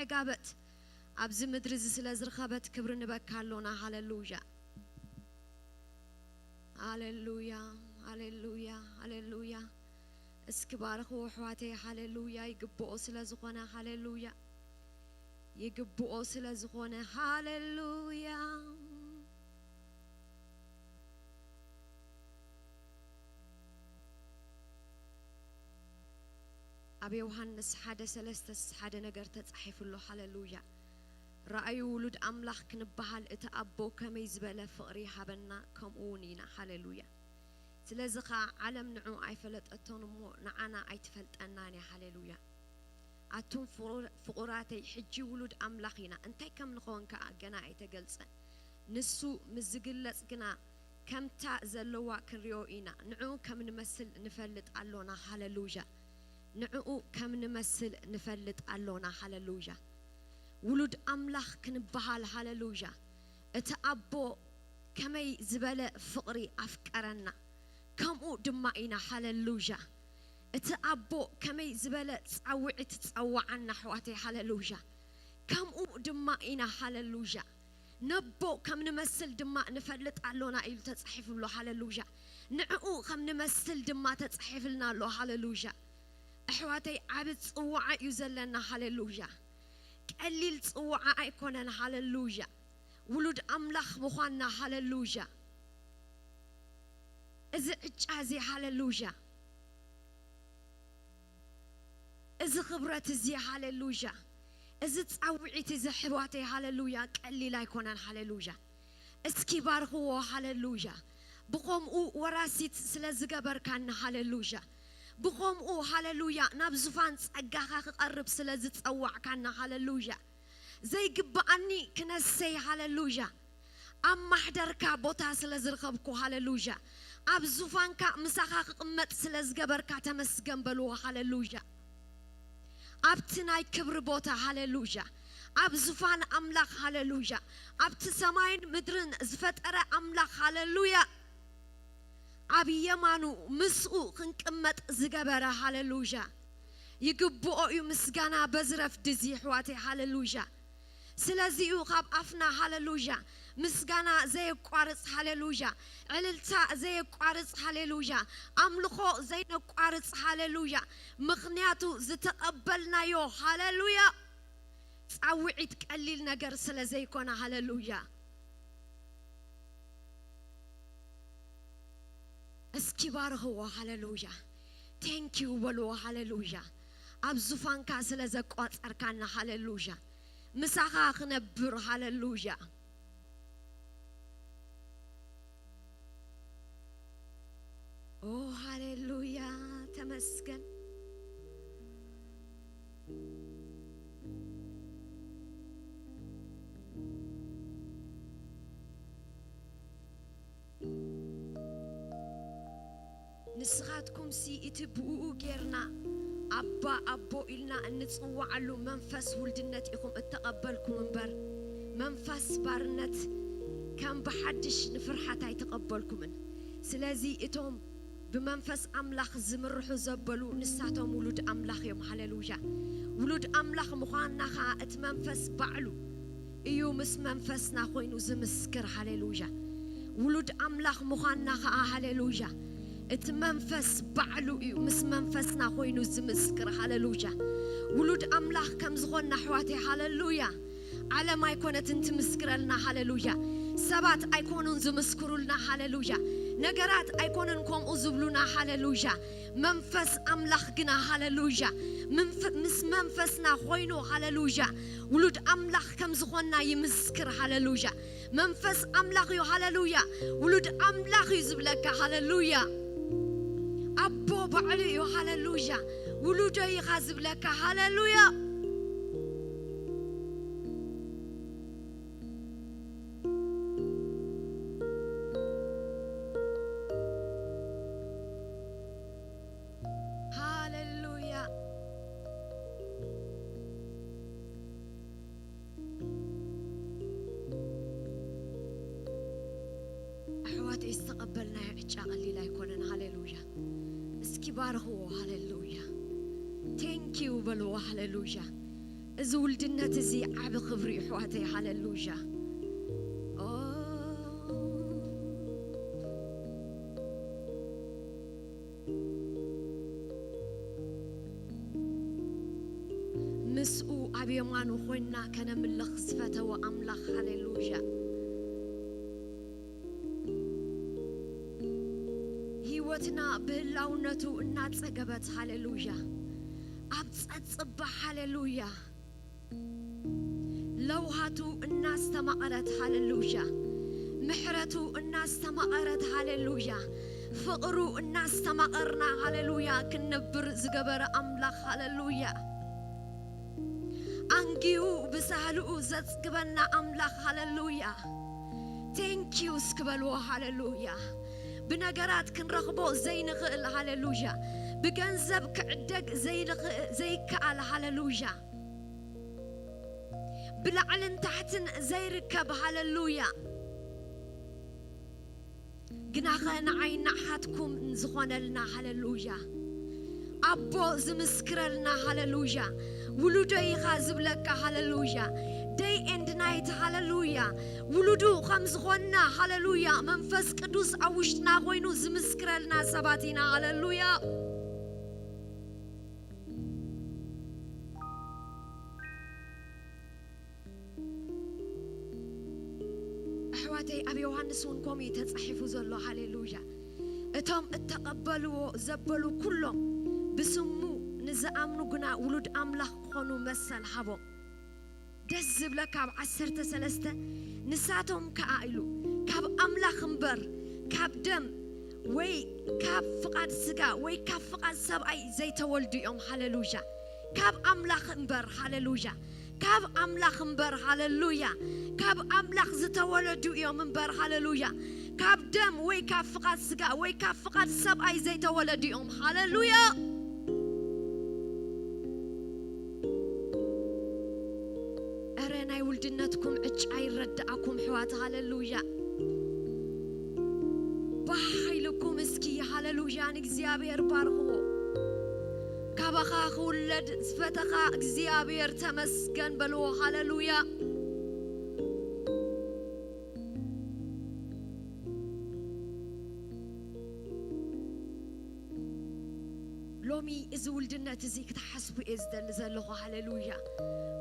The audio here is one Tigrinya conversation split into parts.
ዕጋበት ኣብዚ ምድሪ እዚ ስለ ዝረኸበት ክብሪ ንበካ ኣሎና። ሃሌሉያ፣ ሃሌሉያ፣ ሃሌሉያ፣ ሃሌሉያ። እስኪ ባርኽዎ ኣሕዋተይ። ሃሌሉያ፣ ይግብኦ ስለ ዝኾነ። ሃሌሉያ፣ ይግብኦ ስለ ዝኾነ። ሃሌሉያ። ኣብ ዮሃንስ ሓደ ሰለስተ ሓደ ነገር ተጻሒፉ ኣሎ። ሃሌሉያ። ረኣዩ፣ ውሉድ ኣምላኽ ክንበሃል እቲ ኣቦ ከመይ ዝበለ ፍቕሪ ይሃበና፣ ከምኡ እውን ኢና። ሃሌሉያ። ስለዚ ኸኣ ዓለም ንዕኡ ኣይፈለጠቶን እሞ ንዓና ኣይትፈልጠናን እያ። ሃሌሉያ። ኣቱም ፍቑር-፣ ፍቑራተይ፣ ሕጂ ውሉድ ኣምላኽ ኢና። እንታይ ከም ንኸውን ከኣ ገና ኣይተገልጸን። ንሱ ምስ ዝግለጽ ግና ከምታ ዘለዋ ክንሪኦ ኢና። ንዕኡ ከም ንመስል ንፈልጥ ኣሎና። ሃሌሉያ። ንዕኡ ከም ንመስል ንፈልጥ ኣሎና። ሃሌሉያ። ውሉድ ኣምላኽ ክንበሃል። ሃሌሉያ። እቲ ኣቦ ከመይ ዝበለ ፍቕሪ ኣፍቀረና፣ ከምኡ ድማ ኢና። ሃሌሉያ። እቲ ኣቦ ከመይ ዝበለ ጻውዒት ጸዋዓና፣ ኣሕዋተይ። ሃሌሉያ። ከምኡ ድማ ኢና። ሃሌሉያ። ነቦ ከም ንመስል ድማ ንፈልጥ ኣሎና ኢሉ ተጻሒፉ ኣሎ። ሃሌሉያ። ንዕኡ ከም ንመስል ድማ ተጻሒፍልና ኣሎ። ሃሌሉያ። ኣሕዋተይ፣ ዓቢ ጽዋዓ እዩ ዘለና። ሃሌሉያ። ቀሊል ጽዋዓ ኣይኮነን። ሃሌሉያ። ውሉድ ኣምላኽ ምዃንና። ሃሌሉያ። እዚ ዕጫ እዚ፣ ሃሌሉያ፣ እዚ ክብረት እዚ፣ ሃሌሉያ፣ እዚ ጻውዒት እዚ፣ ኣሕዋተይ፣ ሃሌሉያ፣ ቀሊል ኣይኮነን። ሃሌሉያ። እስኪ ባርኽዎ። ሃሌሉያ። ብኸምኡ ወራሲት ስለ ዝገበርካና። ሃሌሉያ። ብኸምኡ፣ ሃሌሉያ፣ ናብ ዙፋን ጸጋኻ ክቐርብ ስለ ዝጸዋዕካና። ሃሌሉያ። ዘይግብኣኒ ክነሰይ። ሃሌሉያ። ኣብ ማሕደርካ ቦታ ስለ ዝረኸብኩ። ሃሌሉያ። ኣብ ዙፋንካ ምሳኻ ክቕመጥ ስለ ዝገበርካ ተመስገን በልዎ። ሃሌሉያ። ኣብቲ ናይ ክብሪ ቦታ። ሃሌሉያ። ኣብ ዙፋን ኣምላኽ። ሃሌሉያ። ኣብቲ ሰማይን ምድርን ዝፈጠረ ኣምላኽ። ሃሌሉያ። ኣብ የማኑ ምስኡ ክንቅመጥ ዝገበረ። ሃሌሉያ። ይግብኦ እዩ ምስጋና በዚ ረፍዲ እዚ፣ ኣሕዋተይ። ሃሌሉያ። ስለዚ እዩ ካብ ኣፍና፣ ሃሌሉያ፣ ምስጋና ዘየቋርጽ። ሃሌሉያ። ዕልልታ ዘየቋርጽ። ሃሌሉያ። ኣምልኾ ዘይነቋርጽ። ሃሌሉያ። ምኽንያቱ ዝተቐበልናዮ፣ ሃሌሉያ፣ ጻውዒት ቀሊል ነገር ስለ ዘይኮነ። ሃሌሉያ። እስኪ ባርኽዎ። ሃሌሉያ። ቴንኪዩ በልዎ። ሃሌሉያ። ኣብ ዙፋንካ ስለ ዘቋጸርካና። ሃሌሉያ። ምሳኻ ክነብር። ሃሌሉያ። ኦ፣ ሃሌሉያ፣ ተመስገን። ንስኻትኩምሲ እቲ ብእኡ ጌርና ኣባ፣ ኣቦ ኢልና እንጽውዓሉ መንፈስ ውልድነት ኢኹም እተቐበልኩም እምበር፣ መንፈስ ባርነት ከም ብሓድሽ ንፍርሓት ኣይተቐበልኩምን። ስለዚ እቶም ብመንፈስ ኣምላኽ ዝምርሑ ዘበሉ ንሳቶም ውሉድ ኣምላኽ እዮም። ሃሌሉያ። ውሉድ ኣምላኽ ምዃንና ኸኣ እቲ መንፈስ ባዕሉ እዩ ምስ መንፈስና ኮይኑ ዝምስክር። ሃሌሉያ። ውሉድ ኣምላኽ ምዃንና ኸኣ፣ ሃሌሉያ፣ እቲ መንፈስ ባዕሉ እዩ ምስ መንፈስና ኮይኑ ዝምስክር። ሃሌሉያ። ውሉድ ኣምላኽ ከም ዝኾንና፣ ኣሕዋተይ፣ ሃሌሉያ፣ ዓለም ኣይኮነትን ትምስክረልና። ሃሌሉያ። ሰባት ኣይኮኑን ዝምስክሩልና። ሃሌሉያ። ነገራት ኣይኮኑን ከምኡ ዝብሉና። ሃሌሉያ። መንፈስ ኣምላኽ ግና፣ ሃሌሉያ፣ ምንፍ-፣ ምስ መንፈስና ኮይኑ፣ ሃሌሉያ፣ ውሉድ ኣምላኽ ከም ዝኾንና ይምስክር። ሃሌሉያ። መንፈስ ኣምላኽ እዩ። ሃሌሉያ። ውሉድ ኣምላኽ እዩ ዝብለካ። ሃሌሉያ። ኣቦ ባዕሉ እዩ። ሃሌሉያ። ውሉዶ ኢኻ ዝብለካ። ሃሌሉያ። ሃሌሉያ። ኣሕዋተይ፣ ዝተቐበልናዮ ዕጫ ቀሊል ኣይኮነን። ሃሌሉያ። እስኪ ባርኽዎ። ሃሌሉያ። ቴንኪዩ በልዎ። ሃሌሉያ። እዚ ውልድነት እዚ ዓቢ ክብሪ እዩ፣ ኣሕዋተይ። ሃሌሉያ። ኦ፣ ምስኡ ኣብ የማኑ ኮይንና ከነምልኽ ዝፈተወ ኣምላኽ። ሃሌሉያ። ህይወትና ብህላውነቱ እናጸገበት፣ ሃሌሉያ፣ ኣብ ጸጽባ፣ ሃሌሉያ፣ ለውሃቱ እናስተማቐረት፣ ሃሌሉያ፣ ምሕረቱ እናስተማቐረት፣ ሃሌሉያ፣ ፍቕሩ እናስተማቐርና፣ ሃሌሉያ፣ ክንነብር ዝገበረ ኣምላኽ። ሃሌሉያ። ኣንጊሁ ብሳህልኡ ዘጽግበና ኣምላኽ። ሃሌሉያ። ቴንኪዩ እስኪ በልዎ። ሃሌሉያ። ብነገራት ክንረኽቦ ዘይንኽእል፣ ሃሌሉያ፣ ብገንዘብ ክዕደግ ዘይንኽእል፣ ዘይከኣል፣ ሃሌሉያ፣ ብላዕልን ታሕትን ዘይርከብ፣ ሃሌሉያ፣ ግናኸ ንዓይ ንዓኻትኩም ዝኾነልና፣ ሃሌሉያ፣ ኣቦ ዝምስክረልና፣ ሃሌሉያ፣ ውሉደይ ኢኻ ዝብለካ፣ ሃሌሉያ፣ ደይ ኤንድ ናይት፣ ሃሌሉያ፣ ውሉዱ ከም ዝኾንና፣ ሃሌሉያ፣ መንፈስ ቅዱስ ኣብ ውሽጥና ኮይኑ ዝምስክረልና ሰባት ኢና። ሃሌሉያ። ኣሕዋተይ፣ ኣብ ዮሃንስ እውን ከምኡ እዩ ተጻሒፉ ዘሎ። ሃሌሉያ። እቶም እተቐበልዎ ዘበሉ ኩሎም ብስሙ ንዝኣምኑ ግና ውሉድ ኣምላኽ ክኾኑ መሰል ሃቦም። ደስ ዝብለካ ኣብ ዓሰርተ ሰለስተ፣ ንሳቶም ከኣ ኢሉ፣ ካብ ኣምላኽ እምበር ካብ ደም ወይ ካብ ፍቓድ ስጋ ወይ ካብ ፍቓድ ሰብኣይ ዘይተወልዱ እዮም። ሃሌሉያ። ካብ ኣምላኽ እምበር፣ ሃሌሉያ፣ ካብ ኣምላኽ እምበር፣ ሃሌሉያ፣ ካብ ኣምላኽ ዝተወለዱ እዮም እምበር፣ ሃሌሉያ፣ ካብ ደም ወይ ካብ ፍቓድ ስጋ ወይ ካብ ፍቓድ ሰብኣይ ዘይተወለዱ እዮም። ሃሌሉያ። እረ ናይ ውልድነትኩም ዕጫ ይረዳእኩም፣ ኣሕዋት። ሃሌሉያ። ባህ ኢልኩም እስኪ፣ ሃሌሉያ፣ ንእግዚኣብሔር ባርኽዎ። ካባኻ ክውለድ ዝፈተኻ እግዚኣብሔር ተመስገን በልዎ። ሃሌሉያ። ሎሚ እዚ ውልድነት እዚ ክትሓስቡ እየ ዝደሊ ዘለኹ። ሃሌሉያ።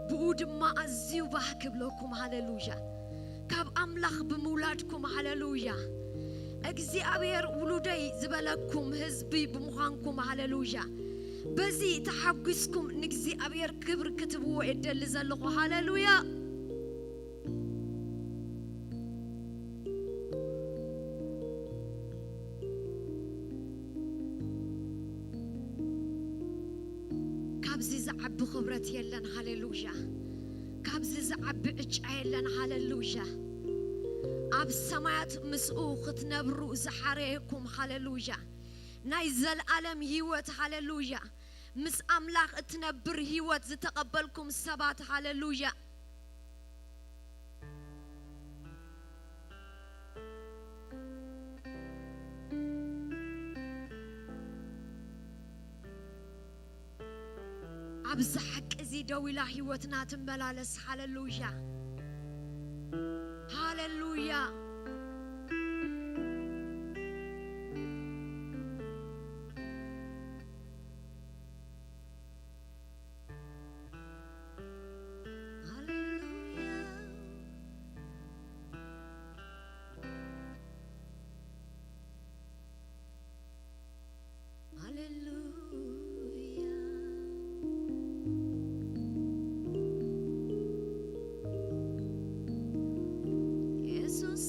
ብኡ ድማ ኣዝዩ ባህ ክብለኩም። ሃሌሉያ። ካብ ኣምላኽ ብምውላድኩም፣ ሃሌሉያ፣ እግዚኣብሔር ውሉደይ ዝበለኩም ህዝቢ ብምዃንኩም፣ ሃሌሉያ፣ በዚ ተሓጒስኩም ንእግዚኣብሔር ክብሪ ክትብዎ እየ ደሊ ዘለኹ። ሃሌሉያ። ካብዚ ዝዓቢ ክብረት የለን። ሃሌሉያ። ካብዚ ዝዓቢ ዕጫ የለን። ሃሌሉያ። ኣብ ሰማያት ምስኡ ክትነብሩ ዝሓረየኩም፣ ሃሌሉያ፣ ናይ ዘለኣለም ህይወት፣ ሃሌሉያ፣ ምስ ኣምላኽ እትነብር ህይወት ዝተቐበልኩም ሰባት፣ ሃሌሉያ። ኣብዚ ሓቂ እዚ ደው ኢላ ህይወትና ትመላለስ። ሃሌሉያ፣ ሃሌሉያ። ሃሌሉያ፣ ሃሌሉያ። ኢየሱስ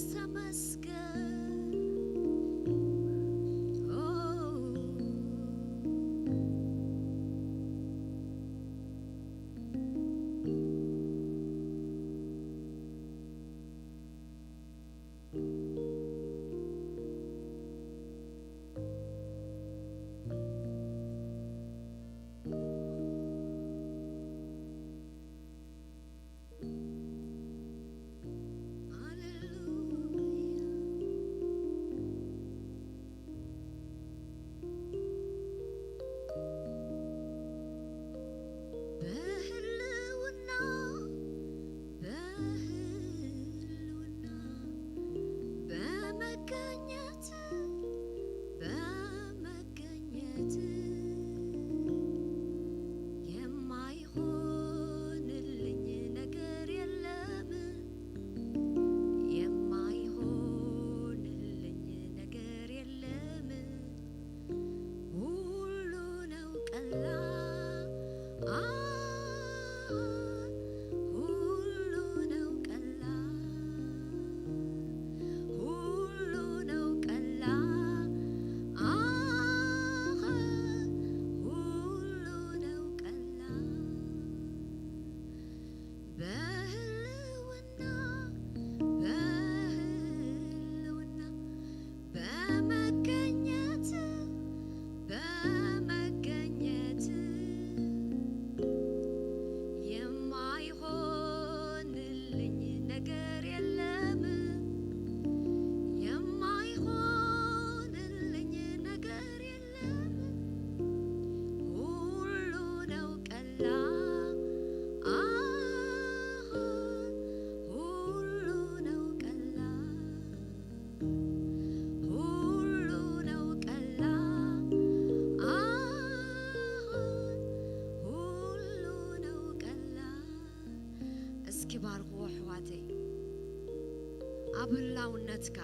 በህልውና በህልውና በመገኘት በመገኘት የማይሆንልኝ ነገር የለም፣ የማይሆንልኝ ነገር የለም። ሁሉ ነው ቀላል፣ አሁን ሁሉ ነው ቀላል፣ ሁሉ ነው ቀላል፣ አሁን ሁሉ ነው ቀላል። እስኪ ባርኽዎ ኣሕዋተይ። ኣብ ህላውነትካ፣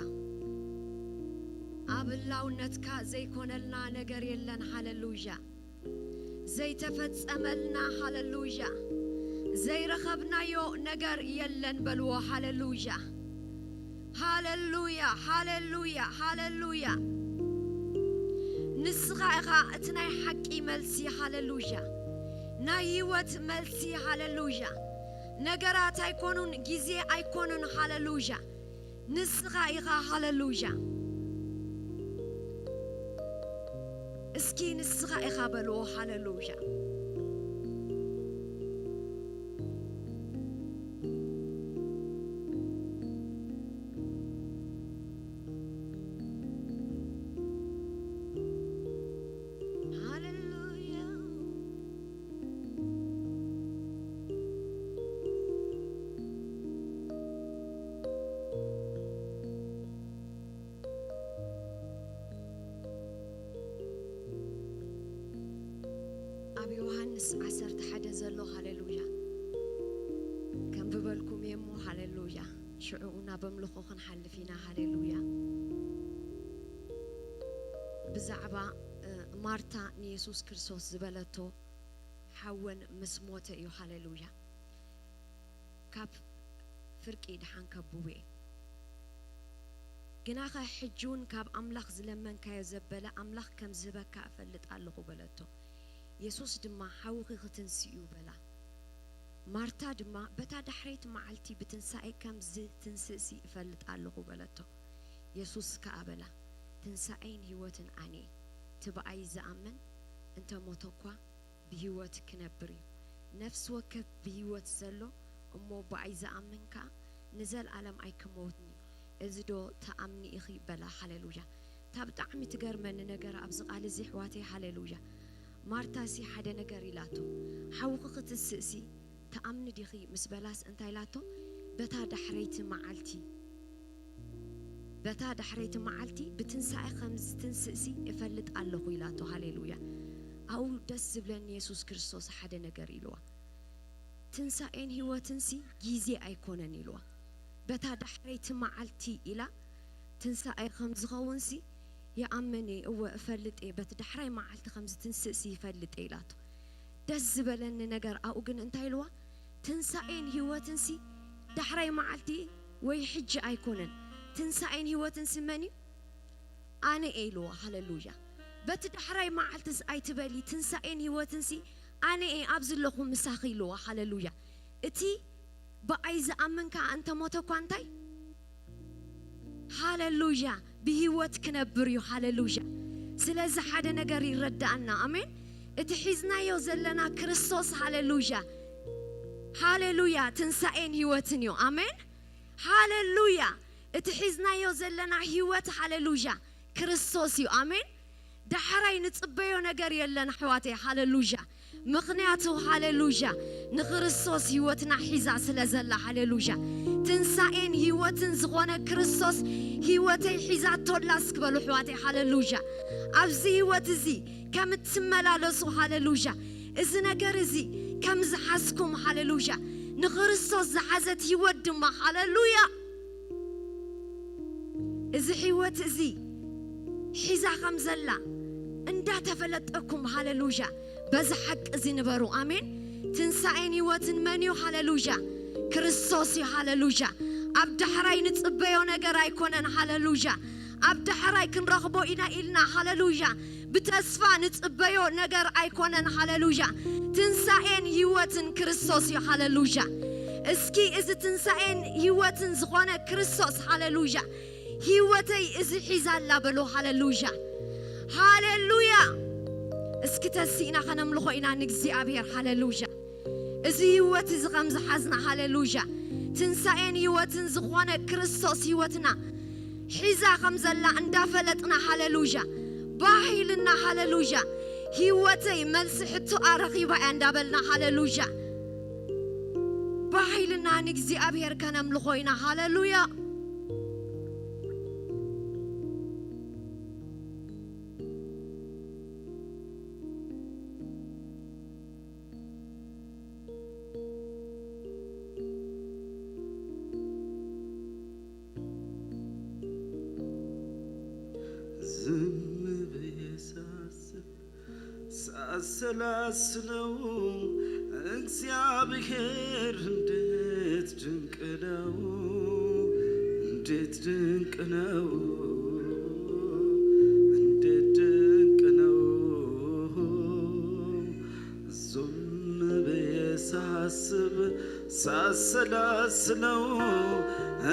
ኣብ ህላውነትካ ዘይኮነልና ነገር የለን። ሃሌሉያ። ዘይተፈጸመልና፣ ሃሌሉያ። ዘይረኸብናዮ ነገር የለን በልዎ። ሃሌሉያ። ሃሌሉያ፣ ሃሌሉያ፣ ሃሌሉያ። ንስኻ ኢኻ እቲ ናይ ሓቂ መልሲ። ሃሌሉያ። ናይ ህይወት መልሲ። ሃሌሉያ። ነገራት ኣይኮኑን፣ ግዜ ኣይኮኑን። ሃሌሉያ። ንስኻ ኢኻ። ሃሌሉያ። እስኪ ንስኻ ኢኻ በልዎ። ሃሌሉያ። ሃሌሉያ። ኣብ ዮሃንስ ዓሰርተ ሓደ ዘሎ። ሃሌሉያ። ከም ዝበልኩም እየ እሞ፣ ሃሌሉያ። ሽዑ ናብ ኣምልኾ ክንሓልፍ ኢና። ሃሌሉያ። ብዛዕባ፣ እ፣ ማርታ ንየሱስ ክርስቶስ ዝበለቶ፣ ሓወን ምስ ሞተ እዩ። ሃሌሉያ። ካብ ፍርቂ ድሓን ከብቡ እየ። ግናኸ ሕጂ እውን ካብ ኣምላኽ ዝለመንካዮ ዘበለ ኣምላኽ ከም ዝህበካ እፈልጥ ኣለኹ በለቶ። የሱስ ድማ፣ ሓውኺ ክትንስእ እዩ በላ። ማርታ ድማ፣ በታ ዳሕረይቲ መዓልቲ ብትንሳኤ ከም ዝትንስእሲ እፈልጥ ኣለኹ በለቶ። የሱስ ከኣ በላ፣ ትንሳኤን ህይወትን ኣነ እየ። እቲ ብኣይ ዝኣምን እንተ ሞተ እኳ ብህይወት ክነብር እዩ። ነፍሲ ወከፍ ብህይወት ዘሎ እሞ ብኣይ ዝኣምን ከኣ ንዘለኣለም ኣይክመውትን እዩ። እዚ ዶ ትኣምኒ ኢኺ? በላ። ሃሌሉያ። እታ ብጣዕሚ ትገርመኒ ነገር ኣብዚ ቃል እዚ፣ ኣሕዋተይ፣ ሃሌሉያ፣ ማርታሲ ሓደ ነገር ኢላቶ። ሓውኺ ክትስእሲ ትኣምኒ ዲኺ ምስ በላስ እንታይ ኢላቶ? በታ ዳሕረይቲ መዓልቲ፣ በታ ዳሕረይቲ መዓልቲ ብትንሳኤ ከም ዝትንስእሲ እፈልጥ ኣለኹ ኢላቶ። ሃሌሉያ። ኣብኡ ደስ ዝብለኒ፣ የሱስ ክርስቶስ ሓደ ነገር ኢልዋ። ትንሳኤን ህይወትንሲ ግዜ ኣይኮነን ኢልዋ። በታ ዳሕረይቲ መዓልቲ ኢላ፣ ትንሳኤ ከም ዝኸውንሲ ይኣምን እየ፣ እወ እፈልጥ እየ፣ በቲ ዳሕራይ መዓልቲ ከም ዝትንስእሲ ይፈልጥ እየ ኢላቶ። ደስ ዝበለኒ ነገር ኣብኡ ግን እንታይ ኢልዋ? ትንሳኤን ህይወትንሲ ዳሕራይ መዓልቲ ወይ ሕጂ ኣይኮነን። ትንሳኤን ህይወትንሲ መን እዩ? ኣነ እየ ኢልዋ። ሃሌሉያ። በቲ ዳሕራይ መዓልትስ ኣይትበሊ፣ ትንሳኤን ህይወትንሲ ኣነ እየ፣ ኣብዚ ኣለኹ ምሳኺ ኢልዋ። ሃሌሉያ። እቲ ብኣይ ዝኣምን ከኣ እንተ ሞተ እኳ እንታይ? ሃሌሉያ። ብህይወት ክነብር እዩ። ሃሌሉያ። ስለዚ ሓደ ነገር ይረዳኣና። ኣሜን። እቲ ሒዝናዮ ዘለና ክርስቶስ፣ ሃሌሉያ፣ ሃሌሉያ፣ ትንሳኤን ህይወትን እዩ። ኣሜን። ሃሌሉያ። እቲ ሒዝናዮ ዘለና ህይወት፣ ሃሌሉያ፣ ክርስቶስ እዩ። ኣሜን። ዳሕራይ ንጽበዮ ነገር የለን ኣሕዋተይ። ሃሌሉያ። ምኽንያቱ፣ ሃሌሉያ፣ ንክርስቶስ ህይወትና ሒዛ ስለ ዘላ። ሃሌሉያ። ትንሳኤን ህይወትን ዝኾነ ክርስቶስ ህይወተይ ሒዛቶላ እስኪ በሉ ኣሕዋተይ። ሃሌሉያ። ኣብዚ ህይወት እዚ ከም እትመላለሱ፣ ሃሌሉያ፣ እዚ ነገር እዚ ከም ዝሓዝኩም፣ ሃሌሉያ፣ ንክርስቶስ ዝሓዘት ህይወት ድማ፣ ሃሌሉያ፣ እዚ ህይወት እዚ ሒዛ ከም ዘላ እንዳተፈለጠኩም፣ ሃሌሉያ፣ በዚ ሓቂ እዚ ንበሩ። ኣሜን። ትንሳኤን ህይወትን መን እዩ? ሃሌሉያ፣ ክርስቶስ እዩ። ሃሌሉያ። ኣብ ዳሕራይ ንጽበዮ ነገር ኣይኮነን። ሃሌሉያ። ኣብ ዳሕራይ ክንረኽቦ ኢና ኢልና፣ ሃሌሉያ፣ ብተስፋ ንጽበዮ ነገር ኣይኮነን። ሃሌሉያ። ትንሳኤን ህይወትን ክርስቶስ እዩ። ሃሌሉያ። እስኪ እዚ ትንሳኤን ህይወትን ዝኾነ ክርስቶስ፣ ሃሌሉያ፣ ህይወተይ እዚ ሒዛ ኣላ በሎ። ሃሌሉያ፣ ሃሌሉያ። እስኪ ተሲእና ከነምልኾ ኢና ንእግዚኣብሔር። ሃሌሉያ። እዚ ህይወት እዚ ከም ዝሓዝና፣ ሃሌሉያ፣ ትንሳኤን ህይወትን ዝኾነ ክርስቶስ ህይወትና ሒዛ ከም ዘላ እንዳፈለጥና፣ ሃሌሉያ፣ ባህ ኢልና፣ ሃሌሉያ፣ ህይወተይ መልሲ ሕቶኣ ረኺባ እያ እንዳበልና፣ ሃሌሉያ፣ ባህ ኢልና ንእግዚኣብሔር ከነምልኾ ኢና። ሃሌሉያ። ዝም ብዬ ሳስብ ሳሰላስለው፣ እግዚአብሔር እንዴት ድንቅ ነው፣ እንዴት ድንቅ ነው፣ እንዴት ድንቅ ነው። ዝም ብዬ ሳስብ ሳሰላስለው፣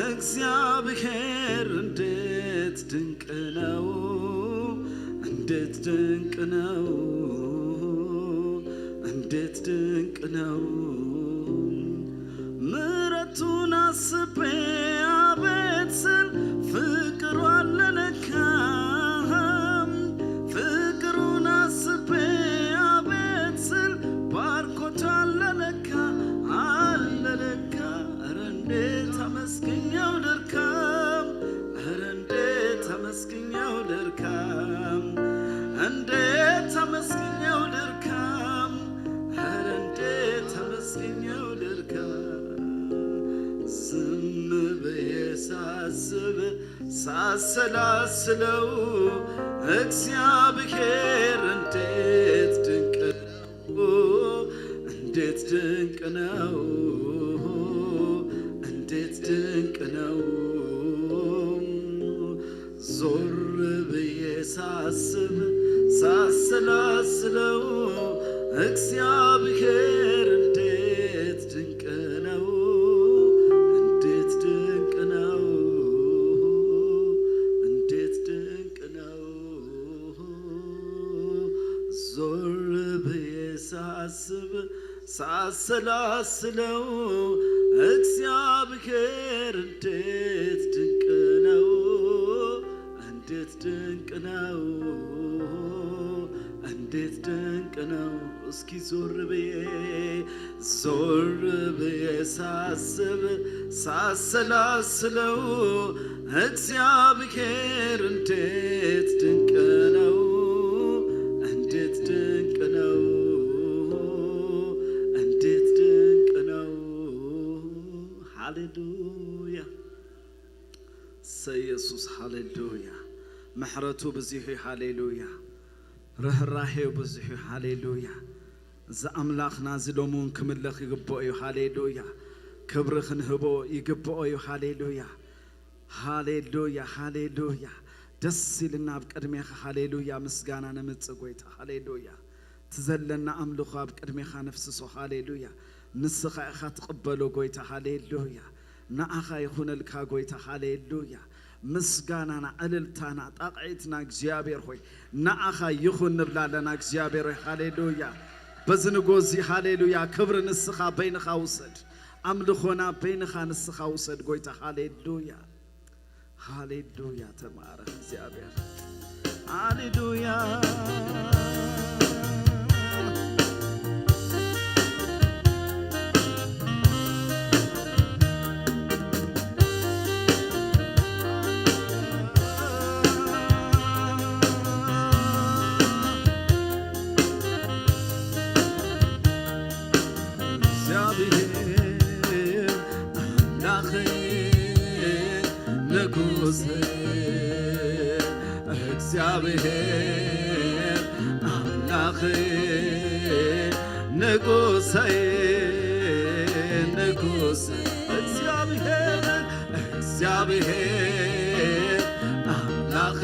እግዚአብሔር እንዴት ድንቅ ነው፣ እንዴት ድንቅ ነው፣ እንዴት ድንቅ ነው። ምሕረቱን አስቤ አቤት ስል፣ ፍቅሩ አለ ለካ፣ ፍቅሩን አስቤ አቤት ስል፣ ባርኮት አለ ለካ፣ አለ ለካ። ኧረ እንዴት አመስግኘው ልድከም፣ ኧረ እንዴት አመስግኘው ልድከም፣ እንዴት አመስግኘው ልድከም፣ ኧረ እንዴት አመስግኘው ልድከም። ዝም ብዬ ሳስብ ሳሰላስለው፣ እግዚአብሔር እንዴት ድንቅ ነው፣ እንዴት ድንቅ ነው፣ እንዴት ድንቅ ነው። ዞር ብዬ ሳስብ ሳሰላስለው፣ እግዚአብሔር እንዴት ድንቅ ነው፣ እንዴት ድንቅ ነው፣ እንዴት ድንቅ ነው። ዞር ብዬ ሳስብ ሳሰላስለው፣ እግዚአብሔር እንዴት ድንቅ ነው፣ እንዴት ድንቅ ነው፣ እንዴት ድንቅ ነው። እስኪ ዞር ብዬ ዞር ብዬ ሳስብ ሳሰላስለው፣ እግዚአብሔር እንዴት ድንቅ ነው፣ እንዴት ድንቅ ነው፣ እንዴት ድንቅ ነው። ሃሌሉያ። ሰ ኢየሱስ ሃሌሉያ። ምሕረቱ ብዙሕ እዩ። ሃሌሉያ። ርህራሄው ብዙሕ እዩ። ሃሌሉያ። እዚ ኣምላኽና እዚ ሎሚ እውን ክምለኽ ይግብኦ እዩ። ሃሌሉያ። ክብሪ ክንህቦ ይግብኦ እዩ። ሃሌሉያ። ሃሌሉያ፣ ሃሌሉያ። ደስ ኢልና ኣብ ቅድሜኻ፣ ሃሌሉያ፣ ምስጋና ነምጽእ ጎይታ። ሃሌሉያ። እቲ ዘለና ኣምልኾ ኣብ ቅድሜኻ ነፍስሶ። ሃሌሉያ። ንስኻ ኢኻ ትቕበሎ ጎይታ። ሃሌሉያ። ንኣኻ ይኹነልካ ጎይታ። ሃሌሉያ። ምስጋናና፣ ዕልልታና፣ ጣቕዒትና እግዚኣብሔር ሆይ ንኣኻ ይኹን ንብላ ኣለና እግዚኣብሔር ሆይ። ሃሌሉያ። በዚ ንጎ እዚ ሃሌሉያ። ክብሪ ንስኻ በይንኻ ውሰድ። ኣምልኾና በይንኻ ንስኻ ውሰድ ጎይታ። ሃሌሉያ። ሃሌሉያ። ተባረኽ እግዚኣብሔር። ሃሌሉያ። እግዚኣብሔር ኣምላኽ ንጉሰ፣ እግዚኣብሔር ኣምላኽ ንጉሰይ፣ ንጉሰ፣ እግዚኣብሔር፣ እግዚኣብሔር ኣምላኽ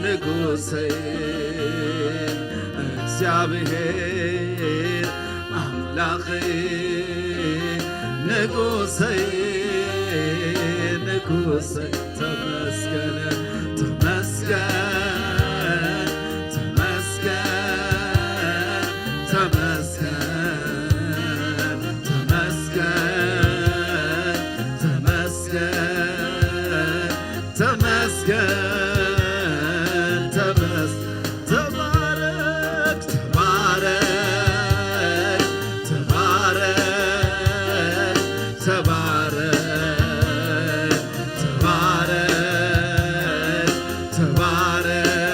ንጉሰይ፣ እግዚኣብሔር ኣምላኽ ንጉሰይ ንጉሰይ ተመስገን ተመስገን ተመስገን ተመስገን ተመስገን ተመስገን ተመስገን ተመስገን ተባረክ ተባረክ ተባረክ ተባረክ ተባረክ ተባረክ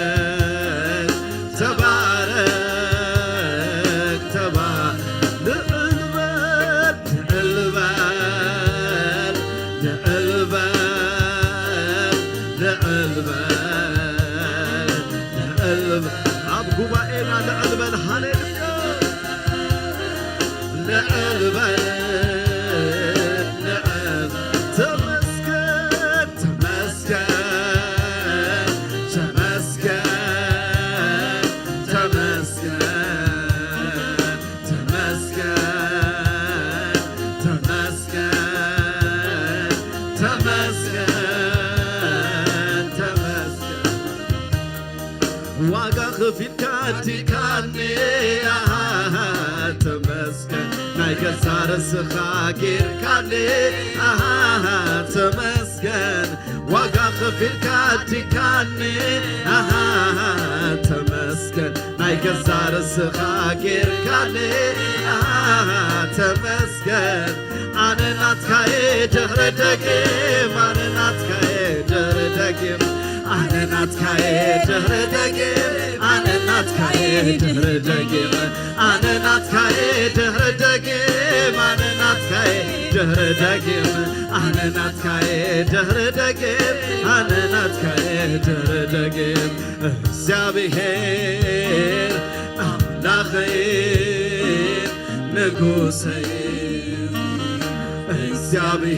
ተባረክ ተባ ልዕል በል ልዕል በል ልዕል በል ልዕል በል ልዕል በል ኣብ ጉባኤና ልዕል በል ሃሌሉያ ልዕል በል ልዕል ተመስገን ተመስገን ተመስገን ተመስገን ተመስገን ተመስገን ተመስገን ተመስገን ዋጋ ኸፊልካ ኣዲካኒ ኣሃ ተመስገን ናይ ገዛ ርእስኻ ጌርካኒ ኣሃ ተመስገን ዋጋ ኸፊልካ ኣዲካኒ ኣሃ ተመስገን ናይ ገዛ ርእስኻ ጌርካኒ ኣሃ ተመስገን ኣነ ናትካየ ድሕሪ ደጊም ኣነ ናትካየ ድሕሪ ደጊም ኣነ ናትካየ ድሕሪ ደጊም ኣነ ናትካየ ድሕሪ ደጊም ኣነ ናትካየ ድሕሪ ደጊም ኣነ ናትካየ ድሕሪ ደጊም ኣነ ናትካየ ድሕሪ ደጊም ኣነ ናትካየ ድሕሪ ደጊም እግዚኣብሔር ኣምላኸይ ንጉሰይ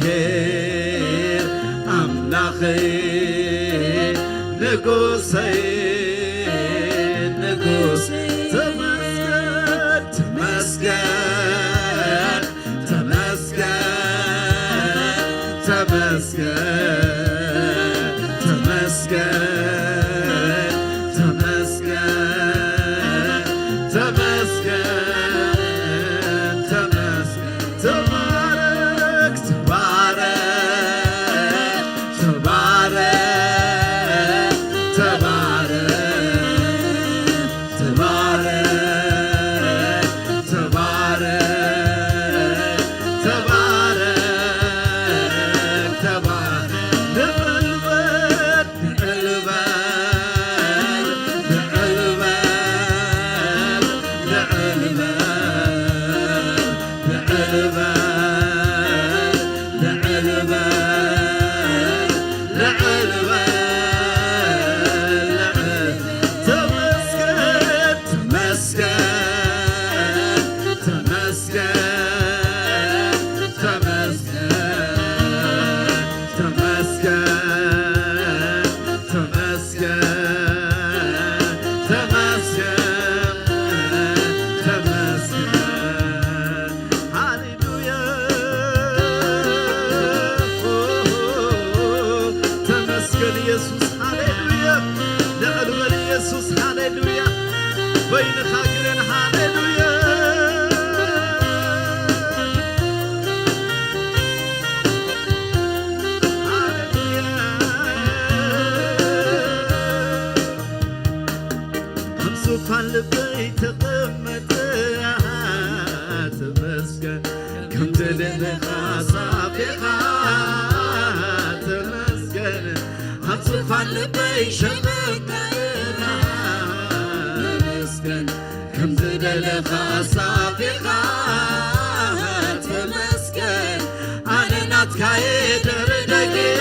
እግዚኣብሔር ኣምላኸይ ንጉሰይ ንጉስ ተመስገን ተመስገን ተመስገን ተመስገን ተመስገን ተመስገን ተመስገን ተመስገን ተባረክ ተባረክ ተባረክ ተባረክ ተባረክ ተባረክ ተባረክ ተባረክ ልዕል በል ልዕል በል ልዕል በል ልዕል በል ልዕል በል ልዕል በል ልዕል በል ተመስገን ተመስገን ተመስገን ተመስገን ተመስገን ተመስገን ተመስገን ተመስገን ሃሌሉያ ተመስገን ኢየሱስ ሃሌሉያ ልዕል በል ኢየሱስ ሃሌሉያ በይንኻ ግንን ሃሌሉያ ሃሌሉያ ኣብ ዙፋን ልበይ ተቐመጠ ኣሃ ተመስገን ከም ዘለኻ ሳፊኻ ተመስገን ኣብ ዙፋን ልበይ ሸመቀ ተመስገን ከም ዝደለኻ ሳፊኻ ተመስገን ኣነ ናትካየ ድሕሪ ደጊም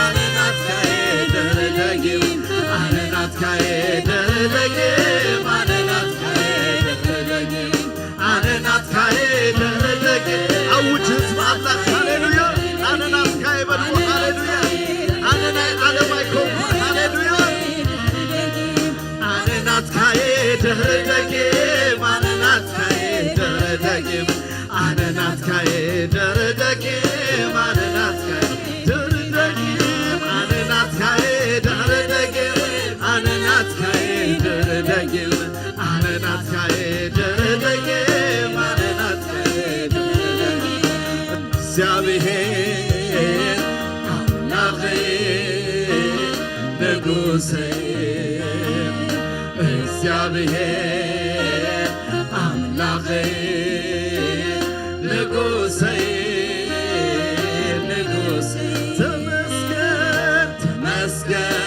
ኣነ ናትካየ ድሕሪ ደጊም ኣነ ናትካየ ድሕሪ ደጊም ኣነ ናትካየ ድሕሪ ደጊም ኣነ ናትካየ ድሕሪ ደጊም ኣውጅ ህዝቢ ኣምላኽ ሃሌሉያ ኣነ ናትካየ በልዎ ሃሌሉያ ኣነ ናይ ዓለም ኣይኮንኩን ሃሌሉያ ኣነ ናትካየ ድሕሪ ደጊም ኣነ ናትካየ ድሕሪ ደጊም ኣነ ናትካየ ድሕሪ ደጊም እግዚኣብሔር ኣምላኸይ ንጉሰይ፣ እግዚኣብሔር ኣምላኸይ ንጉሰይ፣ ንጉሰይ፣ ተመስገን፣ ተመስገን፣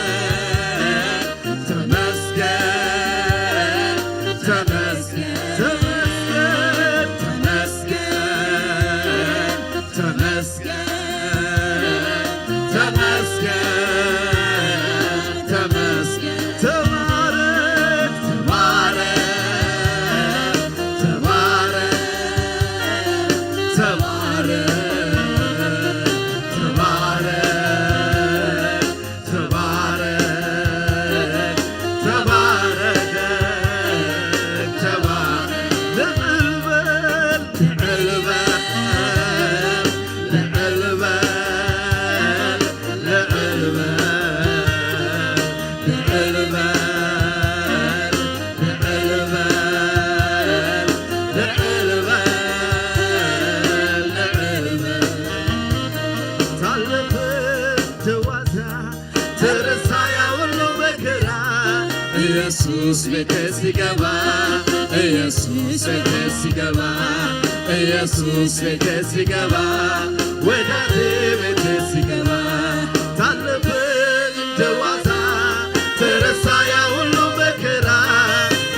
ተመስገን፣ ተመስገን፣ ተመስገን፣ ተመስገን፣ ተመስገን፣ ተመስገን፣ ተመስገን። ተባረክ፣ ተባረክ፣ ተባረክ፣ ተባረክ፣ ተባረክ። ተባረክ፣ ተባረክ፣ ተባረክ። ልዕል በል፣ ልዕል በል፣ ልዕል በል፣ ልዕል በል፣ ልዕል በል፣ ልዕል በል፣ ልዕል በል፣ ልዕል በል። ታለፈ እንደ ዋዛ ተረሳ ያ ሁሉ መከራ። ኢየሱስ ቤቴ ሲገባ፣ ኢየሱስ ቤቴ ሲገባ፣ ኢየሱስ ቤቴ ሲገባ፣ ወዳጄ ቤቴ ሲገባ። ታለፈ እንደ ዋዛ ተረሳ ያ ሁሉ መከራ።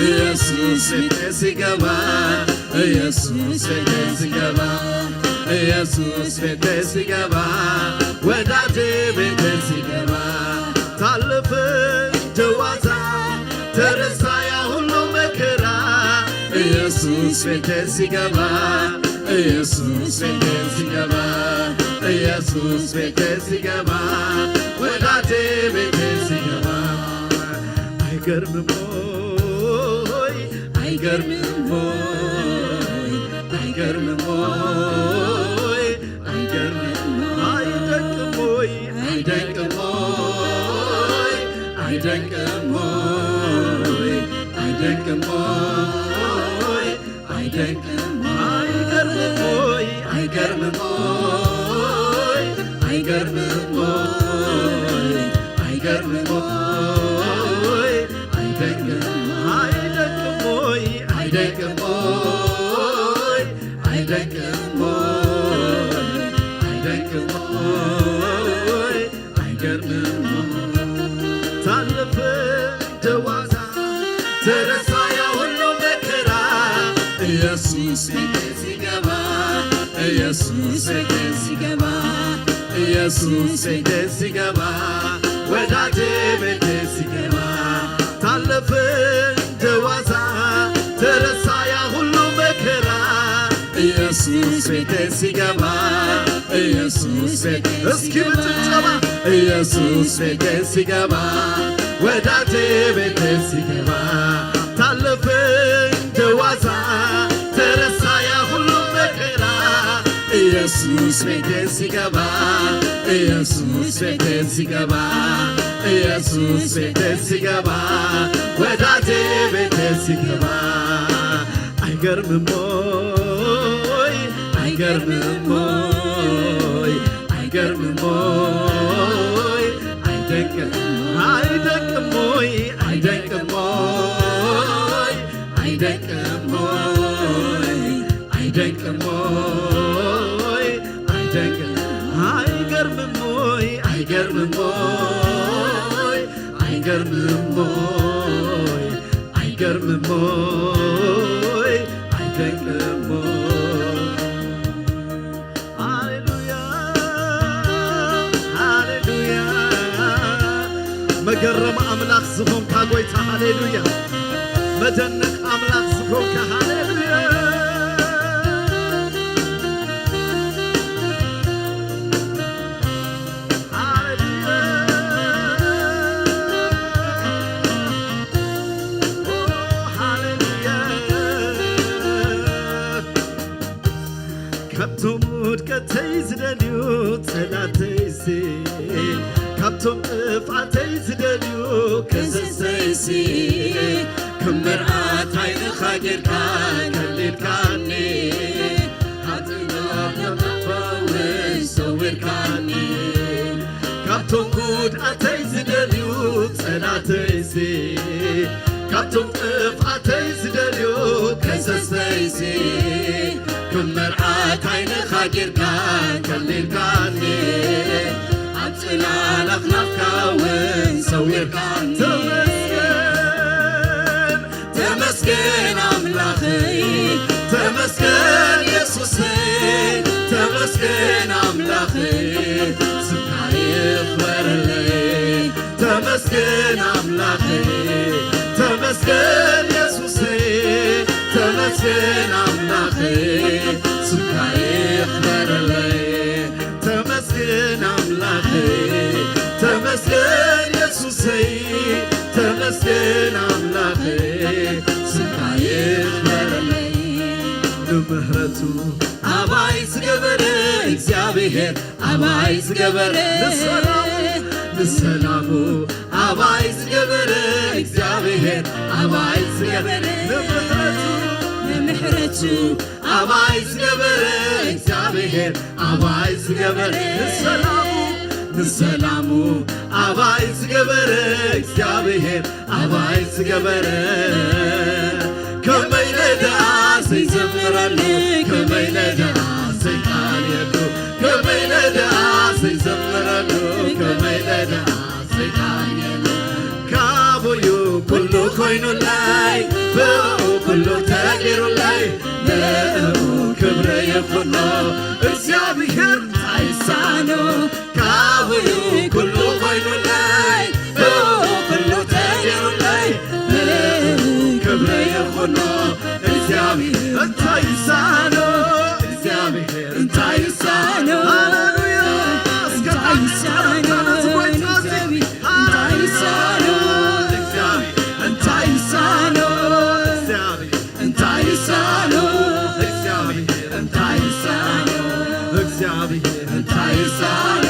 ኢየሱስ ቤቴ ሲገባ፣ ኢየሱስ ቤቴ ሲገባ፣ ኢየሱስ ቤቴ ሲገባ፣ ወዳጄ ቤቴ ሲገባ። ታለፈ እንደ ዋዛ ተረሳ ያ ሁሉ መከራ። ኢየሱስ ቤቴ ሲገባ፣ ኢየሱስ ቤቴ ሲገባ፣ ኢየሱስ ቤቴ ሲገባ፣ ወዳጄ ቤቴ ሲገባ። አይገርምም ወይ? አይገርምም ወይ? አይገርምም ወይ? አይገርምም ወይ? አይደንቅም ወይ? አይደንቅም ወይ? አይደንቅም ወይ? አይደንቅም ወይ? አይደንቅም? አይገርምም ወይ? አይገርምም ወይ? አይገርምም ወይ? አይገርምም ወይ? አይደንቅም? አይደንቅም ወይ? አይደንቅም ወይ? አይደንቅም ወይ? አይደንቅም ወይ? አይገርምም? ታለፈ እንደ ዋዛ ተረሳ ያ ሁሉ መከራ። ኢየሱስ ቤቴ ሲገባ፣ ኢየሱስ ቤቴ ሲገባ፣ ኢየሱስ ቤቴ ሲገባ፣ ወዳጄ ቤቴ ሲገባ። ታለፈ እንደ ዋዛ ተረሳ ያ ሁሉ መከራ። ኢየሱስ ቤቴ ሲገባ፣ ኢየሱስ ቤቴ እስኪ በጭብጨባ። ኢየሱስ ቤቴ ሲገባ፣ ወዳጄ ቤቴ ሲገባ። ታለፈ እንደ ዋዛ ተረሳ ያ ሁሉ መከራ። ኢየሱስ ቤቴ ሲገባ፣ ኢየሱስ ቤቴ ሲገባ፣ ኢየሱስ ቤቴ ሲገባ፣ ወዳጄ ቤቴ ሲገባ። አይገርምም ወይ? አይገርምም ወይ? አይገርምም ወይ? አይደንቅም? አይደንቅም ወይ? አይደንቅም ወይ? አይደንቅም ወይ? አይደንቅም ወይ? አይደንቅም? አይገርምም ወይ? አይገርምም ወይ? አይገርምም ወይ? አይገርምም ወይ? አይደንቅም ወይ? ሃሌሉያ፣ ሃሌሉያ። መገረም ኣምላኽ ዝኾንካ ጎይታ፣ ሃሌሉያ። መደነቕ ኣምላኽ ዝኾንካ፣ ሃሌሉያ። ሃሌሉያ። ኦ፣ ሃሌሉያ። ካብቶም ውድቀተይ ዝደልዩ ጸላተይሲ፣ ካብቶም ጥፍኣተይ ዝደልዩ ከሰሰይሲ፣ ከም መርኣት ዓይንኻ ጌርካ ከሊልካኒ፣ ሓጥና ተመፈው ጌርካ ከሊልካኒ፣ ኣብ ጽላል ኣኽናፍካ እውን ሰዊርካኒ። ተመስገን፣ ተመስገን ኣምላኸይ፣ ተመስገን የሱሰይ፣ ተመስገን ኣምላኸይ፣ ስምካ ይኽበረለይ። ተመስገን ኣምላኸይ፣ ተመስገን የሱሰይ፣ ተመስገን ኣምላኸይ፣ ስምካ ይኽበረለይ። ተመስገን ኣምላኸይ፣ ተመስገን የሱሰይ፣ ተመስገን ኣምላኸይ፣ ስምካ ይኽበረለይ። ንምሕረቱ ኣባይ ዝገበረ እግዚኣብሔር ኣባይ ዝገበረ፣ ንሰላሙ፣ ንሰላሙ ኣባይ ዝገበረ እግዚኣብሔር ኣባይ ዝገበረ፣ ንምሕረቱ፣ ንምሕረቱ ኣባይ ዝገበረ እግዚኣብሔር ኣባይ ዝገበረ፣ ንሰላሙ፣ ንሰላሙ ኣባይ ዝገበረ እግዚኣብሔር ኣባይ ዝገበረ፣ ከመይ ኢለ ደኣ ዘይዘምረሉ፣ ከመይ ኢለ ደኣ ዘይቃልየሉ፣ ከመይ ኢለ ደኣ ዘይዘምረሉ፣ ከመይ ኢለ ደኣ ዘይቃልየሉ። ካብኡ እዩ ኩሉ ኮይኑለይ፣ ብኡ ኩሉ ተገይሩለይ፣ ንኡ ክብሪ ይኹኖ፣ እግዚኣብሔር እንታይ ይሳኖ? ካብኡ ኩሉ ኮይኑለይ፣ ብኡ ኩሉ ተገይሩለይ፣ ክብሪ ይኹኖ እግዚኣብሔር። እንታይ ይሳኖ? እግዚኣብሔር እንታይ ይሳኖ? ሃሌሉያ! እስከ እንታይ ይሳኖ? እንታይ ይሳኖ? እግዚኣብሔር እንታይ ይሳኖ? እግዚኣብሔር እንታይ ይሳኖ? እግዚኣብሔር እንታይ ይሳኖ? እግዚኣብሔር እንታይ ይሳኖ?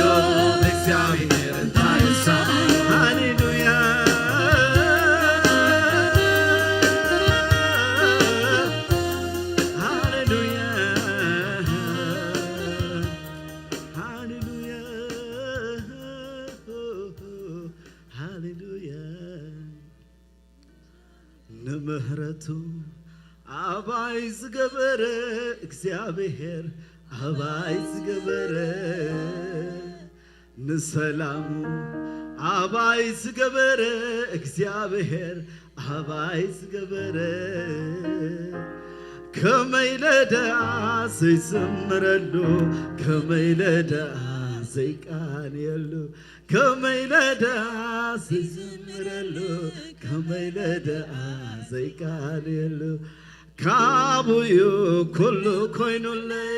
እግዚኣብሔር እንታይ ይሳኖ? ሃሌሉያ! ሃሌሉያ! ሃሌሉያ! ሃሌሉያ! ንምሕረቱ ኣባይ ዝገበረ እግዚኣብሔር ኣባይ ዝገበረ፣ ንሰላሙ ኣባይ ዝገበረ እግዚኣብሔር ኣባይ ዝገበረ፣ ከመይ ኢለ ደኣ ዘይዝምረሉ፣ ከመይ ኢለ ደኣ ዘይቃንየሉ፣ ከመይ ኢለ ደኣ ዘይዝምረሉ፣ ከመይ ኢለ ደኣ ዘይቃንየሉ፣ ካብኡ እዩ ኩሉ ኮይኑለይ፣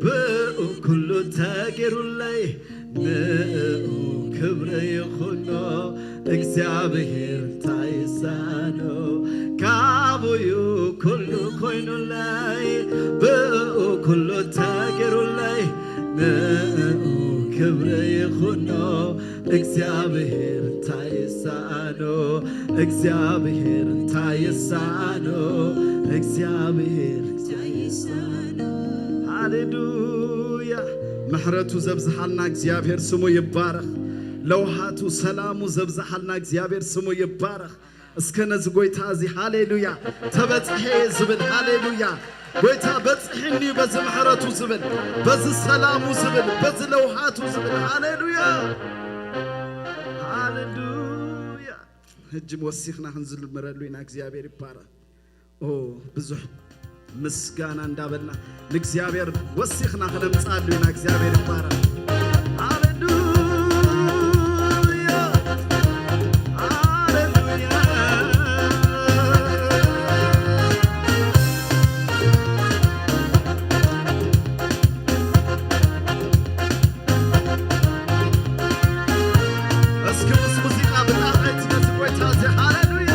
ብኡ ኩሉ ተገይሩለይ፣ ንኡ ክብሪ ይኹኖ እግዚኣብሔር እንታይ ይሳኖ? ካብኡ እዩ ኩሉ ኮይኑለይ፣ ብኡ ኩሉ ተገይሩለይ፣ ንኡ ክብሪ ይኹኖ እግዚኣብሔር እንታይ ይሳኖ? እግዚኣብሔር እንታይ ይሳኖ? እግዚኣብሔር እንታይ ይሳኖ? ሃሌሉያ! ምሕረቱ ዘብዝሓልና እግዚኣብሔር ስሙ ይባረኽ። ለውሃቱ ሰላሙ ዘብዝሓልና እግዚኣብሔር ስሙ ይባረኽ። እስከ ነዚ ጎይታ እዚ ሃሌሉያ ተበጽሐ ዝብል፣ ሃሌሉያ ጎይታ በጽሕኒ በዚ ምሕረቱ ዝብል፣ በዚ ሰላሙ ዝብል፣ በዚ ለውሃቱ ዝብል፣ ሃሌሉያ፣ ሃሌሉያ። ሕጂ ወሲኽና ክንዝምረሉ ኢና። እግዚኣብሔር ይባረኽ። ኦ፣ ብዙሕ ምስጋና እንዳበልና ንእግዚኣብሔር ወሲኽና ክነምጻሉ ኢና። እግዚኣብሔር ይባረኽ። ሃሌሉያ፣ ሃሌሉያ። እስኪ ምስ ሙዚቃ ብጣዕሚ ነዚ ጎይታ እዚ ሃሌሉያ።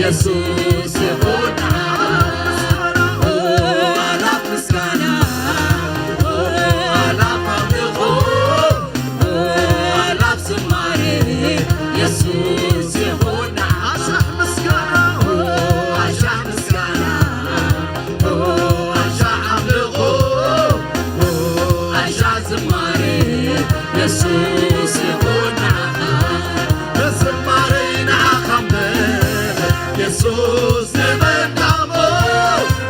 የሱስ ይኹን ንዓኻ። ኦ፣ ኣላፍ ምስጋና፣ ኦ፣ ኣላፍ ኣምልኾ፣ ኦ፣ ኣላፍ ዝማሬ፣ የሱስ ይኹን ንዓኻ። ኣሻሕ ምስጋና፣ ኦ፣ ኣሻሕ ምስጋና፣ ኦ፣ ኣሻሕ ኣምልኾ፣ ኦ፣ ኣሻሕ ዝማሬ፣ የሱስ ይኹን ንዓኻ። ብዝማሬ ንዓኻ እምበር፣ የሱስ ንመን ደኣ እሞ።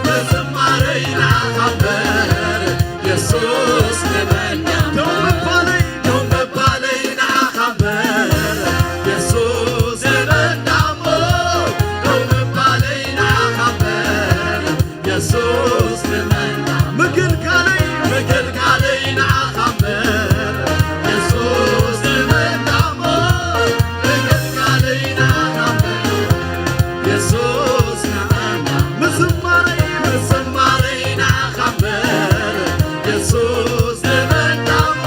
ብዝማሬ ንዓኻ እምበር፣ የሱስ ንመን ደኣ እሞ። ደው ምባለይ፣ ደው ምባለይ ንዓኻ እምበር፣ የሱስ ንመን ደኣ እሞ። ደው ምባለይ ንዓኻ እምበር፣ የሱስ ንመን ደኣ እሞ። ምግልጋለይ፣ ምግልጋለይ ንዓኻ እምበር፣ የሱስ ንመን ደኣ እሞ። ምግልጋለይ ንዓኻ እምበር፣ የሱስ ንመን ደኣ እሞ። ምዝማረይ፣ ምዝማረይ ንዓኻ እምበር፣ የሱስ ንመን ደኣ እሞ።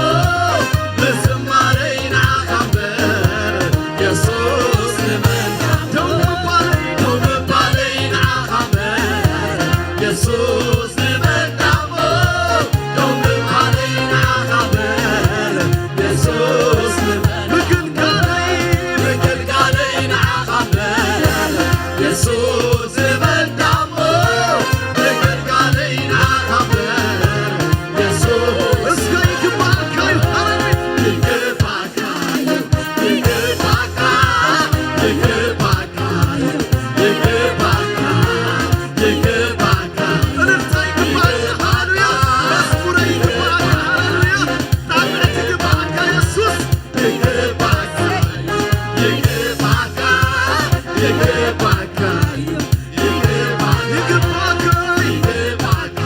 ምዝማረይ ንዓኻ እምበር፣ የሱስ ንመን ደኣ እሞ። ደው ምባለይ፣ ደው ምባለይ ንዓኻ እምበር፣ የሱስ ንመን ደኣ እሞ። ደው ምባለይ ንዓኻ እምበር፣ የሱስ ንመን። ምግልጋለይ፣ ምግልጋለይ ንዓኻ እምበር፣ የሱስ ንመን ደኣ እሞ። ምግልጋለይ ንዓኻ እምበር፣ የሱስ። እስከ ይግባእካ እዩ። ሃሌሉያ። ይግባእካ እዩ፣ ይግባእካ፣ ይግባእካ እዩ፣ ይግባእካ፣ ይግባእካ። እልልታ ይግባእካ። ሃሌሉያ። መዝሙረ ይግባእካ። ሃሌሉያ። ጣዕመቲ ይግባእካ የሱስ። ይግባእካ፣ ይግባእካ፣ ይግባእካ፣ ይግባእካ፣ ይግባእካ፣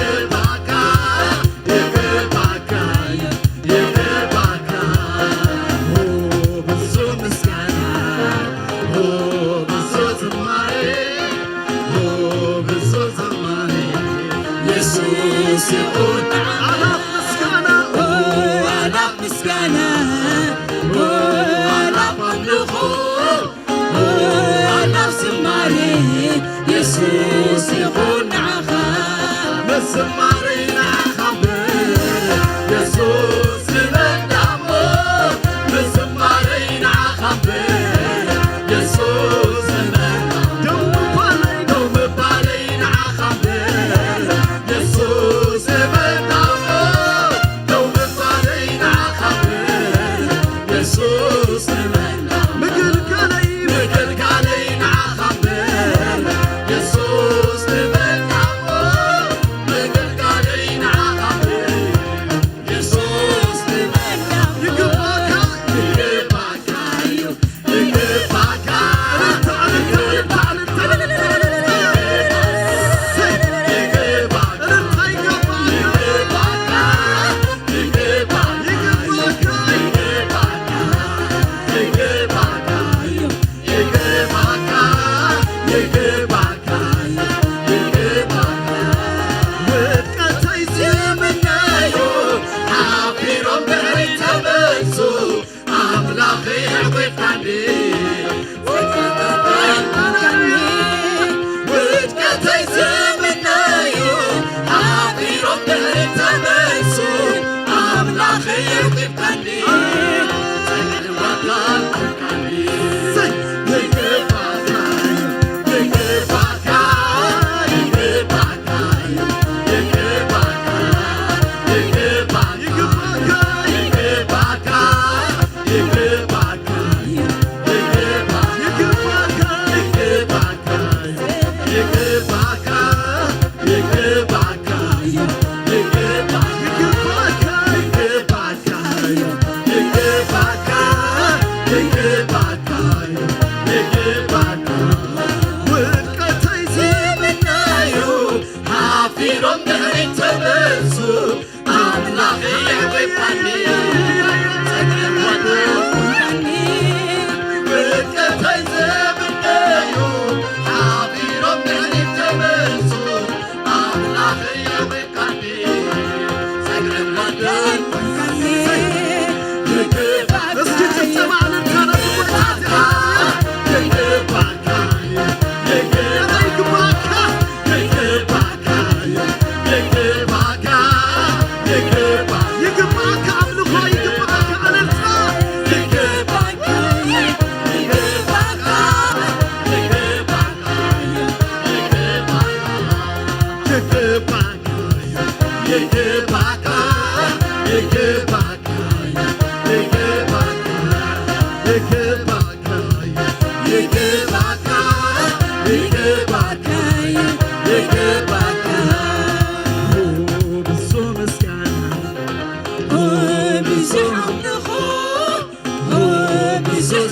ይግባእካ፣ ይግባእካ፣ ይግባእካ። ኦ ብዙ ምስጋና፣ ኦ ብዙ ዝማሬ፣ ኦ ብዙ ዝማሬ፣ የሱስ ይኹን። ኣላፍ ምስጋና፣ ኦ ኣላፍ ምስጋና፣ ኦ ኣላፍ ኣምልኾ፣ ኦ ኣላፍ ዝማሬ፣ የሱስ ይኹን ንዓኻ። ምዝማሬ ንዓኻ እምበር፣ የሱስ ንመን ደኣ እሞ። ምዝማሬ ንዓኻ እምበር፣ የሱስ ንመን ደኣ እሞ። ደው ምባለይ፣ ደው ምባለይ ንዓኻ እምበር፣ የሱስ ንመን ደኣ እሞ። ደው ምባለይ ንዓኻ እምበር፣ የሱስ ንመን ደኣ እሞ። ምግልጋለይ፣ ምግልጋለይ ንዓኻ እምበር፣ የሱስ ንመን ደኣ እሞ። ምግልጋለይ ንዓኻ እምበር፣ የሱስ ንመን ደኣ እሞ። ይግባእካ፣ ይግባእካ እዩ።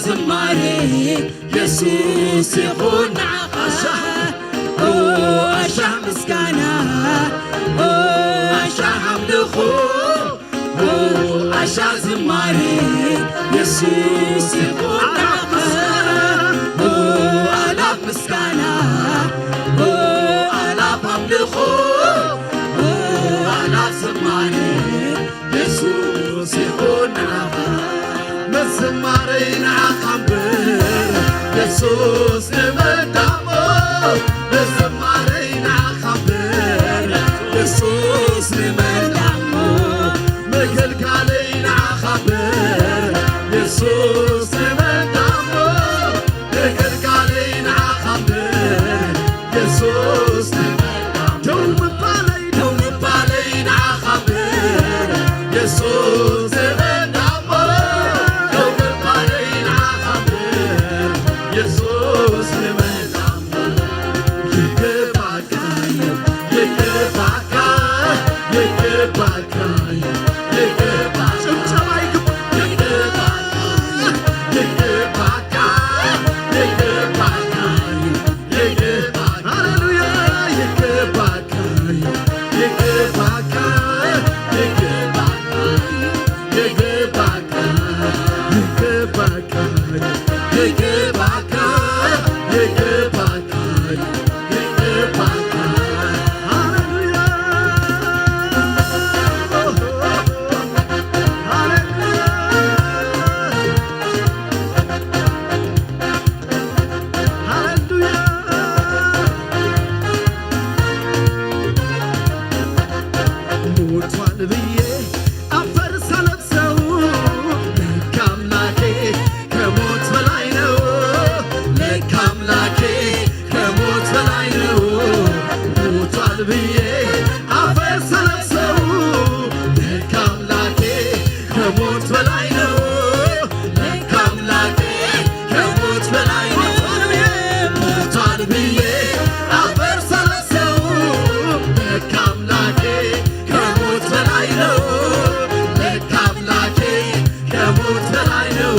ዝማሬ የሱስ ይኹን ንዓኻ። ኦ ኣሻ ምስጋና፣ ኦ ኣሻ ኣምልኾ፣ ኦ ኣሻ ዝማሬ የሱስ ይኹን ንዓኻ። ኦ ኣላፍ ምስጋና፣ ኦ ኣላፍ ኣምልኾ፣ ኦ ኣላፍ ዝማሬ የሱስ ይኹን ንዓኻ። መዝማረይ ንዓኻ እምበር የሱስ ንመን ደኣሞ። መዝማረይ ንዓኻ እምበር የሱስ ንመን ደኣሞ። ምግልጋለይ ንዓኻ እምበር የሱስ ንመን ደኣሞ። ምግልጋለይ ንዓኻ እምበር የሱስ ንመን ደኣሞ። ደው ምባለይ፣ ደው ምባለይ ንዓኻ እምበር የሱስ ንመን ደኣሞ። ደው ምባለይ ንዓኻ እምበር የሱስ ንመን ደኣሞ። ይግባካ፣ ይግባካ፣ ይግባካ፣ ይግባካ። ጭብጨባ ይግባካ፣ ይግባካ፣ ይግባካ፣ ይግባካ። ሃሌሉያ። ይግባካ፣ ይግባካ፣ ይግባካ፣ ይግባካ፣ ይግባካ፣ ይግባካ፣ ይግባካ። ይገባካል። ሃሌሉያ፣ ሃሌሉያ፣ ሃሌሉያ። ሞቷል ብዬ አፈር ሳለብሰው፣ ለካ አምላኬ ከሞት በላይ ነው። ለካ አምላኬ ከሞት በላይ ነው። ሞቷል ብዬ አፈር ሳለብሰው፣ ለካ አምላኬ ከሞት በላይ ነው። ለካ አምላኬ ከሞት በላይ ነው። ሞቷል ብዬ አፈር ሳለብሰው፣ ለካ አምላኬ ከሞት በላይ ነው። ለካ አምላኬ ከሞት በላይ ነው።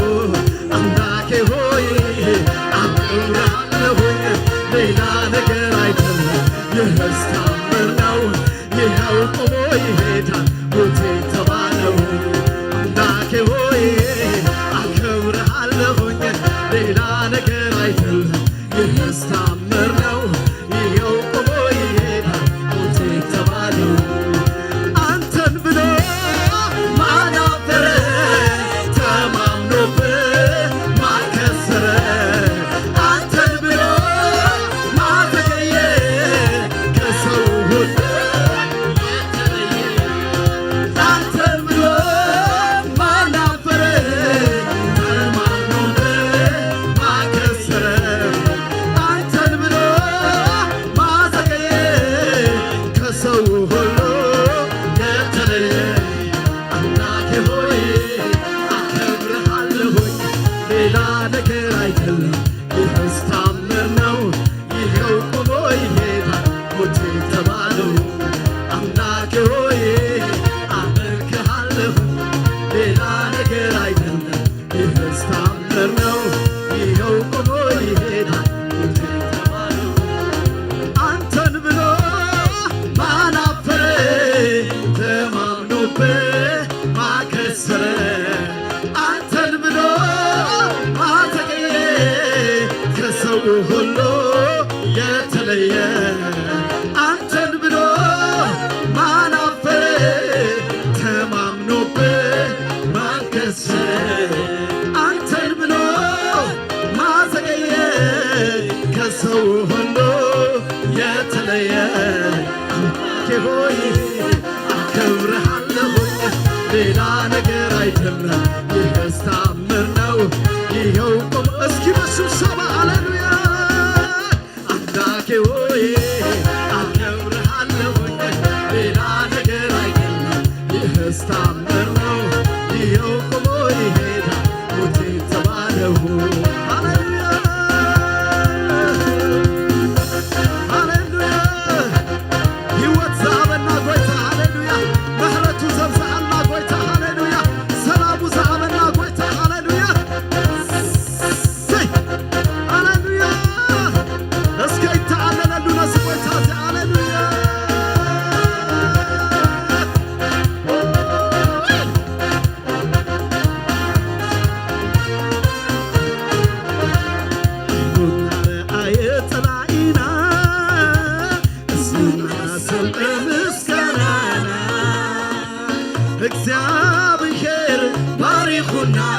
አምላኬ ሆይ አከብርሃለሁኝ፣ ሌላ ነገር አይደለም፣ ይህስ ታምር ነው። ይኸው ቆሞ ይሄዳል፣ ሞት የተባለው። አምላኬ ሆይ አከብርሃለሁኝ፣ ሌላ ነገር አይደለም፣ ይህስ ታምር ነው። ይኸው ቆሞ ይሄዳል፣ ሞት የተባለው። አንተን ብሎ ማን አፈረ? ተማምኖብህ ማን ከሰረ? አንተን ብሎ ማን ተገየ? ከሰው ሁሉ የተለየ። አንተን ብሎ ማን አፈረ? ተማምኖብህ ማን ከሰረ? አንተን ብሎ ማን ተገየ? ከሰው ሁሉ የተለየ። አምላኬ ሆይ አከብርሃለሁኝ፣ ሌላ ነገር አይደለም፣ ይህስ ታምር ነው። ይኸው ቆሞ ይሄዳል፣ ሞት የተባለው። አምላኬ ሆይ አመልክሃለሁ፣ ሌላ ነገር አይደለም፣ ይህስ ታምር ነው። ይኸው ቆሞ ይሄዳል፣ ሞት የተባለው። አንተን ብሎ ማን አፈረ? ተማምኖብህ ማን ከሰረ? አንተን ብሎ ማን ተገየ? ከሰው ሁሉ የተለየ። አንተን ብሎ ማን አፈረ? ተማምኖብህ ማን ከሰረ? አንተን ብሎ ማን ተገየ? ከሰው ሁሉ የተለየ። አምላኬ ሆይ አከብርሃለሁ፣ ሌላ ነገር አይደለም፣ ይህስ ታምር ነው። ይኸው ቆሞ እስኪ በስብሰባ ሃሌሉያ። አምላኬ ሆይ አከብርሃለሁ፣ ሌላ ነገር አይደለም፣ ይህስ ታምር ነው። ይኸው ቆሞ ይሄዳል፣ ሞት የተባለው። ሃሌሉያ፣ ሃሌሉያ። ህይወት ዝሃበና ጎይታ፣ ሃሌሉያ። ምሕረቱ ዘብዝሓልና ጎይታ፣ ሃሌሉያ። ሰላሙ ዝሃበና ጎይታ፣ ሃሌሉያ።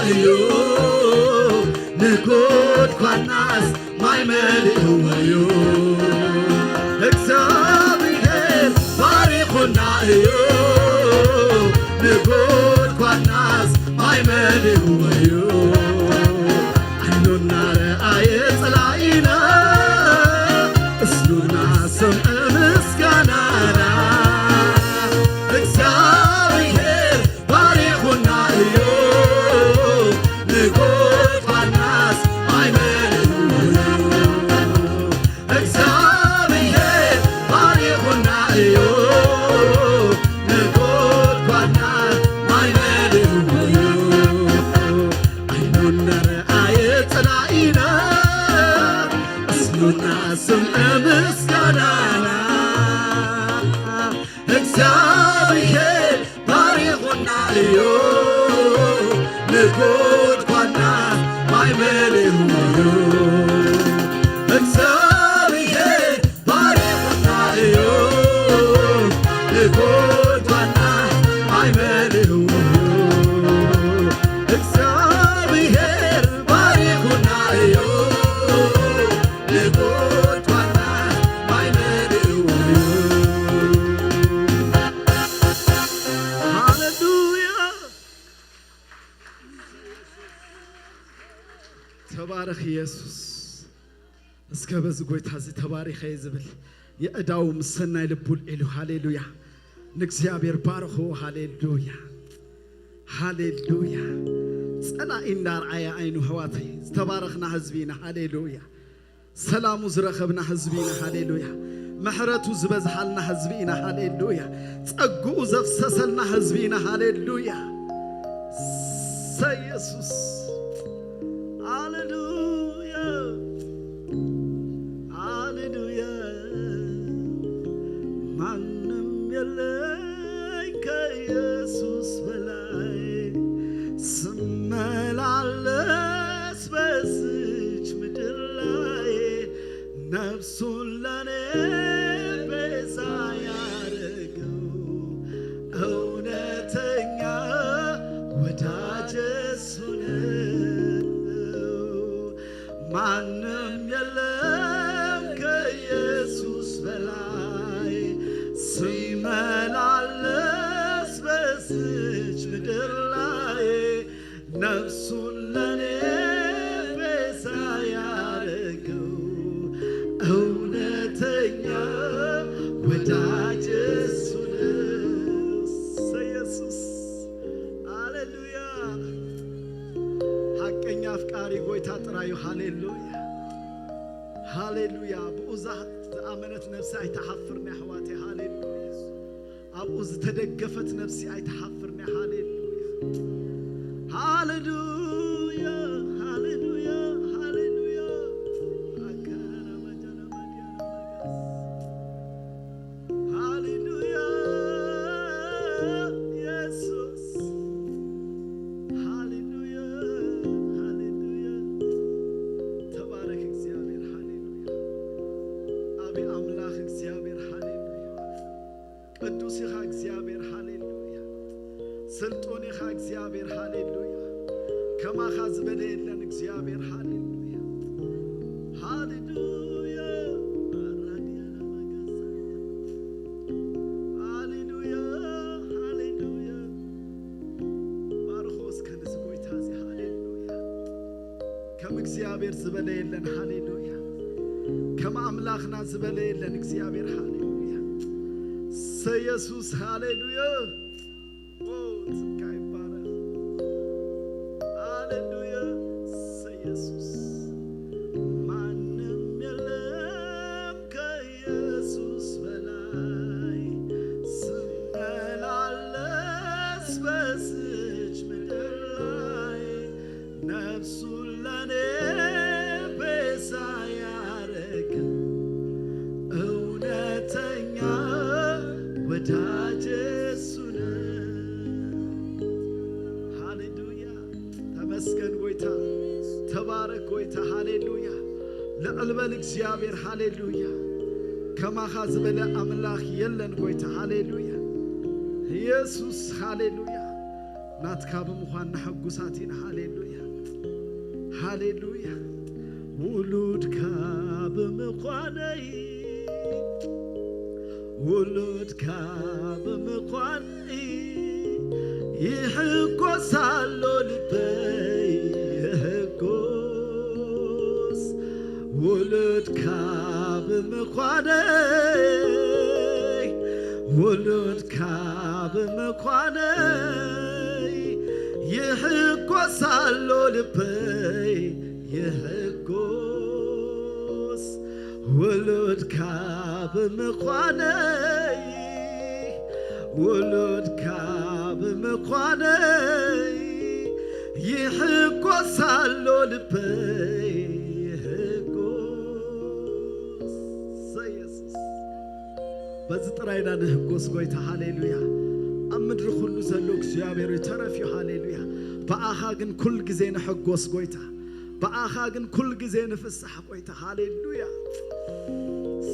እዩ፣ ንጎድጓድናስ ማይ መሊእዎ እዩ። እግዚኣብሔር ባሪኹና እዩ፣ ንጎድጓድናስ ማይ መሊእዎ እዩ። ዓይኑ እናረኣየ ጸላኢና፣ እዝኑ እናሰምዐ ምስጋናና። እግዚኣብሔር ባሪኹና እዩ፣ ንጎድጓድናስ ማይ መሊእዎ እዩ። እግዚኣብሔር ባሪኹና እዩ፣ ንጎድጓድና ማይ መሊእዎ እዩ። ዓይኑ እናረኣየ ጸላኢና፣ እዝኑ እናሰምዐ ምስጋናና። እግዚኣብሔር ባሪኹና እዩ፣ ንጎድጓድና ማይ መሊእዎ እዩ። እግዚኣብሔር ባሪኹና እዩ፣ ንጎድጓድና ማይ መሊእዎ እዩ። እግዚኣብሔር ባሪኹና እዩ፣ ንጎድጓድና ማይ መሊእዎ እዩ። ሃሌሉያ። ተባረኽ ኢየሱስ። እስከ በዚ ጎይታ እዚ ተባሪኸ እየ ዝብል የእዳው ምስ ሰናይ ልቡ ልዒሉ፣ ሃሌሉያ፣ ንእግዚኣብሔር ባርኽዎ። ሃሌሉያ፣ ሃሌሉያ። ጸላኢ እንዳርኣየ ዓይኑ፣ ኣሕዋተይ፣ ዝተባረኽና ህዝቢ ኢና። ሃሌሉያ። ሰላሙ ዝረኸብና ህዝቢ ኢና። ሃሌሉያ። ምሕረቱ ዝበዝሓልና ህዝቢ ኢና። ሃሌሉያ። ጸግኡ ዘፍሰሰልና ህዝቢ ኢና። ሃሌሉያ። ሰ-፣ ኢየሱስ። ሃሌሉያ። ሃሌሉያ። ማንም የለኝ ከኢየሱስ በላይ፣ ስመላለስ በዝች ምድር ላይ፣ ነፍሱን ለኔ ቤዛ ያረገው እውነተኛ ወዳጅ እሱ ነው። ማንም የለም ከኢየሱስ በላይ፣ ሲመላለስ በዝች ምድር ላይ፣ ነፍሱን ለኔ ቤዛ ያረገው እውነተኛ ወዳጅ እሱ ነው። ኢየሱስ። ሃሌሉያ። ሓቀኛ ኣፍቃሪ ጎይታ ጥራዩ። ሃሌሉያ፣ ሃሌሉያ። ብኡ ዝኣ-፣ ዝኣመነት ነፍሲ ኣይትሓፍርን ኣሕዋተይ። ሃሌሉያ። ኣብኡ ዝተደገፈት ነፍሲ ኣይትሓፍርን። ሃሌሉያ፣ ሃሌሉያ፣ ሃሌሉያ፣ ሃሌሉያ። ኣከና መጃና መዲያና መጋስ። ሃሌሉያ፣ ኢየሱስ። ሃሌሉያ፣ ሃሌሉያ። ተባረክ እግዚኣብሔር። ሃሌሉያ። ኣቢ ኣምላኽ እግዚኣብሔር። ሃሌሉያ። ቅዱስ ኢኻ እግዚኣብሔር። ሃሌሉያ። ስልጡን ኢኻ እግዚኣብሔር። ሃሌሉያ። ከማኻ ዝበለ የለን እግዚኣብሔር። ሃሌሉያ፣ ሃሌሉያ። ኣራድያና ማጋሳ። ሃሌሉያ፣ ሃሌሉያ። ባርኾ እስከ ነዚ ጎይታ እዚ። ሃሌሉያ። ከም እግዚኣብሔር ዝበለ የለን። ሃሌሉያ። ከም ኣምላኽና ዝበለ የለን እግዚኣብሔር። ሃሌሉያ። ሰ-፣ ኢየሱስ። ሃሌሉያ። ኦ፣ ስምካ ይባረክ። ሃሌሉያ። ሰ-፣ ኢየሱስ። ማንም የለም ከኢየሱስ በላይ፣ ስመላለስ በዝች ምድር ላይ፣ ነፍሱን ለኔ ቤዛ ያረገ እውነተኛ ወዳጅ እሱ ነው። ሃሌሉያ። ተመስገን ጎይታ፣ ተባረክ ጎይታ። ሃሌሉያ። ልዕል በል እግዚኣብሔር። ሃሌሉያ። ከማኻ ዝበለ ኣምላኽ የለን ጎይታ። ሃሌሉያ። ኢየሱስ። ሃሌሉያ። ናትካ ብምዃን ንሕጉሳት ኢና። ሃሌሉያ፣ ሃሌሉያ። ውሉድካ ብምዃነይ፣ ውሉድካ ብምዃነይ፣ ይሕጎስ ኣሎ ልበይ፣ ይሕጎስ። ውሉድካ ብምዃነይ፣ ውሉድካ ብምዃነይ፣ ይሕጎስ ኣሎ ልበይ፣ ይሕጎስ። ውሉድካ ብምዃነይ፣ ውሉድካ ብምዃነይ፣ ይሕጎስ ኣሎ ልበይ፣ ይሕጎስ። ኢየሱስ። በዚ ጥራይ ኢና ንሕጎስ ጎይታ። ሃሌሉያ። ኣብ ምድሪ ኩሉ ዘሎ እግዚኣብሔር እዩ፣ ተረፍ እዩ። ሃሌሉያ። ብኣኻ ግን ኩል ግዜ ንሕጎስ ጎይታ። ብኣኻ ግን ኩል ግዜ ንፍሳሕ ጎይታ። ሃሌሉያ።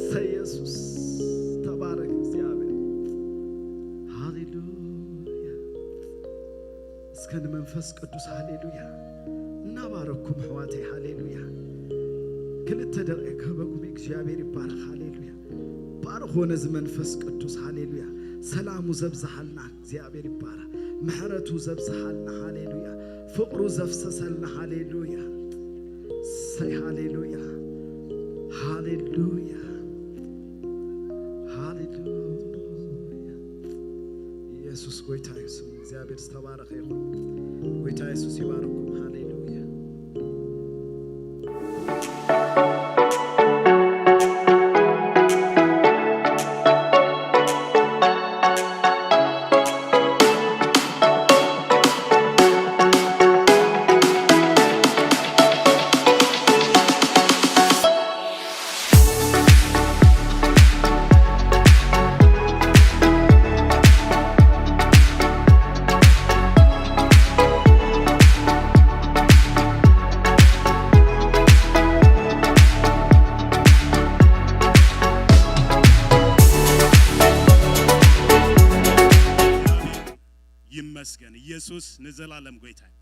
ሰ ኢየሱስ። ተባረክ እግዚኣብሔር። ሃሌሉያ። እስከ ንመንፈስ ቅዱስ ሃሌሉያ እናባረኩም ኣሕዋተይ። ሃሌሉያ። ክልተ ደቂቅ ክህበኩም እግዚኣብሔር ይባረክ። ሃሌሉያ። ባርኮ ነዚ መንፈስ ቅዱስ። ሃሌሉያ። ሰላሙ ዘብዝሃልና እግዚኣብሔር ይባረክ። ምሕረቱ ዘብዝሃልና። ሃሌሉያ። ፍቅሩ ዘፍሰሰልና። ሃሌሉያ። ሰይ ሃሌሉያ። ሃሌሉያ። ሃሌሉያ። ኢየሱስ ጎይታ እዩ ስሙ። እግዚኣብሔር ዝተባረከ ይኹን። ጎይታ ኢየሱስ ይባርኩም። ሃሌሉያ። ይመስገን። ኢየሱስ ንዘላለም ጎይታ እዩ።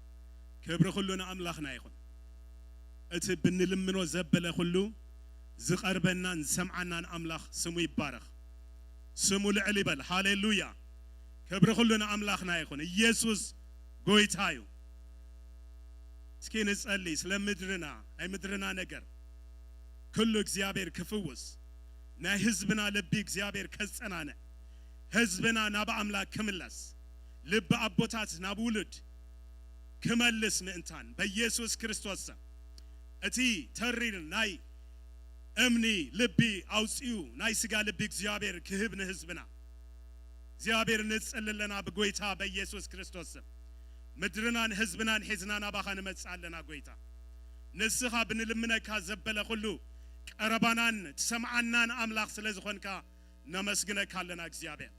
ክብሪ ኩሉ ንኣምላኽና ይኹን። እቲ ብንልምኖ ዘበለ ኩሉ ዝቐርበናን ዝሰምዓናን ኣምላኽ ስሙ ይባረኽ። ስሙ ልዕል ይበል። ሃሌሉያ። ክብሪ ኩሉ ንኣምላኽና ይኹን። ኢየሱስ ጎይታ እዩ። እስኪ ንጸሊ ስለ ምድርና፣ ናይ ምድርና ነገር ኩሉ እግዚኣብሔር ክፍውስ፣ ናይ ህዝብና ልቢ እግዚኣብሔር ከጸናነ፣ ህዝብና ናብ ኣምላኽ ክምለስ፣ ልቢ ኣቦታት ናብ ውሉድ ክመልስ ምእንታን በኢየሱስ ክርስቶስ ስም እቲ ተሪር ናይ እምኒ ልቢ ኣውጺኡ ናይ ስጋ ልቢ እግዚኣብሔር ክህብ ንህዝብና እግዚኣብሔር ንጽሊ ኣለና ብጎይታ በኢየሱስ ክርስቶስ ስም። ምድርናን ህዝብናን ሒዝና ናባኻ ንመጽእ ኣለና ጎይታ። ንስኻ ብንልምነካ ዘበለ ኩሉ ቀረባናን ትሰምዓናን ኣምላኽ ስለ ዝኾንካ ነመስግነካ ኣለና እግዚኣብሔር።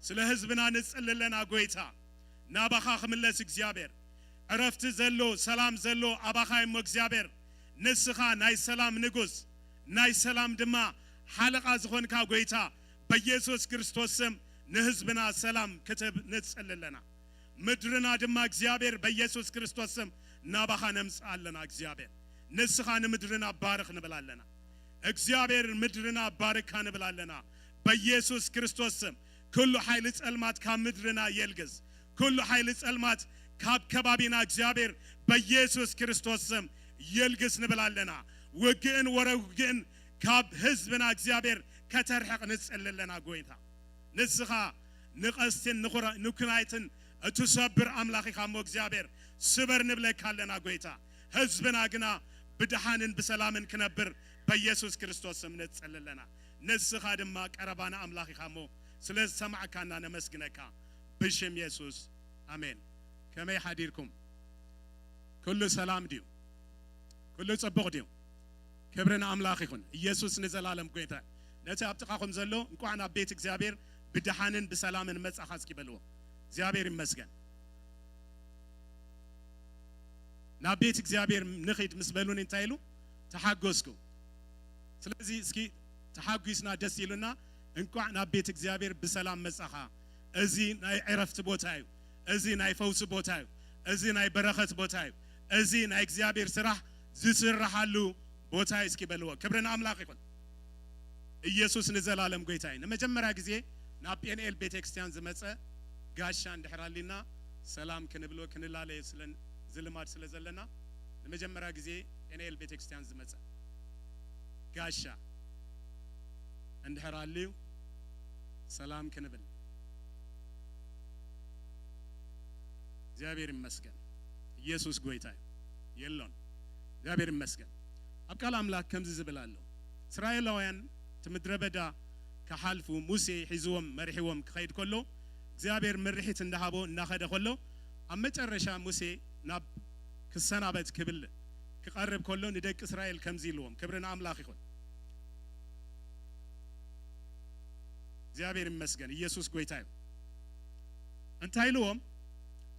ስለ ህዝብና ንጽሊ ኣለና ጎይታ። ናባኻ ክምለስ እግዚኣብሔር። ዕረፍቲ ዘሎ፣ ሰላም ዘሎ ኣባኻ እሞ እግዚኣብሔር። ንስኻ ናይ ሰላም ንጉስ፣ ናይ ሰላም ድማ ሓለቓ ዝኾንካ ጎይታ በኢየሱስ ክርስቶስ ስም ንህዝብና ሰላም ክትህብ ንጽሊ ኣለና። ምድርና ድማ እግዚኣብሔር በኢየሱስ ክርስቶስ ስም ናባኻ ነምጽእ ኣለና እግዚኣብሔር። ንስኻ ንምድርና ባርኽ ንብል ኣለና። እግዚኣብሔር ምድርና ባርካ ንብል ኣለና። በኢየሱስ ክርስቶስ ስም ኩሉ ሓይሊ ጸልማት ካብ ምድርና የልግስ። ኩሉ ሓይሊ ጸልማት ካብ ከባቢና እግዚኣብሔር በኢየሱስ ክርስቶስ ስም የልግስ ንብል ኣለና። ውግእን ወረ ውግእን ካብ ህዝብና እግዚኣብሔር ከተርሕቕ ንጽሊ ኣለና ጎይታ። ንስኻ ንቐስትን ንኹራ-፣ ንኩናይትን እትሰብር ኣምላኽ ኢኻ እሞ እግዚኣብሔር ስበር ንብለካ ኣለና ጎይታ። ህዝብና ግና ብድሓንን ብሰላምን ክነብር በኢየሱስ ክርስቶስ ስም ንጽሊ ኣለና። ንስኻ ድማ ቀረባና ኣምላኽ ኢኻ እሞ ስለ ዝሰማዕካና ነመስግነካ ብሽም የሱስ ኣሜን። ከመይ ሓዲርኩም? ኩሉ ሰላም ድዩ? ኩሉ ጽቡቕ ድዩ? ክብሪ ንኣምላኽ ይኹን። ኢየሱስ ንዘላለም ጎይታ። ነቲ ኣብ ጥቓኹም ዘሎ እንቋዕ ናብ ቤት እግዚኣብሔር ብደሓንን ብሰላምን መጻኻ እስኪ በልዎ። እግዚኣብሔር ይመስገን። ናብ ቤት እግዚኣብሔር ንኺድ ምስ በሉኒ እንታይ ኢሉ? ተሓጎስኩ። ስለዚ እስኪ ተሓጒስና ደስ ኢሉና እንቋዕ ናብ ቤት እግዚኣብሔር ብሰላም መጻኻ። እዚ ናይ ዕረፍቲ ቦታ እዩ። እዚ ናይ ፈውሲ ቦታ እዩ። እዚ ናይ በረኸት ቦታ እዩ። እዚ ናይ እግዚኣብሔር ስራሕ ዝስርሓሉ ቦታ እዩ። እስኪ በልዎ። ክብሪ ንኣምላኽ ይኹን። ኢየሱስ ንዘላለም ጎይታ እዩ። ንመጀመርያ ግዜ ናብ ጴንኤል ቤተክርስትያን ዝመጸ ጋሻ እንድሕር ኣሊና ሰላም ክንብሎ ክንላለዮ ስለ፣ እዚ ልማድ ስለ ዘለና ንመጀመርያ ግዜ ጴንኤል ቤተክርስትያን ዝመጸ ጋሻ እንድሕር ኣልዩ ሰላም ክንብል። እግዚኣብሔር ይመስገን። ኢየሱስ ጎይታ እዩ። የሎን። እግዚኣብሔር ይመስገን። ኣብ ቃል ኣምላኽ ከምዚ ዝብል ኣሎ። እስራኤላውያን እቲ ምድረ በዳ ክሓልፉ ሙሴ ሒዝዎም መሪሕዎም ክኸይድ ከሎ እግዚኣብሔር ምርሒት እንዳሃቦ እናኸደ ከሎ ኣብ መጨረሻ ሙሴ ናብ ክሰናበት ክብል ክቐርብ ከሎ ንደቂ እስራኤል ከምዚ ኢልዎም። ክብሪ ንኣምላኽ ይኹን። እግዚኣብሔር ይመስገን። ኢየሱስ ጎይታ እዩ። እንታይ ኢልዎም?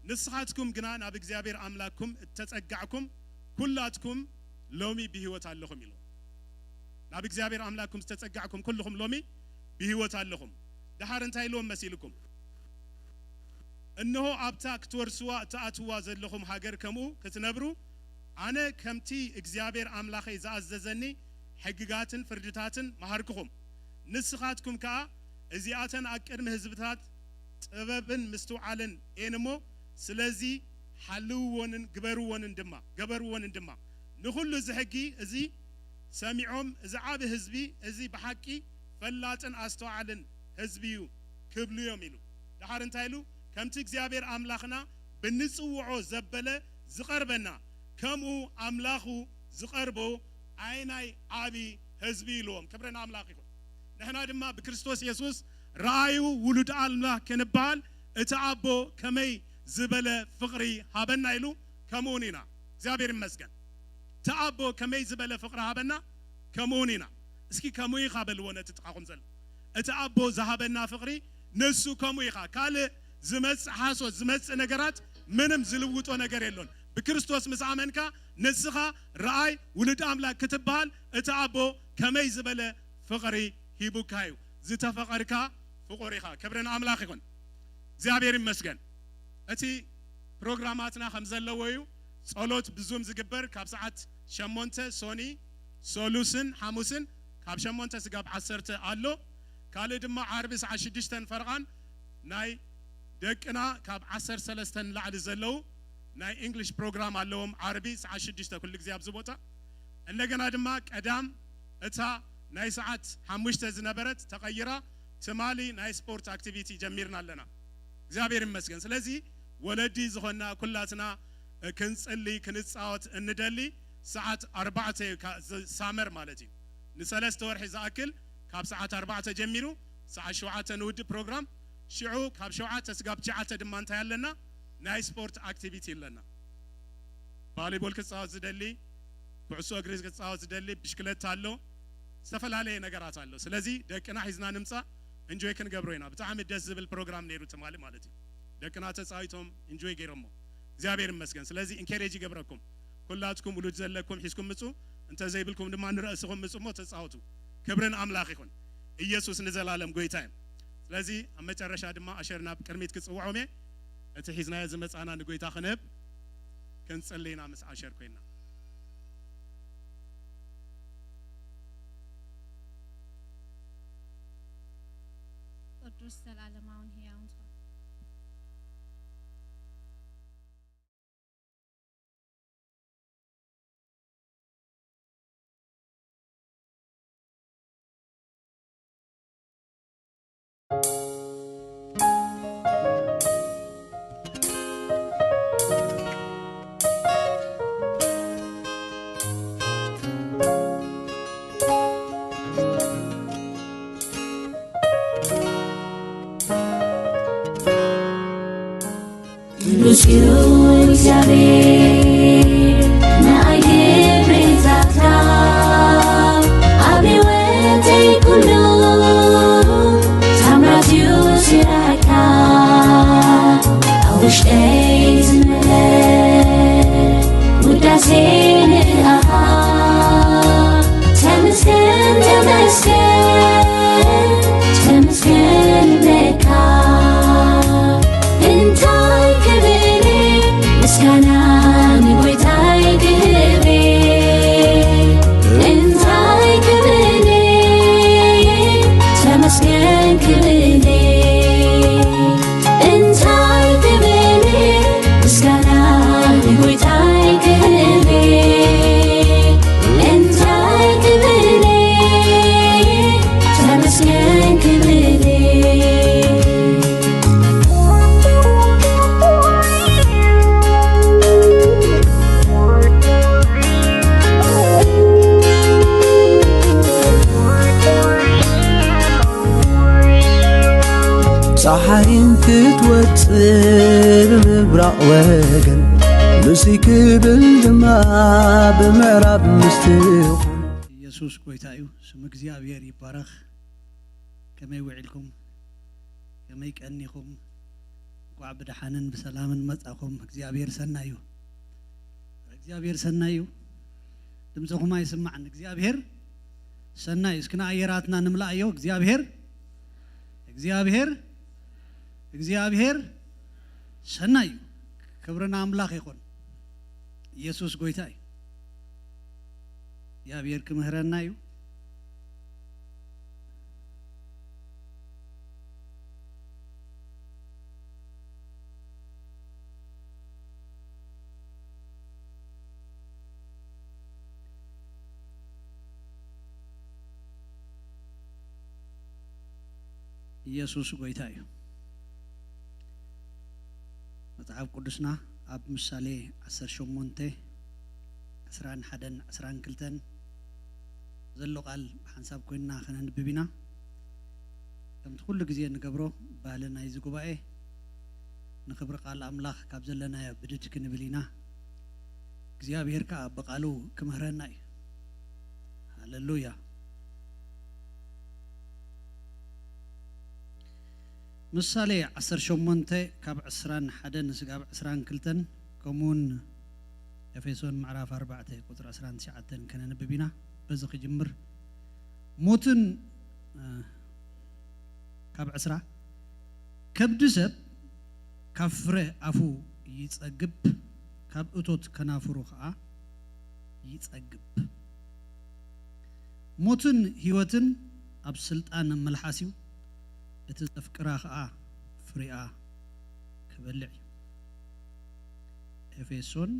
ንስኻትኩም ግና ናብ እግዚኣብሔር ኣምላክኩም እተጸጋዕኩም ኩላትኩም ሎሚ ብህይወት ኣለኹም ኢልዎም። ናብ እግዚኣብሔር ኣምላክኩም ዝተጸጋዕኩም ኩልኹም ሎሚ ብህይወት ኣለኹም። ደሓር እንታይ ኢልዎም መሲልኩም? እንሆ ኣብታ ክትወርስዋ እትኣትዋ ዘለኹም ሃገር ከምኡ ክትነብሩ ኣነ ከምቲ እግዚኣብሔር ኣምላኸይ ዝኣዘዘኒ ሕግጋትን ፍርድታትን መሃርክኹም። ንስኻትኩም ከኣ እዚኣተን ኣብ ቅድሚ ህዝብታት ጥበብን ምስትውዓልን እየን እሞ፣ ስለዚ ሓልውዎንን ግበርዎንን ድማ፣ ገበርዎንን ድማ። ንኹሉ እዚ ሕጊ እዚ ሰሚዖም፣ እዚ ዓቢ ህዝቢ እዚ ብሓቂ ፈላጥን ኣስተውዓልን ህዝቢ እዩ ክብሉ እዮም ኢሉ። ደሓር እንታይ ኢሉ? ከምቲ እግዚኣብሔር ኣምላኽና ብንጽውዖ ዘበለ ዝቐርበና፣ ከምኡ ኣምላኹ ዝቐርቦ ኣይናይ ዓቢ ህዝቢ ኢልዎም። ክብሪ ንኣምላኽ ይኹን። ንሕና ድማ ብክርስቶስ የሱስ ረኣዩ ውሉድ ኣምላኽ ክንበሃል እቲ ኣቦ ከመይ ዝበለ ፍቕሪ ሃበና ኢሉ ከምኡውን ኢና። እግዚኣብሔር ይመስገን። እቲ ኣቦ ከመይ ዝበለ ፍቕሪ ሃበና ከምኡውን ኢና። እስኪ ከምኡ ኢኻ በልዎ ነቲ ጥቓኹም ዘሎ። እቲ ኣቦ ዝሃበና ፍቕሪ ንሱ ከምኡ ኢኻ። ካልእ ዝመጽእ ሓሶት፣ ዝመጽእ ነገራት ምንም ዝልውጦ ነገር የሎን። ብክርስቶስ ምስ ኣመንካ ንስኻ ረኣይ ውሉድ ኣምላክ ክትበሃል እቲ ኣቦ ከመይ ዝበለ ፍቕሪ ሂቡካ እዩ። ዝተፈቐርካ ፍቑር ኢኻ። ክብሪ ንኣምላኽ ይኹን። እግዚኣብሔር ይመስገን። እቲ ፕሮግራማትና ከም ዘለዎ እዩ። ጸሎት ብዙም ዝግበር ካብ ሰዓት ሸሞንተ ሶኒ፣ ሰሉስን ሓሙስን ካብ ሸሞንተ ስጋብ ዓሰርተ ኣሎ። ካልእ ድማ ዓርቢ ሰዓት ሽዱሽተን ፈርቓን ናይ ደቅና ካብ ዓሰርተ ሰለስተ ንላዕሊ ዘለዉ ናይ እንግሊሽ ፕሮግራም ኣለዎም። ዓርቢ ሰዓት ሽዱሽተ ኩሉ ግዜ ኣብዚ ቦታ። እንደገና ድማ ቀዳም እታ ናይ ሰዓት ሓሙሽተ ዝነበረት ተቐይራ ትማሊ ናይ ስፖርት ኣክቲቪቲ ጀሚርና ኣለና። እግዚኣብሔር ይመስገን። ስለዚ ወለዲ ዝኾንና ኩላትና ክንጽሊ ክንጻወት እንደሊ ሰዓት ኣርባዕተ እዩ ካ-፣ ዝ-፣ ሳመር ማለት እዩ። ንሰለስተ ወርሒ ዝኣክል ካብ ሰዓት ኣርባዕተ ጀሚሩ ሰዓት ሸውዓተ ንውድእ ፕሮግራም። ሽዑ ካብ ሸውዓተ ስጋብ ትሽዓተ ድማ እንታይ ኣለና? ናይ ስፖርት ኣክቲቪቲ ኣለና። ቫሊቦል ክጻወት ዝደሊ፣ ኩዕሶ እግሪ ክጻወት ዝደሊ፣ ብሽክለታ ኣሎ፣ ዝተፈላለየ ነገራት ኣሎ። ስለዚ ደቅና ሒዝና ንምጻእ እንጆይ ክንገብሮ ኢና። ብጣዕሚ ደስ ዝብል ፕሮግራም ነይሩ ትማሊ ማለት እዩ። ደቅና ተጻዊቶም እንጆይ ገይሮሞ። እግዚኣብሔር ይመስገን። ስለዚ ኢንኬሬጅ ይገብረኩም። ኩላትኩም ውሉድ ዘለኩም ሒዝኩም ምጹ፣ እንተ ዘይብልኩም ድማ ንርእስኹም ምጹ እሞ ተጻወቱ። ክብርን ኣምላኽ ይኹን። ኢየሱስ ንዘላለም ጎይታ እዩ። ስለዚ ኣብ መጨረሻ ድማ ኣሸር ናብ ቅድሚት ክጽውዖም እየ። እቲ ሒዝናዮ ዝመጻና ንጎይታ ክንህብ ክንጽሊ ኢና ምስ ኣሸር ኮይና። ቅዱስ ዘላለማውን ህያውን ዝኾነ ቅዱስ እዩ እግዚኣብሔር፣ ንኣይ ክብሪ ዛታ፣ ኣብ ህይወተይ ኩሉ ታምራት እዩ ስራሕካ። ኣብ ውሽጠይ ዝመልእ ውዳሴ ንኣኻ። ተመስገን፣ ተመስገን፣ ተመስገን በቃ። እንታይ ብምብራቕ ወገን፣ ምሱይ ክብል ድማ ብምዕራብ ምስቲ ይኹን። ኢየሱስ ጎይታ እዩ። ስም እግዚኣብሔር ይባረኽ። ከመይ ውዒልኩም? ከመይ ቀኒኹም? እንኳዕ ብደሓንን ብሰላምን መጻኹም። እግዚኣብሔር ሰናይ እዩ። እግዚኣብሔር ሰናይ እዩ። ድምፅኹም ኣይስማዕን። እግዚኣብሔር ሰናይ እዩ። እስኪ ንኣየራትና ንምልኣዮ። እግዚኣብሔር፣ እግዚኣብሔር፣ እግዚኣብሔር ሰናይ እዩ። ክብሪ ንኣምላኽ ይኹን። ኢየሱስ ጎይታ እዩ። እግዚኣብሔር ክምህረና እዩ። ኢየሱስ ጎይታ እዩ። መጽሓፍ ቅዱስና ኣብ ምሳሌ ዓሰርተ ሸሞንተ፣ ዕስራን ሓደን፣ ዕስራን ክልተን ዘሎ ቃል ብሓንሳብ ኮይንና ከነንብብ ኢና። ከምቲ ኩሉ ግዜ ንገብሮ ባህሊ ናይዚ ጉባኤ፣ ንኽብሪ ቃል ኣምላኽ ካብ ዘለናዮ ብድድ ክንብል ኢና። እግዚኣብሔር ከኣ ብቃሉ ክምህረና እዩ። ሃሌሉያ። ምሳሌ ዓሰርተ ሸሞንተ ካብ ዕስራን ሓደን ስጋብ ዕስራን ክልተን፣ ከምኡውን ኤፌሶን ምዕራፍ ኣርባዕተ ቁጽሪ ዕስራን ትሽዓተን ከነንብብ ኢና። በዚ ክጅምር። ሞትን፣ እ፣ ካብ ዕስራ፣ ከብዲ ሰብ ካብ ፍረ ኣፉ ይጸግብ፣ ካብ እቶት ከናፍሩ ኸኣ ይጸግብ። ሞትን ህይወትን ኣብ ስልጣን መልሓስ እዩ፣ እቲ ዘፍቅራ ኸኣ ፍሬኣ ክበልዕ እዩ። ኤፌሶን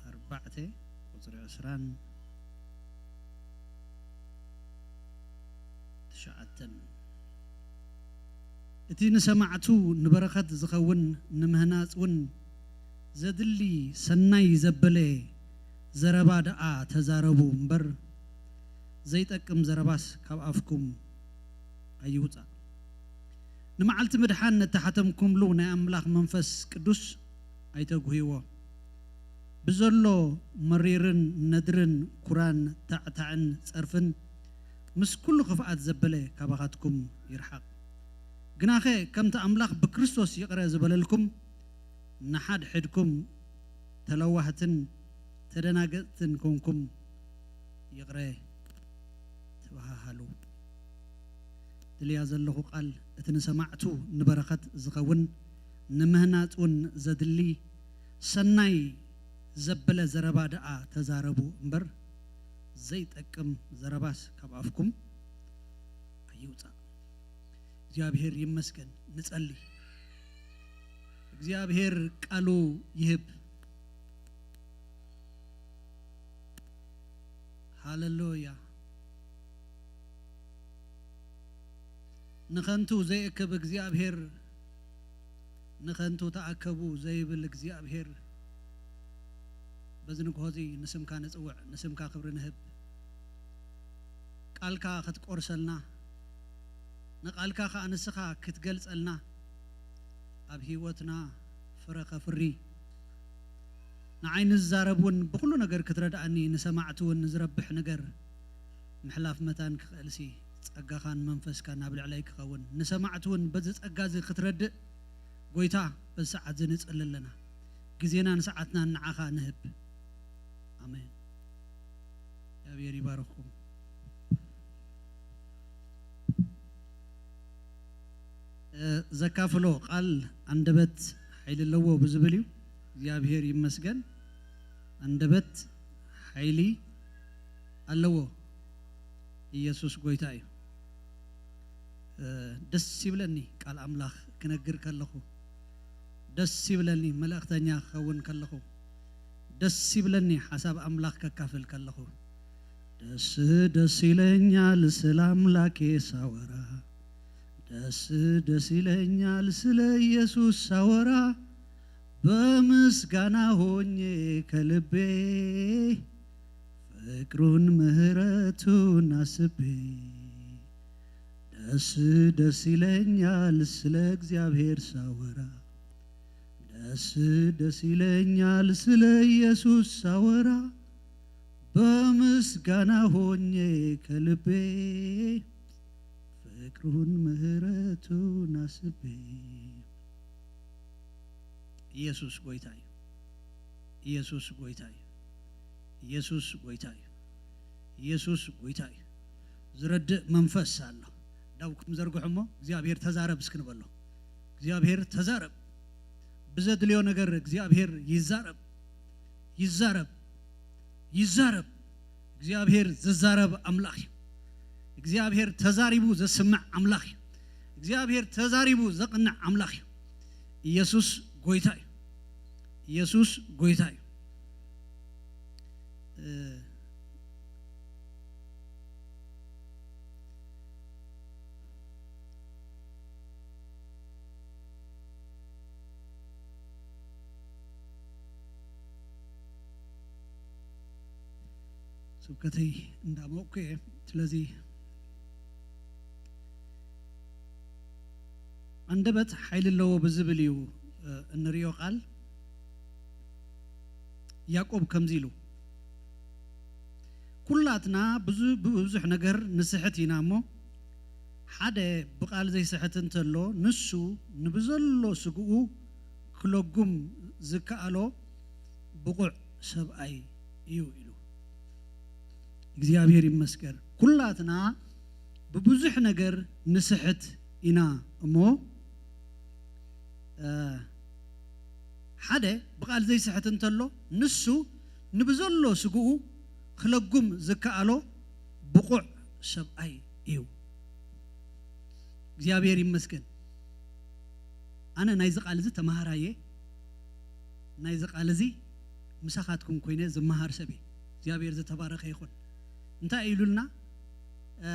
ኣርባዕተ ቁጽሪ ዕስራን ትሽዓተን። እቲ ንሰማዕቱ ንበረኸት ዝኸውን ንምህናጽ እውን ዘድሊ ሰናይ ዘበለ ዘረባ ደኣ ተዛረቡ እምበር፣ ዘይጠቅም ዘረባስ ካብ ኣፍኩም ኣይውጻእ። ንመዓልቲ ምድሓን እተሓተምኩምሉ ናይ ኣምላኽ መንፈስ ቅዱስ ኣይተጉህይዎ። ብዘሎ መሪርን ነድርን ኩራን ታዕታዕን ጸርፍን ምስ ኩሉ ክፍኣት ዘበለ ካባኻትኩም ይርሓቕ። ግናኸ ከምቲ ኣምላኽ ብክርስቶስ ይቕረ ዝበለልኩም፣ ንሓድሕድኩም ተለዋህትን ተደናገጽትን ኮንኩም ይቕረ ተበሃሃሉ። ድልያ ዘለኹ ቃል፣ እቲ ንሰማዕቱ ንበረኸት ዝኸውን ንምህናጽ እውን ዘድሊ ሰናይ ዘበለ ዘረባ ደኣ ተዛረቡ እምበር፣ ዘይጠቅም ዘረባስ ካብ ኣፍኩም ኣይውጻእ። እግዚኣብሔር ይመስገን። ንጸሊ። እግዚኣብሔር ቃሉ ይህብ። ሃሌሉያ። ንኸንቱ ዘይእክብ እግዚኣብሔር፣ ንኸንቱ ተኣከቡ ዘይብል እግዚኣብሔር፣ በዚ ንግሆ እዚ ንስምካ ንጽውዕ፣ ንስምካ ክብሪ ንህብ። ቃልካ ክትቆርሰልና፣ ንቃልካ ከኣ ንስኻ ክትገልጸልና፣ ኣብ ህይወትና ፍረ ከፍሪ፣ ንዓይ ንዝዛረብ እውን ብኹሉ ነገር ክትረድኣኒ፣ ንሰማዕቲ እውን ንዝረብሕ ነገር ምሕላፍ መታን ክኽእልሲ፣ ጸጋኻን መንፈስካን ኣብ ልዕለይ ክኸውን፣ ንሰማዕቲ እውን በዚ ጸጋ እዚ ክትረድእ፣ ጎይታ፣ በዚ ሰዓት እዚ ንጽሊ ኣለና። ግዜናን ሰዓትናን ንዓኻ ንህብ። ኣሜን። እግዚኣብሔር ይባርኽኩም። እ፣ ዘካፍሎ ቃል፣ ኣንደበት ሓይሊ ኣለዎ ብዝብል እዩ። እግዚኣብሔር ይመስገን። ኣንደበት ሓይሊ ኣለዎ። ኢየሱስ ጎይታ እዩ። እ፣ ደስ ይብለኒ ቃል ኣምላኽ ክነግር ከለኹ። ደስ ይብለኒ መልእኽተኛ ክኸውን ከለኹ። ደስ ይብለኒ ሓሳብ ኣምላኽ ከካፍል ከለኹ። ደስ ደስ ይለኛል ስለ ኣምላኬ ሳወራ፣ ደስ ደስ ይለኛል ስለ ኢየሱስ ሳወራ፣ በምስጋና ሆኜ ከልቤ ፍቅሩን ምህረቱን አስቤ። ደስ ደስ ይለኛል ስለ እግዚአብሔር ሳወራ፣ ደስ ደስ ይለኛል ስለ ኢየሱስ ሳወራ፣ በምስጋና ሆኜ ከልቤ ፍቅሩን ምህረቱን አስቤ። ኢየሱስ ጎይታ እዩ። ኢየሱስ ጎይታ እዩ። ኢየሱስ ጎይታ እዩ። ኢየሱስ ጎይታ እዩ። ዝረድእ መንፈስ ኣሎ። ዳውኩም ዘርግሑ እሞ እግዚኣብሔር ተዛረብ እስኪ ንበሎ። እግዚኣብሔር ተዛረብ። ብዘድልዮ ነገር እግዚኣብሔር ይዛረብ። ይዛረብ። ይዛረብ። እግዚኣብሔር ዝዛረብ ኣምላኽ እዩ። እግዚኣብሔር ተዛሪቡ ዘስምዕ ኣምላኽ እዩ። እግዚኣብሔር ተዛሪቡ ዘቕንዕ ኣምላኽ እዩ። ኢየሱስ ጎይታ እዩ። ኢየሱስ ጎይታ እዩ። እ፣ ስብከተይ እንዳሞቅኩ እየ። ስለዚ ኣንደበት ሓይሊ ኣለዎ ብዝብል እዩ፣ እ፣ እንሪኦ ቃል። ያዕቆብ ከምዚ ኢሉ፣ ኩላትና ብዙ-፣ ብብዙሕ ነገር ንስሕት ኢና እሞ፣ ሓደ ብቓል ዘይስሕት እንተሎ፣ ንሱ ንብዘሎ ስግኡ ክለጉም ዝከኣሎ ብቑዕ ሰብኣይ እዩ ኢሉ። እግዚኣብሔር ይመስገን። ኩላትና ብብዙሕ ነገር ንስሕት ኢና እሞ፣ እ፣ ሓደ ብቓል ዘይስሕት እንተሎ፣ ንሱ ንብዘሎ ስግኡ ክለጉም ዝከኣሎ ብቑዕ ሰብኣይ እዩ። እግዚኣብሔር ይመስገን። ኣነ ናይዚ ቃል እዚ ተማሃራየ፣ ናይዚ ቃል እዚ ምሳኻትኩም ኮይነ ዝመሃር ሰብ እየ። እግዚኣብሔር ዝተባረኸ ይኹን። እንታይ ኢሉልና? እ፣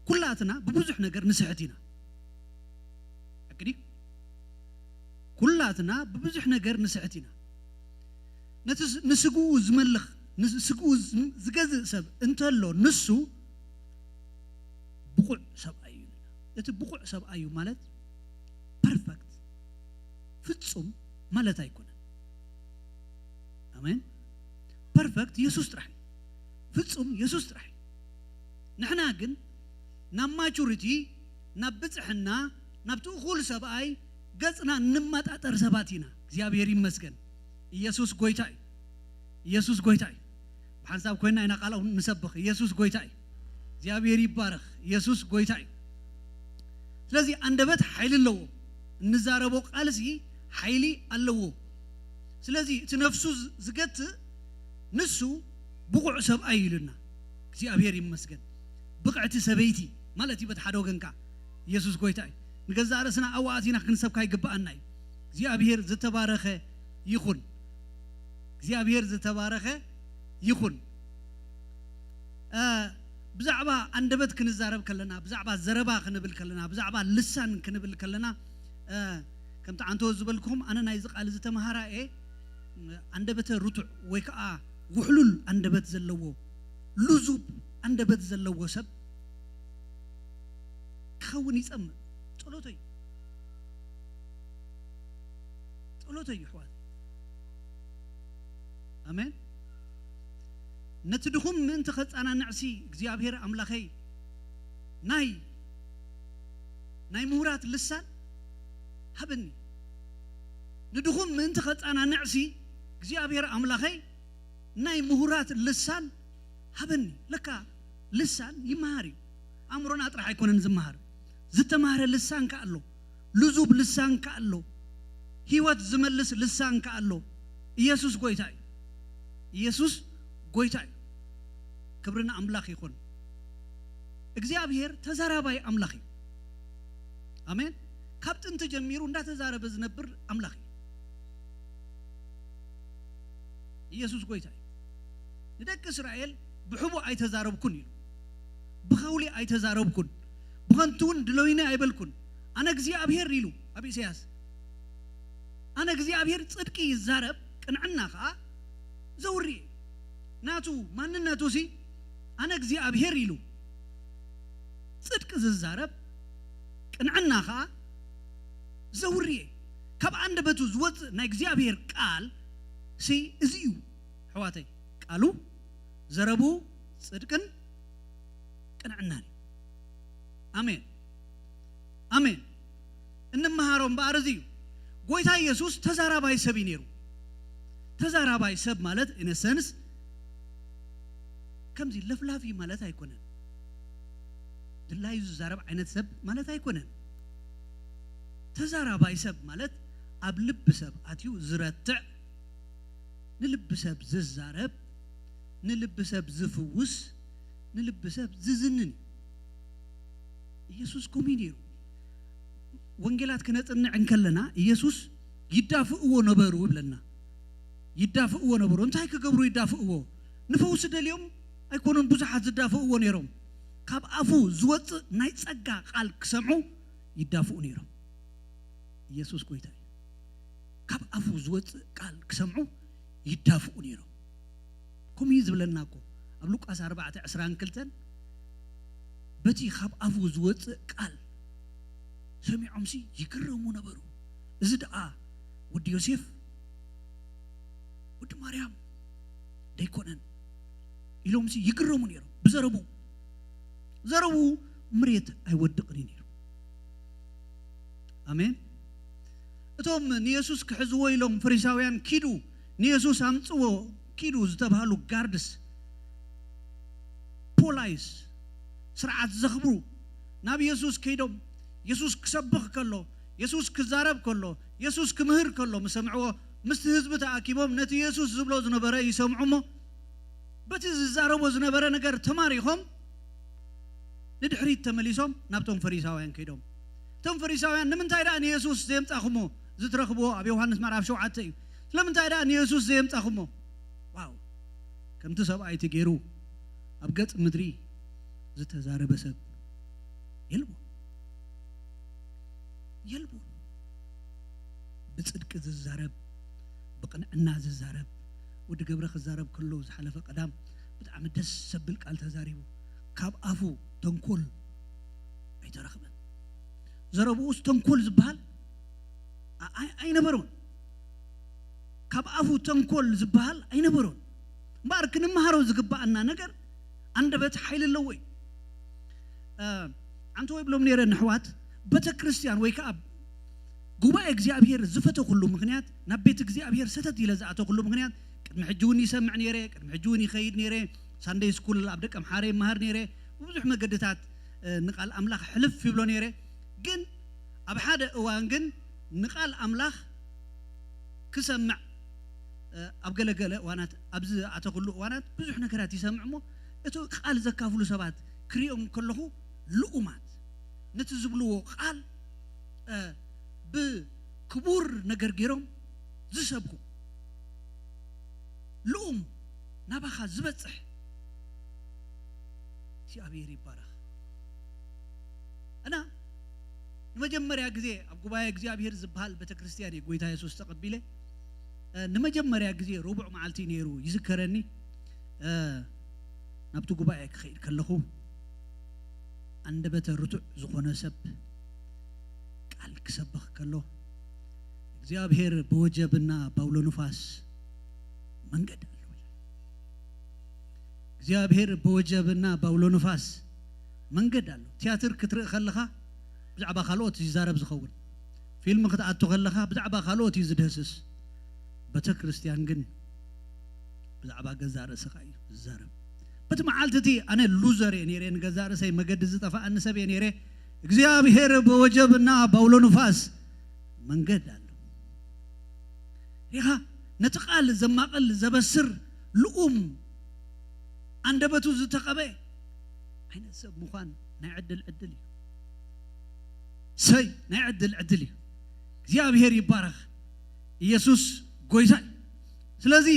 ኩላትና ብብዙሕ ነገር ንስሕት ኢና። ሓቂ ድዩ? ኩላትና ብብዙሕ ነገር ንስሕት ኢና። ነቲ ስ-፣ ንስግኡ ዝመልኽ፣ ንስግኡ ዝ-፣ ዝገዝእ ሰብ እንተሎ፣ ንሱ ብቑዕ ሰብኣይ እዩ። እቲ ብቑዕ ሰብኣይ እዩ ማለት ፐርፈክት፣ ፍጹም ማለት ኣይኮነን። ኣሜን። ፐርፈክት የሱስ ጥራሕ እዩ። ፍጹም የሱስ ጥራሕ እዩ። ንሕና ግን ናብ ማቹሪቲ፣ ናብ ብጽሕና፣ ናብቲ እኹል ሰብኣይ ገጽና እንመጣጠር ሰባት ኢና። እግዚኣብሔር ይመስገን። ኢየሱስ ጎይታ እዩ። ኢየሱስ ጎይታ እዩ። ብሓንሳብ ኮይና ኢና ቃል ንሰብኽ። ኢየሱስ ጎይታ እዩ። እግዚኣብሔር ይባረኽ። ኢየሱስ ጎይታ እዩ። ስለዚ ኣንደበት ሓይሊ ኣለዎ። እንዛረቦ ቃልሲ ሓይሊ ኣለዎ። ስለዚ እቲ ነፍሱ ዝ-፣ ዝገትእ ንሱ ብቑዕ ሰብኣይ እዩ ኢሉና። እግዚኣብሔር ይመስገን። ብቕዕቲ ሰበይቲ ማለት እዩ በቲ ሓደ ወገንካ። ኢየሱስ ጎይታ እዩ። ንገዛእ ርእስና ኣዋእቲና ክንሰብካ ይግብኣና እዩ። እግዚኣብሔር ዝተባረኸ ይኹን። እግዚኣብሔር ዝተባረኸ ይኹን። እ፣ ብዛዕባ ኣንደበት ክንዛረብ ከለና፣ ብዛዕባ ዘረባ ክንብል ከለና፣ ብዛዕባ ልሳን ክንብል ከለና፣ እ፣ ከምቲ ዓንተወት ዝበልኩም፣ ኣነ ናይዚ ቃል እዚ ተምሃራ እየ። ኣንደበተ ርቱዕ ወይ ከዓ ውሕሉል ኣንደበት ዘለዎ፣ ልዙብ ኣንደበት ዘለዎ ሰብ ክኸውን ይጸምእ። ጸሎተይ፣ ጸሎተይ ይሕዋት። ኣሜን። ነቲ ድኹም ምእንቲ ከጻናንዕሲ እግዚኣብሔር ኣምላኸይ ናይ፣ ናይ ምሁራት ልሳን ሃበኒ። ንድኹም ምእንቲ ከጻናንዕሲ እግዚኣብሔር ኣምላኸይ ናይ ምሁራት ልሳን ሃበኒ። ለካ ልሳን ይመሃር እዩ። ኣእምሮና ጥራሕ ኣይኮነን ዝመሃር። ዝተማህረ ልሳን ከኣ ኣሎ። ልዙብ ልሳን ከኣ ኣሎ። ህይወት ዝመልስ ልሳን ከኣ ኣሎ። ኢየሱስ ጎይታ እዩ። ኢየሱስ ጎይታ እዩ። ክብሪ ንኣምላኽ ይኹን። እግዚኣብሔር ተዛራባይ ኣምላኽ እዩ። ኣሜን። ካብ ጥንቲ ጀሚሩ እንዳተዛረበ ዝነብር ኣምላኽ እዩ። ኢየሱስ ጎይታ እዩ። ንደቂ እስራኤል ብሕቡእ ኣይተዛረብኩን ኢሉ። ብኸውሊ ኣይተዛረብኩን፣ ብኸንቱ እውን ድለዩኒ ኣይበልኩን። ኣነ እግዚኣብሔር ኢሉ ኣብ ኢሳያስ። ኣነ እግዚኣብሔር ጽድቂ ይዛረብ፣ ቅንዕና ኸኣ ዘውሪ እየ። ናቱ ማንነቱ ሲ ኣነ እግዚኣብሔር ኢሉ። ጽድቂ ዝዛረብ፣ ቅንዕና ኸኣ ዘውርየ። ካብ ኣንደበቱ ዝወጽእ ናይ እግዚኣብሔር ቃል ሲ እዚ እዩ። ኣሕዋተይ፣ ቃሉ፣ ዘረቡ ጽድቅን ቅንዕናን እዩ። ኣሜን፣ ኣሜን። እንመሃሮ እምበኣር እዚ እዩ። ጎይታ ኢየሱስ ተዛራባይ ሰብ እዩ ነይሩ። ተዛራባይ ሰብ ማለት፣ ኢነሰንስ፣ ከምዚ ለፍላፊ ማለት ኣይኮነን። ድላዩ ዝዛረብ ዓይነት ሰብ ማለት ኣይኮነን። ተዛራባይ ሰብ ማለት ኣብ ልቢ ሰብ ኣትዩ ዝረትዕ፣ ንልቢ ሰብ ዝዛረብ፣ ንልቢ ሰብ ዝፍውስ፣ ንልቢ ሰብ ዝዝንን እዩ። ኢየሱስ ከምኡ እዩ ነይሩ። ወንጌላት ክነጽንዕ እንከለና ኢየሱስ ይዳፍእዎ ነበሩ ይብለና። ይዳፍእዎ ነበሩ። እንታይ ክገብሩ ይዳፍእዎ? ንፈውሲ ደልዮም ኣይኮኑን ብዙሓት ዝዳፍእዎ ነይሮም። ካብ ኣፉ ዝወጽእ ናይ ጸጋ ቃል ክሰምዑ ይዳፍኡ ነይሮም። ኢየሱስ ጎይታ እዩ። ካብ ኣፉ ዝወጽእ ቃል ክሰምዑ ይዳፍኡ ነይሮም። ከምኡ እዩ ዝብለና እኮ ኣብ ሉቃስ ኣርባዕተ ዕስራን ክልተን፣ በቲ ካብ ኣፉ ዝወጽእ ቃል ሰሚዖምሲ ይግረሙ ነበሩ። እዚ ደኣ ወዲ ዮሴፍ ወዲ ማርያም ደይኮነን ኢሎምሲ ይግረሙ ነይሮም። ብዘረቡ፣ ዘረቡ ምሬት ኣይወድቕን እዩ ነይሩ። ኣሜን። እቶም ንየሱስ ክሕዝዎ ኢሎም ፈሪሳውያን ኪዱ፣ ንየሱስ ኣምጽዎ ኪዱ ዝተባህሉ ጋርድስ፣ ፖላይስ፣ ስርዓት ዘኽብሩ፣ ናብ የሱስ ከይዶም፣ የሱስ ክሰብኽ ከሎ፣ የሱስ ክዛረብ ከሎ፣ የሱስ ክምህር ከሎ ምስ ሰምዕዎ፣ ምስቲ ህዝቢ ተኣኪቦም ነቲ የሱስ ዝብሎ ዝነበረ ይሰምዑ እሞ፣ በቲ ዝዛረቦ ዝነበረ ነገር ተማሪኾም ንድሕሪት ተመሊሶም ናብቶም ፈሪሳውያን ከይዶም፣ እቶም ፈሪሳውያን፣ "ንምንታይ ደኣ ንየሱስ ዘየምጻኹሞ?" እዚ ትረኽብዎ ኣብ ዮሃንስ ምዕራፍ ሸውዓተ እዩ። "ስለምንታይ ደኣ ንየሱስ ዘየምጻኹሞ?" ዋው! ከምቲ ሰብኣይ እቲ ገይሩ ኣብ ገጽ ምድሪ ዝተዛረበ ሰብ የልቦን። የልቦን። ብጽድቂ ዝዛረብ፣ ብቕንዕና ዝዛረብ፣ ወዲ ገብረ ክዛረብ ከሎ ዝሓለፈ ቀዳም ብጣዕሚ ደስ ዘብል ቃል ተዛሪቡ። ካብ ኣፉ ተንኮል ኣይተረኽበን። ዘረብኡስ ተንኮል ዝበሃል ኣ-፣ ኣይ-፣ ኣይነበሮን። ካብ ኣፉ ተንኮል ዝበሃል ኣይነበሮን። እምበኣር ክንመሃሮ ዝግበኣና ነገር ኣንደበት ሓይሊ ኣለዎ እዩ። እ፣ ኣንተ ወይ ብሎም ነይረ ንሕዋት ቤተ ክርስቲያን ወይ ከዓ ጉባኤ እግዚኣብሔር ዝፈተኹሉ ምኽንያት፣ ናብ ቤት እግዚኣብሔር ሰተት ኢለ ዝኣተኹሉ ምኽንያት፣ ቅድሚ ሕጂ እውን ይሰምዕ ነይረ፣ ቅድሚ ሕጂ እውን ይኸይድ ነይረ፣ ሳንደይ ስኩል ኣብ ደቀ ምሓረ ይመሃር ነይረ፣ ብብዙሕ መገድታት፣ እ፣ ንቃል ኣምላኽ ሕልፍ ይብሎ ነይረ። ግን ኣብ ሓደ እዋን ግን ንቃል ኣምላኽ ክሰምዕ፣ እ፣ ኣብ ገለገለ እዋናት፣ ኣብ ዝኣተኹሉ እዋናት ብዙሕ ነገራት ይሰምዕ እሞ፣ እቲ ቃል ዘካፍሉ ሰባት ክሪኦም ከለኹ ልኡማት፣ ነቲ ዝብልዎ ቃል፣ እ፣ ብክቡር ነገር ገይሮም ዝሰብኩ፣ ልኡም ናባኻ ዝበጽሕ እግዚኣብሔር ይባረኽ። እና ንመጀመርያ ግዜ ኣብ ጉባኤ እግዚኣብሔር ዝበሃል ቤተክርስትያን እየ ጎይታ የሱስ ተቐቢለ። እ፣ ንመጀመርያ ግዜ ረቡዕ መዓልቲ ነይሩ ይዝከረኒ። እ፣ ናብቲ ጉባኤ ክኸይድ ከለኹ፣ ኣንደበተ ርቱዕ ዝኾነ ሰብ ቃል ክሰብኽ ከሎ፣ "እግዚኣብሔር ብወጀብና ባውሎ ንፋስ መንገድ ኣለዎ" ይላል። እግዚኣብሔር ብወጀብና ባውሎ ንፋስ መንገድ ኣሎ። ቲያትር ክትርኢ ከለኻ ብዛዕባ ካልኦት እዩ ዝዛረብ ዝኸውን። ፊልም ክትኣቱ ከለኻ ብዛዕባ ካልኦት እዩ ዝድህስስ። ቤተ ክርስቲያን ግን ብዛዕባ ገዛእ ርእስኻ እዩ ዝዛረብ። በቲ መዓልቲ እቲ ኣነ ሉዘር እየ ነይረ፣ ንገዛእ ርእሰይ መገዲ ዝጠፋኣኒ ሰብ እየ ነይረ። እግዚኣብሔር ብወጀብና ባውሎ ንፋስ መንገድ ኣሎ። ሪኻ ነቲ ቃል ዘማቕል ዘበስር ልኡም ኣንደበቱ ዝተቐበ ዓይነት ሰብ ምዃን ናይ ዕድል ዕድል እዩ። ሰይ ናይ ዕድል ዕድል እዩ። እግዚኣብሔር ይባረኽ። ኢየሱስ ጎይታ እዩ። ስለዚ፣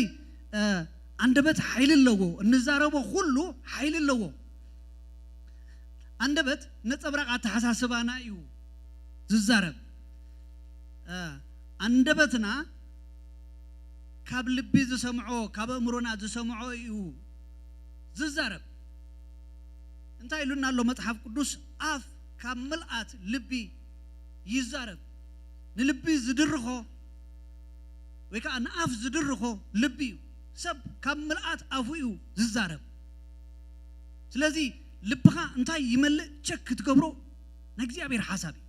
እ፣ ኣንደበት ሓይሊ ኣለዎ። እንዛረቦ ኩሉ ሓይሊ ኣለዎ። ኣንደበት ነጸብራቕ ኣተሓሳስባና እዩ ዝዛረብ። እ፣ ኣንደበትና ካብ ልቢ ዝሰምዖ፣ ካብ ኣእምሮና ዝሰምዖ እዩ ዝዛረብ። እንታይ ኢሉና ኣሎ መጽሓፍ ቅዱስ? ኣፍ ካብ ምልኣት ልቢ ይዛረብ። ንልቢ ዝድርኾ ወይ ከዓ ንኣፍ ዝድርኾ ልቢ እዩ። ሰብ ካብ ምልኣት ኣፉ እዩ ዝዛረብ። ስለዚ ልብኻ እንታይ ይመልእ ቸክ ክትገብሮ ናይ እግዚኣብሔር ሓሳብ እዩ።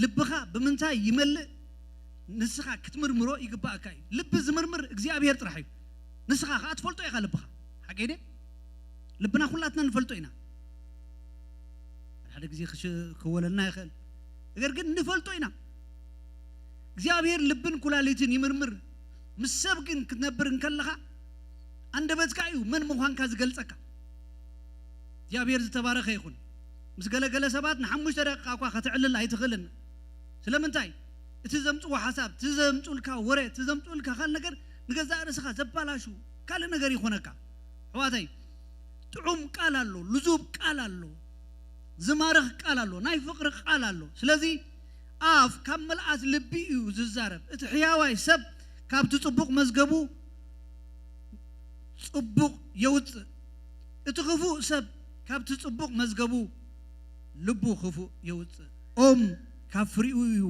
ልብኻ ብምንታይ ይመልእ ንስኻ ክትምርምሮ ይግባእካ እዩ። ልቢ ዝምርምር እግዚኣብሔር ጥራሕ እዩ። ንስኻ ከዓ ትፈልጦ ኢኻ ልብኻ። ሓቀይ ድየ? ልብና ኩላትና ንፈልጦ ኢና። ሓደ ግዜ ክሽ- ክወለልና ይኽእል፣ ነገር ግን ንፈልጦ ኢና። እግዚኣብሔር ልብን ኩላሊትን ይምርምር። ምስ ሰብ ግን ክትነብር እንከለኻ፣ ኣንደበትካ እዩ መን ምዃንካ ዝገልጸካ። እግዚኣብሔር ዝተባረኸ ይኹን። ምስ ገለገለ ሰባት ንሓሙሽተ ደቂቃ እኳ ከተዕልል ኣይትኽእልን። ስለምንታይ? እቲ ዘምጽዎ ሓሳብ፣ እቲ ዘምጹልካ ወረ፣ እቲ ዘምጹልካ ካልእ ነገር ንገዛእ ርእስኻ ዘባላሹ ካልእ ነገር ይኾነካ። ኣሕዋተይ፣ ጥዑም ቃል ኣሎ፣ ልዙብ ቃል ኣሎ፣ ዝማርኽ ቃል ኣሎ፣ ናይ ፍቕሪ ቃል ኣሎ። ስለዚ ኣፍ ካብ ምልኣት ልቢ እዩ ዝዛረብ። እቲ ሕያዋይ ሰብ ካብቲ ጽቡቕ መዝገቡ ጽቡቕ የውጽእ። እቲ ክፉእ ሰብ ካብቲ ጽቡቕ መዝገቡ ልቡ ክፉእ የውጽእ። ኦም ካብ ፍሪኡ እዩ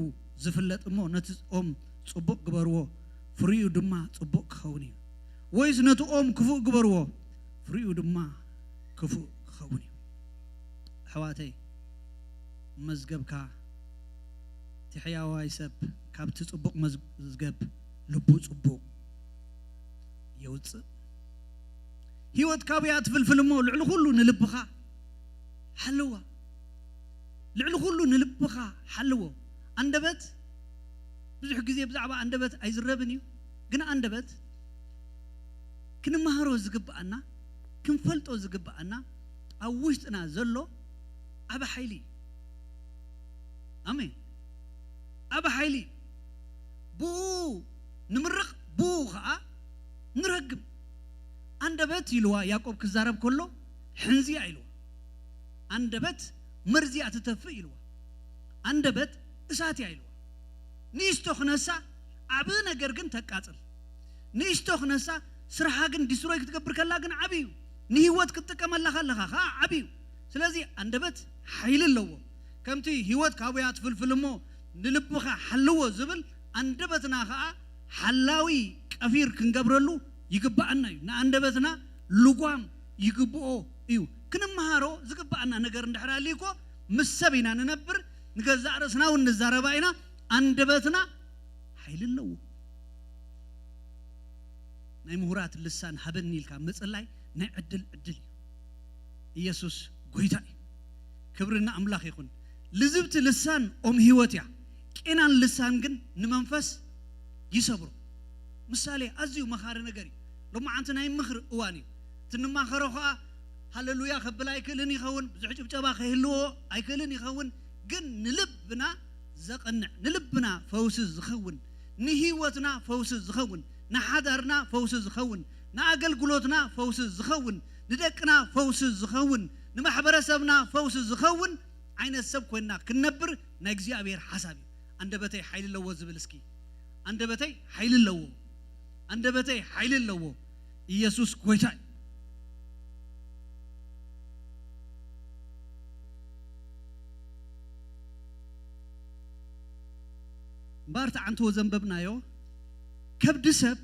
ዝፍለጥ እሞ፣ ነቲ ኦም ጽቡቕ ግበርዎ፣ ፍሪኡ ድማ ጽቡቕ ክኸውን እዩ። ወይስ ነቲ ኦም ክፉእ ግበርዎ፣ ፍሪኡ ድማ ክፉእ ክኸውን እዩ። ኣሕዋተይ፣ መዝገብካ፣ እቲ ሕያዋይ ሰብ ካብቲ ጽቡቕ መዝገብ ልቡ ጽቡቕ የውጽእ። ህይወት ካብያ ትፍልፍል እሞ፣ ልዕሊ ኩሉ ንልብኻ ሓልዋ። ልዕሊ ኩሉ ንልብኻ ሓልዎ። ኣንደበት፣ ብዙሕ ግዜ ብዛዕባ ኣንደበት ኣይዝረብን እዩ፣ ግን ኣንደበት ክንመሃሮ ዝግብኣና፣ ክንፈልጦ ዝግብኣና፣ ኣብ ውሽጥና ዘሎ ዓቢ ሓይሊ እዩ። ኣሜን። ዓቢ ሓይሊ እዩ። ብኡ ንምርቕ፣ ብኡ ኸዓ ንረግም። ኣንደበት ኢልዋ ያዕቆብ ክዛረብ ከሎ፣ ሕንዚያ ኢልዋ። ኣንደበት መርዚያ ትተፍእ ኢልዋ። ኣንደበት እሳት እያ ኢልዋ። ንእሽቶ ክነሳ ዓቢ ነገር ግን ተቃጽል። ንእሽቶ ክነሳ ስራሓ ግን ዲስትሮይ ክትገብር ከላ ግን ዓቢ እዩ። ንህይወት ክትጥቀመላ ከለኻ ኸዓ ዓቢ እዩ። ስለዚ ኣንደበት ሓይሊ ኣለዎ። ከምቲ ህይወት ካብያ ትፍልፍል እሞ ንልብኻ ሓልዎ ዝብል፣ ኣንደበትና ኸዓ ሓላዊ ቀፊር ክንገብረሉ ይግብኣና እዩ። ንኣንደበትና ልጓም ይግብኦ እዩ። ክንመሃሮ ዝግብኣና ነገር እንድሕር ኣልዩ እኮ ምስ ሰብ ኢና ንነብር፣ ንገዛእ ርእስና እውን ንዛረባ ኢና። ኣንደበትና ሓይሊ ኣለዎ። ናይ ምሁራት ልሳን ሃበኒ ኢልካ ምጽላይ ናይ ዕድል ዕድል እዩ። ኢየሱስ ጎይታ እዩ። ክብሪ ንኣምላኽ ይኹን። ልዝብቲ ልሳን ኦም ህይወት እያ፣ ቄናን ልሳን ግን ንመንፈስ ይሰብሮ። ምሳሌ ኣዝዩ መኻሪ ነገር እዩ። ሎማዓንቲ ናይ ምኽሪ እዋን እዩ። እቲ ንማኸሮ ኸዓ ሃለሉያ ከብል ኣይክእልን ይኸውን፣ ብዙሕ ጭብጨባ ከይህልዎ ኣይክእልን ይኸውን፣ ግን ንልብና ዘቕንዕ፣ ንልብና ፈውሲ ዝኸውን፣ ንህይወትና ፈውሲ ዝኸውን፣ ንሓዳርና ፈውሲ ዝኸውን፣ ንኣገልግሎትና ፈውሲ ዝኸውን፣ ንደቅና ፈውሲ ዝኸውን፣ ንማሕበረሰብና ፈውሲ ዝኸውን ዓይነት ሰብ ኮይንና ክንነብር ናይ እግዚኣብሔር ሓሳብ እዩ። ኣንደበተይ ሓይሊ ኣለዎ ዝብል እስኪ። ኣንደበተይ ሓይሊ ኣለዎ። ኣንደበተይ ሓይሊ ኣለዎ። ኢየሱስ ጎይታ እዩ። እምበኣር ተዓንቶ ዘንበብናዮ፣ ከብዲ ሰብ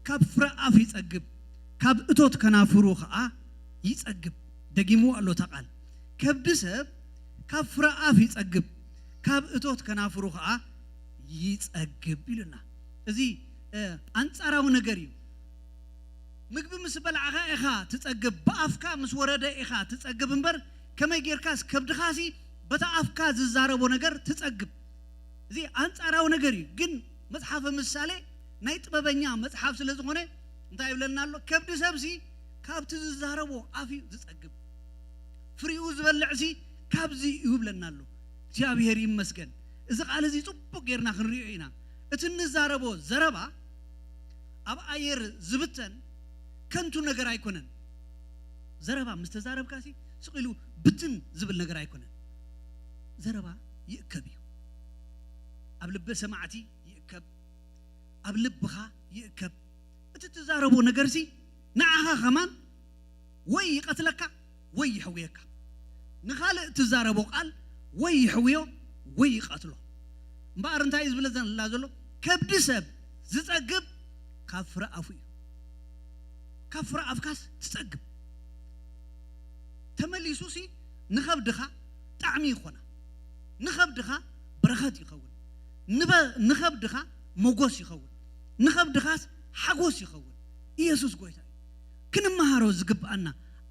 ካብ ፍረ ኣፍ ይጸግብ፣ ካብ እቶት ከናፍሩ ኸኣ ይጸግብ። ደጊምዎ ኣሎ እታ ቃል። ከብዲ ሰብ ካብ ፍረ ኣፍ ይጸግብ፣ ካብ እቶት ከናፍሩ ኸኣ ይጸግብ ኢሉና። እዚ፣ እ፣ ኣንጻራዊ ነገር እዩ። ምግቢ ምስ በላዕኻ ኢኻ ትጸግብ፣ ብኣፍካ ምስ ወረደ ኢኻ ትጸግብ እምበር፣ ከመይ ጌርካስ ከብድኻሲ በታ ኣፍካ ዝዛረቦ ነገር ትጸግብ? እዚ ኣንጻራዊ ነገር እዩ። ግን መጽሓፈ ምሳሌ ናይ ጥበበኛ መጽሓፍ ስለ ዝኾነ እንታይ ይብለና ኣሎ? ከብዲ ሰብሲ ካብቲ ዝዛረቦ ኣፍ እዩ ዝጸግብ። ፍሪኡ ዝበልዕሲ ካብዚ እዩ ይብለና ኣሎ። እግዚኣብሔር ይመስገን። እዚ ቃል እዚ ጽቡቕ ጌርና ክንሪኦ ኢና። እቲ እንዛረቦ ዘረባ ኣብ ኣየር ዝብተን ከንቱ ነገር ኣይኮነን። ዘረባ ምስ ተዛረብካሲ ስቕ ኢሉ ብትን ዝብል ነገር ኣይኮነን። ዘረባ ይእከብ እዩ። ኣብ ልበ ሰማዕቲ ይእከብ፣ ኣብ ልብኻ ይእከብ። እቲ ትዛረቦ ነገርሲ ንዓኻ ከማን ወይ ይቐትለካ ወይ ይሕውየካ። ንኻልእ እትዛረቦ ቃል ወይ ይሕውዮ ወይ ይቐትሎ። እምበኣር እንታይ እዩ ዝብለና ዘሎ? ከብዲ ሰብ ዝጸግብ ካብ ፍረ ኣፉ እዩ። ካብ ፍረ ኣፍካስ ትጸግብ። ተመሊሱ ሲ ንኸብድኻ ጣዕሚ ይኾና፣ ንኸብድኻ በረኸት ይኸውን፣ ንኸብድኻ ሞጎስ ይኸውን፣ ንኸብድኻስ ሓጎስ ይኸውን። ኢየሱስ ጎይታ እዩ። ክንመሃሮ ዝግብኣና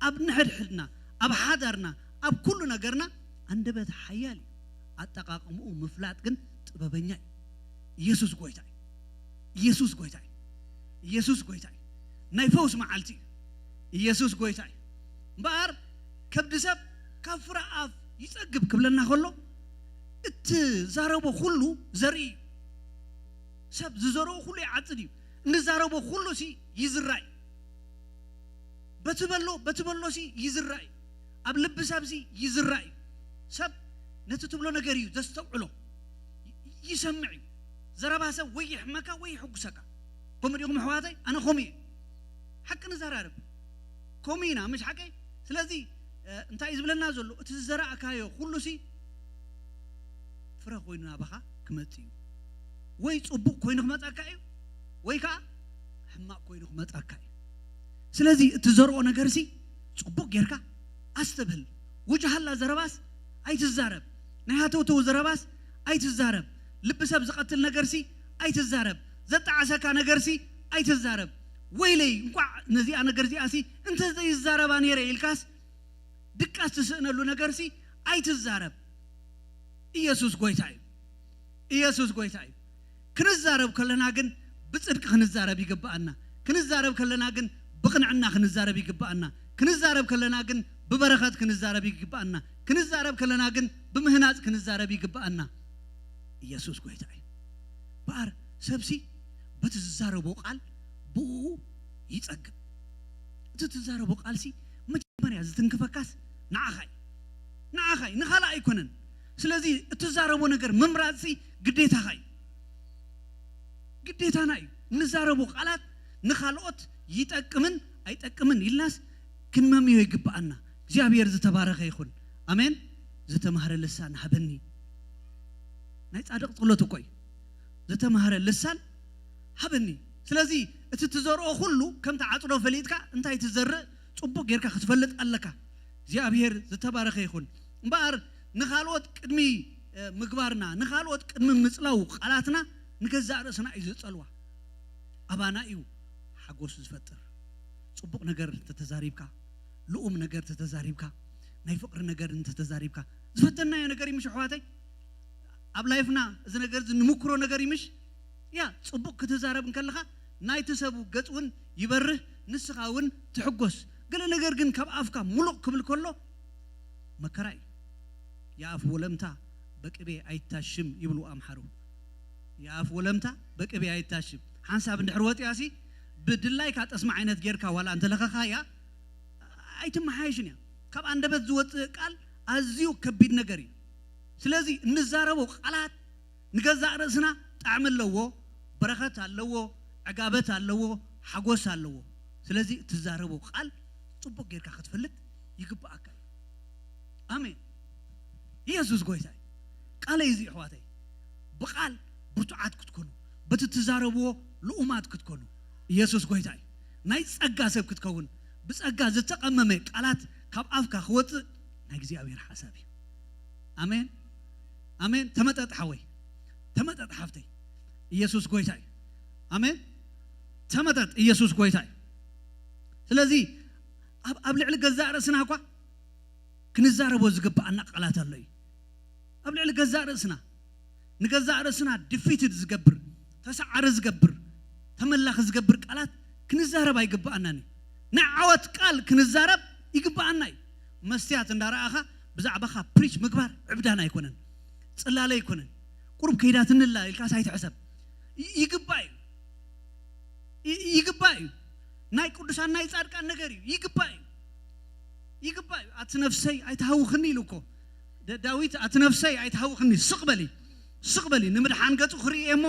ኣብ ንሕድሕድና፣ ኣብ ሓዳርና፣ ኣብ ኩሉ ነገርና። ኣንደበት ሓያል እዩ፣ ኣጠቓቕምኡ ምፍላጥ ግን ጥበበኛ እዩ። ኢየሱስ ጎይታ እዩ። ኢየሱስ ጎይታ እዩ። ኢየሱስ ጎይታ እዩ። ናይ ፈውስ መዓልቲ እዩ። ኢየሱስ ጎይታ እዩ። እምበኣር ከብዲ ሰብ ካብ ፍረ ኣፍ ይጸግብ ክብለና ከሎ፣ እትዛረቦ ኩሉ ዘርኢ እዩ። ሰብ ዝዘርኦ ኩሉ ይዓጽድ እዩ። እንዛረቦ ኩሉ ሲ ይዝራእ እዩ። በቲ በሎ በቲ በሎ ሲ ይዝራእ እዩ። ኣብ ልቢ ሰብ ሲ ይዝራእ እዩ። ሰብ ነቲ ትብሎ ነገር እዩ ዘስተውዕሎ፣ ይሰምዕ እዩ። ዘረባ ሰብ ወይ ይሕመካ ወይ ይሕጉሰካ። ከምኡ ዲኹም ኣሕዋተይ? ኣነ ከምኡ እየ። ሓቂ ንዘራርብ። ከምኡ ኢና፣ ምሽ ሓቀይ? ስለዚ እንታይ እዩ ዝብለና ዘሎ? እቲ ዝዘራእካዮ ኩሉ ሲ ፍረ ኮይኑ ናባኻ ክመጽእ እዩ። ወይ ጽቡቕ ኮይኑ ክመጻካ እዩ፣ ወይ ከዓ ሕማቕ ኮይኑ ክመጻካ እዩ። ስለዚ እትዘርኦ ነገር ሲ ጽቡቕ ጌርካ ኣስተብህል። ውጅሃላ ዘረባስ ኣይትዛረብ። ናይ ሃተውተው ዘረባስ ኣይትዛረብ። ልቢ ሰብ ዝቐትል ነገር ሲ ኣይትዛረብ። ዘጣዓሰካ ነገር ሲ ኣይትዛረብ። ወይለይ እንቋዕ ነዚኣ ነገር እዚኣ ሲ እንተዘይዛረባ ነይረ ኢልካስ ድቃስ ትስእነሉ ነገር ሲ ኣይትዛረብ። ኢየሱስ ጎይታ እዩ። ኢየሱስ ጎይታ እዩ። ክንዛረብ ከለና ግን ብጽድቂ ክንዛረብ ይግብኣና። ክንዛረብ ከለና ግን ብቕንዕና ክንዛረብ ይግብኣና። ክንዛረብ ከለና ግን ብበረኸት ክንዛረብ ይግብኣና። ክንዛረብ ከለና ግን ብምህናጽ ክንዛረብ ይግብኣና። ኢየሱስ ጎይታ እዩ። በኣር ሰብሲ በቲ ዝዛረቦ ቃል ብኡ ይጸግብ። እቲ ትዛረቦ ቃልሲ መጀመርያ ዝትንክፈካስ ንዓኻ እዩ። ንዓኻ እዩ፣ ንኻልእ ኣይኮነን። ስለዚ እትዛረቦ ነገር ምምራጽሲ ግዴታኻ እዩ። ግዴታና እዩ። እንዛረቦ ቃላት ንኻልኦት ይጠቅምን ኣይጠቅምን ኢልናስ ክንመምዮ ይግብኣና። እግዚኣብሔር ዝተባረኸ ይኹን። ኣሜን። ዝተማህረ ልሳን ሃበኒ። ናይ ጻድቕ ጸሎት እኮ እዩ። ዝተማህረ ልሳን ሃበኒ። ስለዚ እቲ ትዘርኦ ኩሉ ከም ትዓጽዶ ፈሊጥካ እንታይ ትዘርእ ጽቡቕ ጌርካ ክትፈልጥ ኣለካ። እግዚኣብሔር ዝተባረኸ ይኹን። እምበኣር ንኻልኦት ቅድሚ እ፣ ምግባርና፣ ንኻልኦት ቅድሚ ምጽላው ቃላትና ንገዛእ ርእስና እዩ ዝጸልዋ። ኣባና እዩ ሓጎስ ዝፈጥር። ጽቡቕ ነገር እንተተዛሪብካ፣ ልኡም ነገር እንተተዛሪብካ፣ ናይ ፍቕሪ ነገር እንተተዛሪብካ፣ ዝፈተናዮ ነገር ይምሽ ኣሕዋተይ። ኣብ ላይፍና እዚ ነገር እዚ ንምክሮ ነገር ይምሽ። ያ ጽቡቕ ክትዛረብ እንከለኻ ናይቲ ሰቡ ገጽ እውን ይበርህ፣ ንስኻ እውን ትሕጎስ። ገለ ነገር ግን ካብ ኣፍካ ሙሉቕ ክብል ከሎ መከራ እዩ። የኣፍ ወለምታ በቅቤ ኣይታሽም ይብሉ ኣምሓሩ። የኣፍ ወለምታ በቅቤ ኣይታሽም። ሓንሳብ እንድሕር ወፂኣሲ ብድላይካ ጠስሚ ዓይነት ጌርካ ዋላ እንተለኸኻያ ኣይትመሓየሽን እያ። ካብ ኣንደበት ዝወፅእ ቃል ኣዝዩ ከቢድ ነገር እዩ። ስለዚ እንዛረቦ ቃላት ንገዛእ ርእስና ጣዕሚ ኣለዎ፣ በረኸት ኣለዎ፣ ዕጋበት ኣለዎ፣ ሓጎስ ኣለዎ። ስለዚ እትዛረቦ ቃል ጽቡቕ ጌርካ ክትፈልጥ ይግብኣካ እዩ። ኣሜን። ኢየሱስ ጎይታ እዩ። ቃለይ እዚ ኣሕዋተይ፣ ብቓል ብርቱዓት ክትኮኑ፣ በቲ እትዛረብዎ ልኡማት ክትኮኑ፣ ኢየሱስ ጎይታ እዩ። ናይ ጸጋ ሰብ ክትከውን፣ ብጸጋ ዝተቐመመ ቃላት ካብ ኣፍካ ክወጽእ ናይ እግዚኣብሔር ሓሳብ እዩ። ኣሜን፣ ኣሜን። ተመጠጥ ሓወይ፣ ተመጠጥ ሓፍተይ። ኢየሱስ ጎይታ እዩ። ኣሜን። ተመጠጥ፣ ኢየሱስ ጎይታ እዩ። ስለዚ ኣብ ኣብ ልዕሊ ገዛእ ርእስና እኳ ክንዛረቦ ዝግብኣና ቃላት ኣሎ እዩ። ኣብ ልዕሊ ገዛእ ርእስና፣ ንገዛእ ርእስና ዲፊትድ ዝገብር፣ ተሰዓሪ ዝገብር፣ ተመላኺ ዝገብር ቃላት ክንዛረብ ኣይግብኣናን እዩ። ናይ ዓወት ቃል ክንዛረብ ይግብኣና እዩ። መስትያት እንዳረኣኻ ብዛዕባኻ ፕሪች ምግባር ዕብዳን ኣይኮነን፣ ጽላለ ኣይኮነን። ቁሩብ ከይዳትንላ ኢልካስ ኣይትሕሰብ። ይ- ይግባእ እዩ። ይ- ይግባእ እዩ። ናይ ቅዱሳን ናይ ጻድቃን ነገር እዩ። ይግባእ እዩ። ይግባእ እዩ። ኣቲ ነፍሰይ ኣይትሃውኽኒ ኢሉ እኮ ደ- ዳዊት፣ ኣቲ ነፍሰይ ኣይትሃውኽኒ፣ ስቕ በሊ፣ ስቕ በሊ፣ ንምድሓን ገጹ ክርኢ እሞ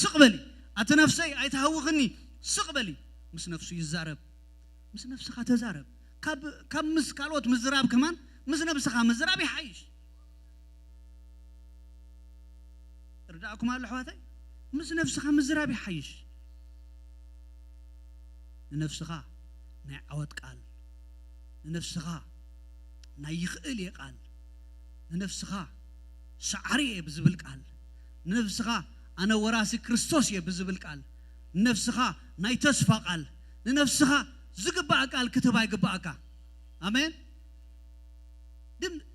ስቕ በሊ። ኣቲ ነፍሰይ ኣይትሃውኽኒ፣ ስቕ በሊ። ምስ ነፍሱ ይዛረብ። ምስ ነፍስኻ ተዛረብ። ካብ ካብ ምስ ካልኦት ምዝራብ ከማን ምስ ነብስኻ ምዝራብ ይሓይሽ። ርዳእኩም ኣሎ ኣሕዋተይ? ምስ ነፍስኻ ምዝራብ ይሓይሽ። ንነፍስኻ ናይ ዓወት ቃል፣ ንነፍስኻ ናይ ይኽእል እየ ቃል፣ ንነፍስኻ ሰዓሪ እየ ብዝብል ቃል፣ ንነፍስኻ ኣነ ወራሲ ክርስቶስ እየ ብዝብል ቃል፣ ንነፍስኻ ናይ ተስፋ ቃል፣ ንነፍስኻ ዝግባእ ቃል ክትህባ ይግባእካ። ኣሜን።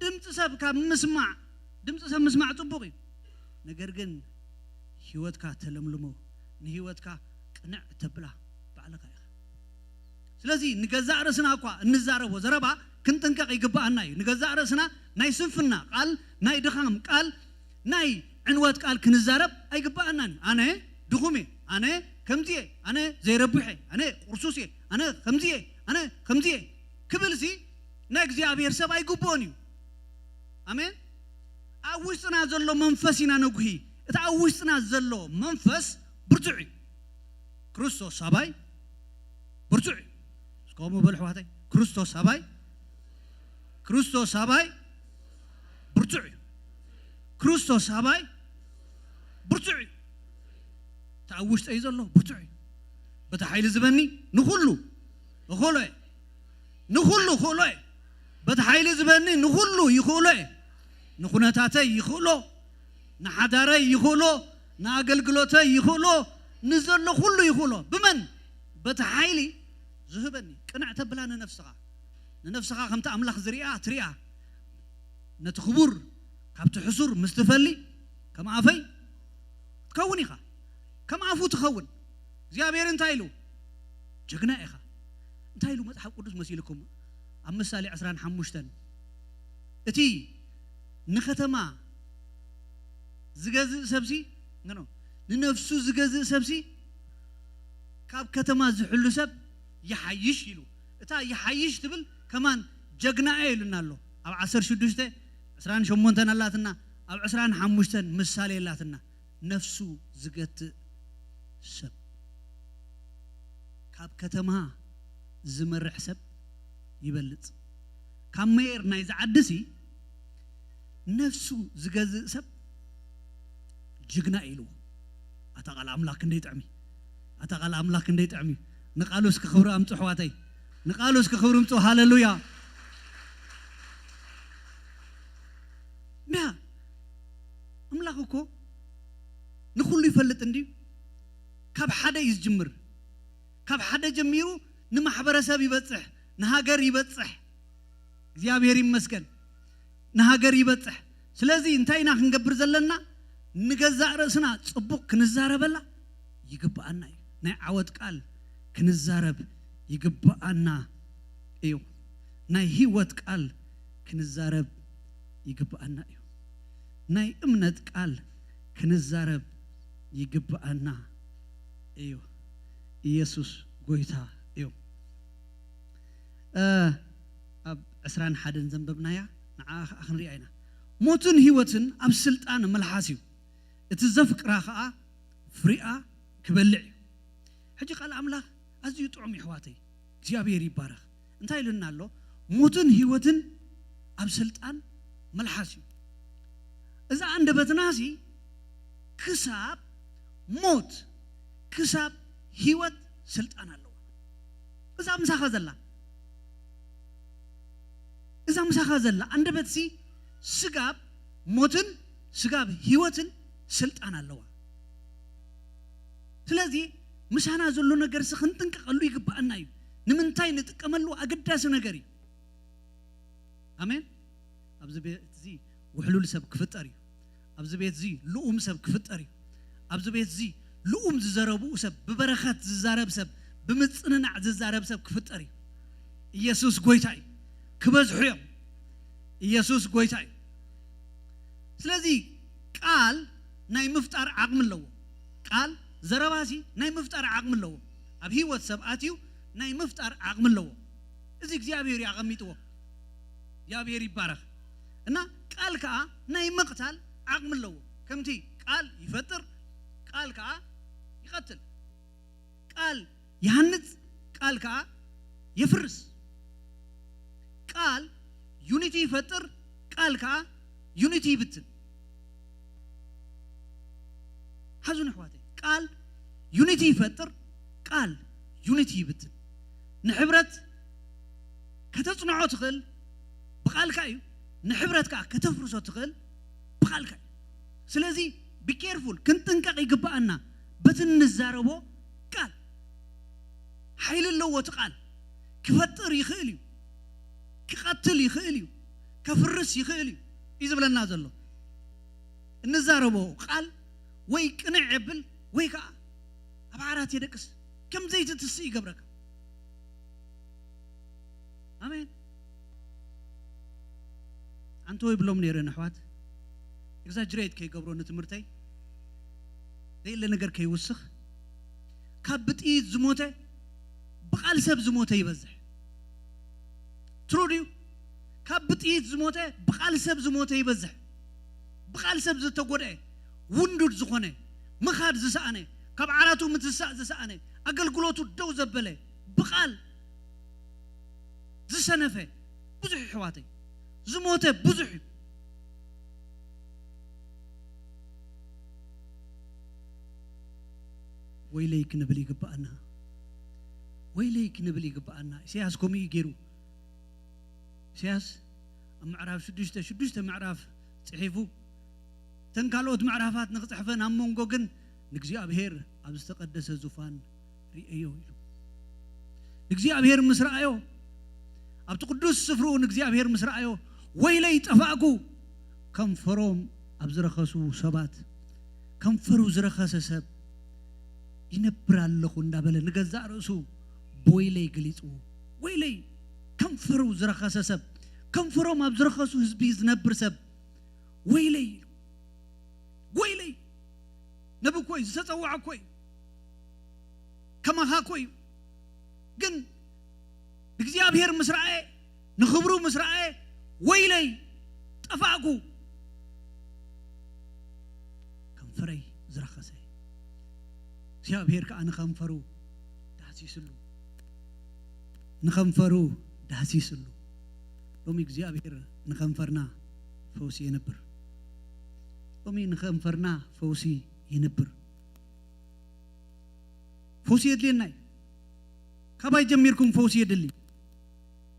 ድምፂ ሰብ ካብ ምስማዕ፣ ድምፂ ሰብ ምስማዕ ፅቡቕ እዩ። ነገር ግን ህይወትካ ተለምልሞ፣ ንህይወትካ ቅንዕ ተብላ ባዕልኻ ኢኻ። ስለዚ ንገዛእ ርእስና እኳ እንዛረቦ ዘረባ ክንጥንቀቕ ይግብኣና እዩ። ንገዛእ ርእስና ናይ ስንፍና ቃል፣ ናይ ድኻም ቃል፣ ናይ ዕንወት ቃል ክንዛረብ ኣይግብኣናን። ኣነ ድኹም እየ፣ ኣነ ከምዚ እየ፣ ኣነ ዘይረብሕ እየ፣ ኣነ ቁርሱስ እየ፣ ኣነ ከምዚ እየ፣ ኣነ ከምዚ እየ ክብልሲ ናይ እግዚኣብሔር ሰብ ኣይግብኦን እዩ። ኣሜን። ኣብ ውሽጥና ዘሎ መንፈስ ኢና ነጉሂ። እቲ ኣብ ውሽጥና ዘሎ መንፈስ ብርቱዕ እዩ። ክርስቶስ ኣባይ ብርቱዕ እዩ። እስከ ከምኡ በሉ ኣሕዋተይ። ክርስቶስ ኣባይ፣ ክርስቶስ ኣባይ ብርቱዕ እዩ። ክርስቶስ ኣባይ ብርቱዕ እዩ። እቲ ኣብ ውሽጠይ ዘሎ ብርቱዕ እዩ። በቲ ሓይሊ ዝበኒ ንኹሉ እኽእሎ እየ። ንኹሉ እኽእሎ እየ። በቲ ሓይሊ ዝበኒ ንኹሉ ይኽእሎ እየ። ንኹነታተይ ይኽእሎ፣ ንሓዳረይ ይኽእሎ፣ ንኣገልግሎተይ ይኽእሎ፣ ንዘሎ ኩሉ ይኽእሎ። ብመን? በቲ ሓይሊ ዝህበኒ። ቅንዕ ተብላ ንነፍስኻ። ንነፍስኻ ከምቲ ኣምላኽ ዝሪኣ ትሪኣ። ነቲ ክቡር ካብቲ ሕሱር ምስ ትፈሊ ከም ኣፈይ ትኸውን ኢኻ። ከም ኣፉ ትኸውን። እግዚኣብሔር እንታይ ኢሉ? ጀግና ኢኻ። እንታይ ኢሉ መጽሓፍ ቅዱስ መሲልኩም? ኣብ ምሳሌ ዕስራን ሓሙሽተን እቲ ንከተማ ዝገዝእ ሰብሲ፣ ኖ፣ ኖ፣ ንነፍሱ ዝገዝእ ሰብሲ ካብ ከተማ ዝሕሉ ሰብ ይሓይሽ ኢሉ። እታ ይሓይሽ ትብል ከማን ጀግና እየ ኢሉና ኣሎ። ኣብ ዓሰርተ ሽዱሽተ ዕስራን ሸሞንተን ኣላትና፣ ኣብ ዕስራን ሓሙሽተን ምሳሌ ኣላትና። ነፍሱ ዝገትእ ሰብ ካብ ከተማ ዝመርሕ ሰብ ይበልጽ። ካብ መየር ናይዚ ዓድሲ ነፍሱ ዝገዝእ ሰብ ጅግና ኢሉ። ኣታ ቃል ኣምላኽ ክንደይ ጥዕሚ! ኣታ ቃል ኣምላኽ ክንደይ ጥዕሚ! ንቃሉ እስኪ ክብሪ ኣምጹ ኣሕዋተይ፣ ንቃሉ እስኪ ክብሪ ኣምጹ። ሃሌሉያ! ምያ ኣምላኽ እኮ ንኹሉ ይፈልጥ እንድዩ። ካብ ሓደ እዩ ዝጅምር። ካብ ሓደ ጀሚሩ ንማሕበረሰብ ይበጽሕ፣ ንሃገር ይበጽሕ። እግዚኣብሔር ይመስገን፣ ንሃገር ይበጽሕ። ስለዚ እንታይ ኢና ክንገብር ዘለና? ንገዛእ ርእስና ጽቡቕ ክንዛረበላ ይግብኣና እዩ። ናይ ዓወት ቃል ክንዛረብ ይግብኣና እዩ። ናይ ህይወት ቃል ክንዛረብ ይግብኣና እዩ። ናይ እምነት ቃል ክንዛረብ ይግብኣና እዩ። ኢየሱስ ጎይታ እዩ። እ፣ ኣብ ዕስራን ሓደን ዘንበብናያ ንዓ ኸዓ ክንሪኣ ኢና። ሞትን ህይወትን ኣብ ስልጣን መልሓስ እዩ፣ እቲ ዘፍቅራ ኸዓ ፍሪኣ ክበልዕ እዩ። ሕጂ ቃል ኣምላኽ ኣዝዩ ጥዑም እዩ ኣሕዋተይ፣ እግዚኣብሔር ይባረኽ። እንታይ ኢሉና ኣሎ? ሞትን ህይወትን ኣብ ስልጣን መልሓስ እዩ። እዛ ኣንደበትና ሲ ክሳብ ሞት ክሳብ ህይወት ስልጣን ኣለዋ። እዛ ምሳኻ ዘላ፣ እዛ ምሳኻ ዘላ ኣንደበት ሲ ስጋብ ሞትን ስጋብ ህይወትን ስልጣን ኣለዋ። ስለዚ ምሳና ዘሎ ነገር ሲ ክንጥንቀቐሉ ይግብኣና እዩ። ንምንታይ ንጥቀመሉ ኣገዳሲ ነገር እዩ። ኣሜን። ኣብዚ ቤት እዚ ውሕሉል ሰብ ክፍጠር እዩ። ኣብዚ ቤት እዚ ልኡም ሰብ ክፍጠር እዩ። ኣብዚ ቤት እዚ ልኡም ዝዘረብኡ ሰብ፣ ብበረኸት ዝዛረብ ሰብ፣ ብምጽንናዕ ዝዛረብ ሰብ ክፍጠር እዩ። ኢየሱስ ጎይታ እዩ። ክበዝሑ እዮም። ኢየሱስ ጎይታ እዩ። ስለዚ ቃል ናይ ምፍጣር ዓቕሚ ኣለዎ። ቃል ዘረባሲ ናይ ምፍጣር ዓቕሚ ኣለዎ። ኣብ ህይወት ሰብ ኣትዩ ናይ ምፍጣር ዓቕሚ ኣለዎ። እዚ እግዚኣብሔር እዩ ኣቐሚጥዎ። እግዚኣብሔር ይባረኽ። እና ቃል ከዓ ናይ ምቕታል ዓቕሚ ኣለዎ። ከምቲ ቃል ይፈጥር፣ ቃል ከዓ ይቐትል። ቃል ይሃንጽ፣ ቃል ከዓ የፍርስ። ቃል ዩኒቲ ይፈጥር፣ ቃል ከዓ ዩኒቲ ይብትን። ሓዙን ኣሕዋተይ፣ ቃል ዩኒቲ ይፈጥር፣ ቃል ዩኒቲ ይብትን። ንሕብረት ከተጽንዖ ትኽእል ብቃልካ እዩ፣ ንሕብረት ከዓ ከተፍርሶ ትኽእል ብቃልካ እዩ። ስለዚ ቢኬርፉል፣ ክንጥንቀቕ ይግብኣና። በቲ እንዛረቦ ቃል ሓይሊ ኣለዎ። እቲ ቃል ክፈጥር ይኽእል እዩ፣ ክቐትል ይኽእል እዩ፣ ከፍርስ ይኽእል እዩ እዩ ዝብለና ዘሎ። እንዛረቦ ቃል ወይ ቅንዕ የብል ወይ ከዓ ኣብ ዓራት የደቅስ፣ ከም ዘይትትስእ ይገብረካ። ኣሜን። ኣንተ ወይ ብሎም ነይረ ንሕዋት፣ ኤግዛጅሬት ከይገብሮ ንትምህርተይ፣ ዘይለ ነገር ከይውስኽ። ካብ ብጥይት ዝሞተ ብቓል ሰብ ዝሞተ ይበዝሕ። ትሩ ድዩ? ካብ ብጥይት ዝሞተ ብቓል ሰብ ዝሞተ ይበዝሕ። ብቓል ሰብ ዝተጎድአ፣ ውንዱድ ዝኾነ፣ ምኻድ ዝሰኣነ፣ ካብ ዓራቱ ምትሳእ ዝሰኣነ፣ ኣገልግሎቱ ደው ዘበለ፣ ብቓል ዝሰነፈ ብዙሕ እዩ፣ ኣሕዋተይ፣ ዝሞተ ብዙሕ እዩ። ወይለይ ክንብል ይግብኣና፣ ወይለይ ክንብል ይግብኣና። ኢሳያስ ከምኡ እዩ ገይሩ። ኢሳያስ ኣብ ምዕራፍ ሽዱሽተ፣ ሽዱሽተ ምዕራፍ ጽሒፉ፣ እተን ካልኦት ምዕራፋት ንኽጽሕፈን ኣብ መንጎ ግን ንእግዚኣብሔር ኣብ ዝተቐደሰ ዙፋን ርእዮ ኢሉ። ንእግዚኣብሔር ምስ ረኣዮ፣ ኣብቲ ቅዱስ ስፍርኡ ንእግዚኣብሔር ምስ ረኣዮ፣ ወይለይ ጠፋእኩ፣ ከንፈሮም ኣብ ዝረኸሱ ሰባት፣ ከንፈሩ ዝረኸሰ ሰብ ይነብር ኣለኹ እንዳበለ ንገዛእ ርእሱ ብወይለይ ገሊጽዎ። ወይለይ ከንፈሩ ዝረኸሰ ሰብ፣ ከንፈሮም ኣብ ዝረኸሱ ህዝቢ ዝነብር ሰብ ወይለይ ኢሉ። ወይለይ ነቢ እኮ እዩ፣ ዝተጸውዐ እኮ እዩ፣ ከማኻ እኮ እዩ። ግን ንእግዚኣብሔር ምስ ረኣየ፣ ንኽብሩ ምስ ረኣየ፣ ወይለይ ጠፋእኩ፣ ከንፈረይ ዝረኸሰ። እግዚኣብሔር ከዓ ንኸንፈሩ ዳህሲስሉ፣ ንኸንፈሩ ዳህሲስሉ። ሎሚ እግዚኣብሔር ንኸንፈርና ፈውሲ የንብር። ሎሚ ንኸንፈርና ፈውሲ የንብር። ፈውሲ የድልየና እዩ። ካባይ ጀሚርኩም ፈውሲ የድሊ።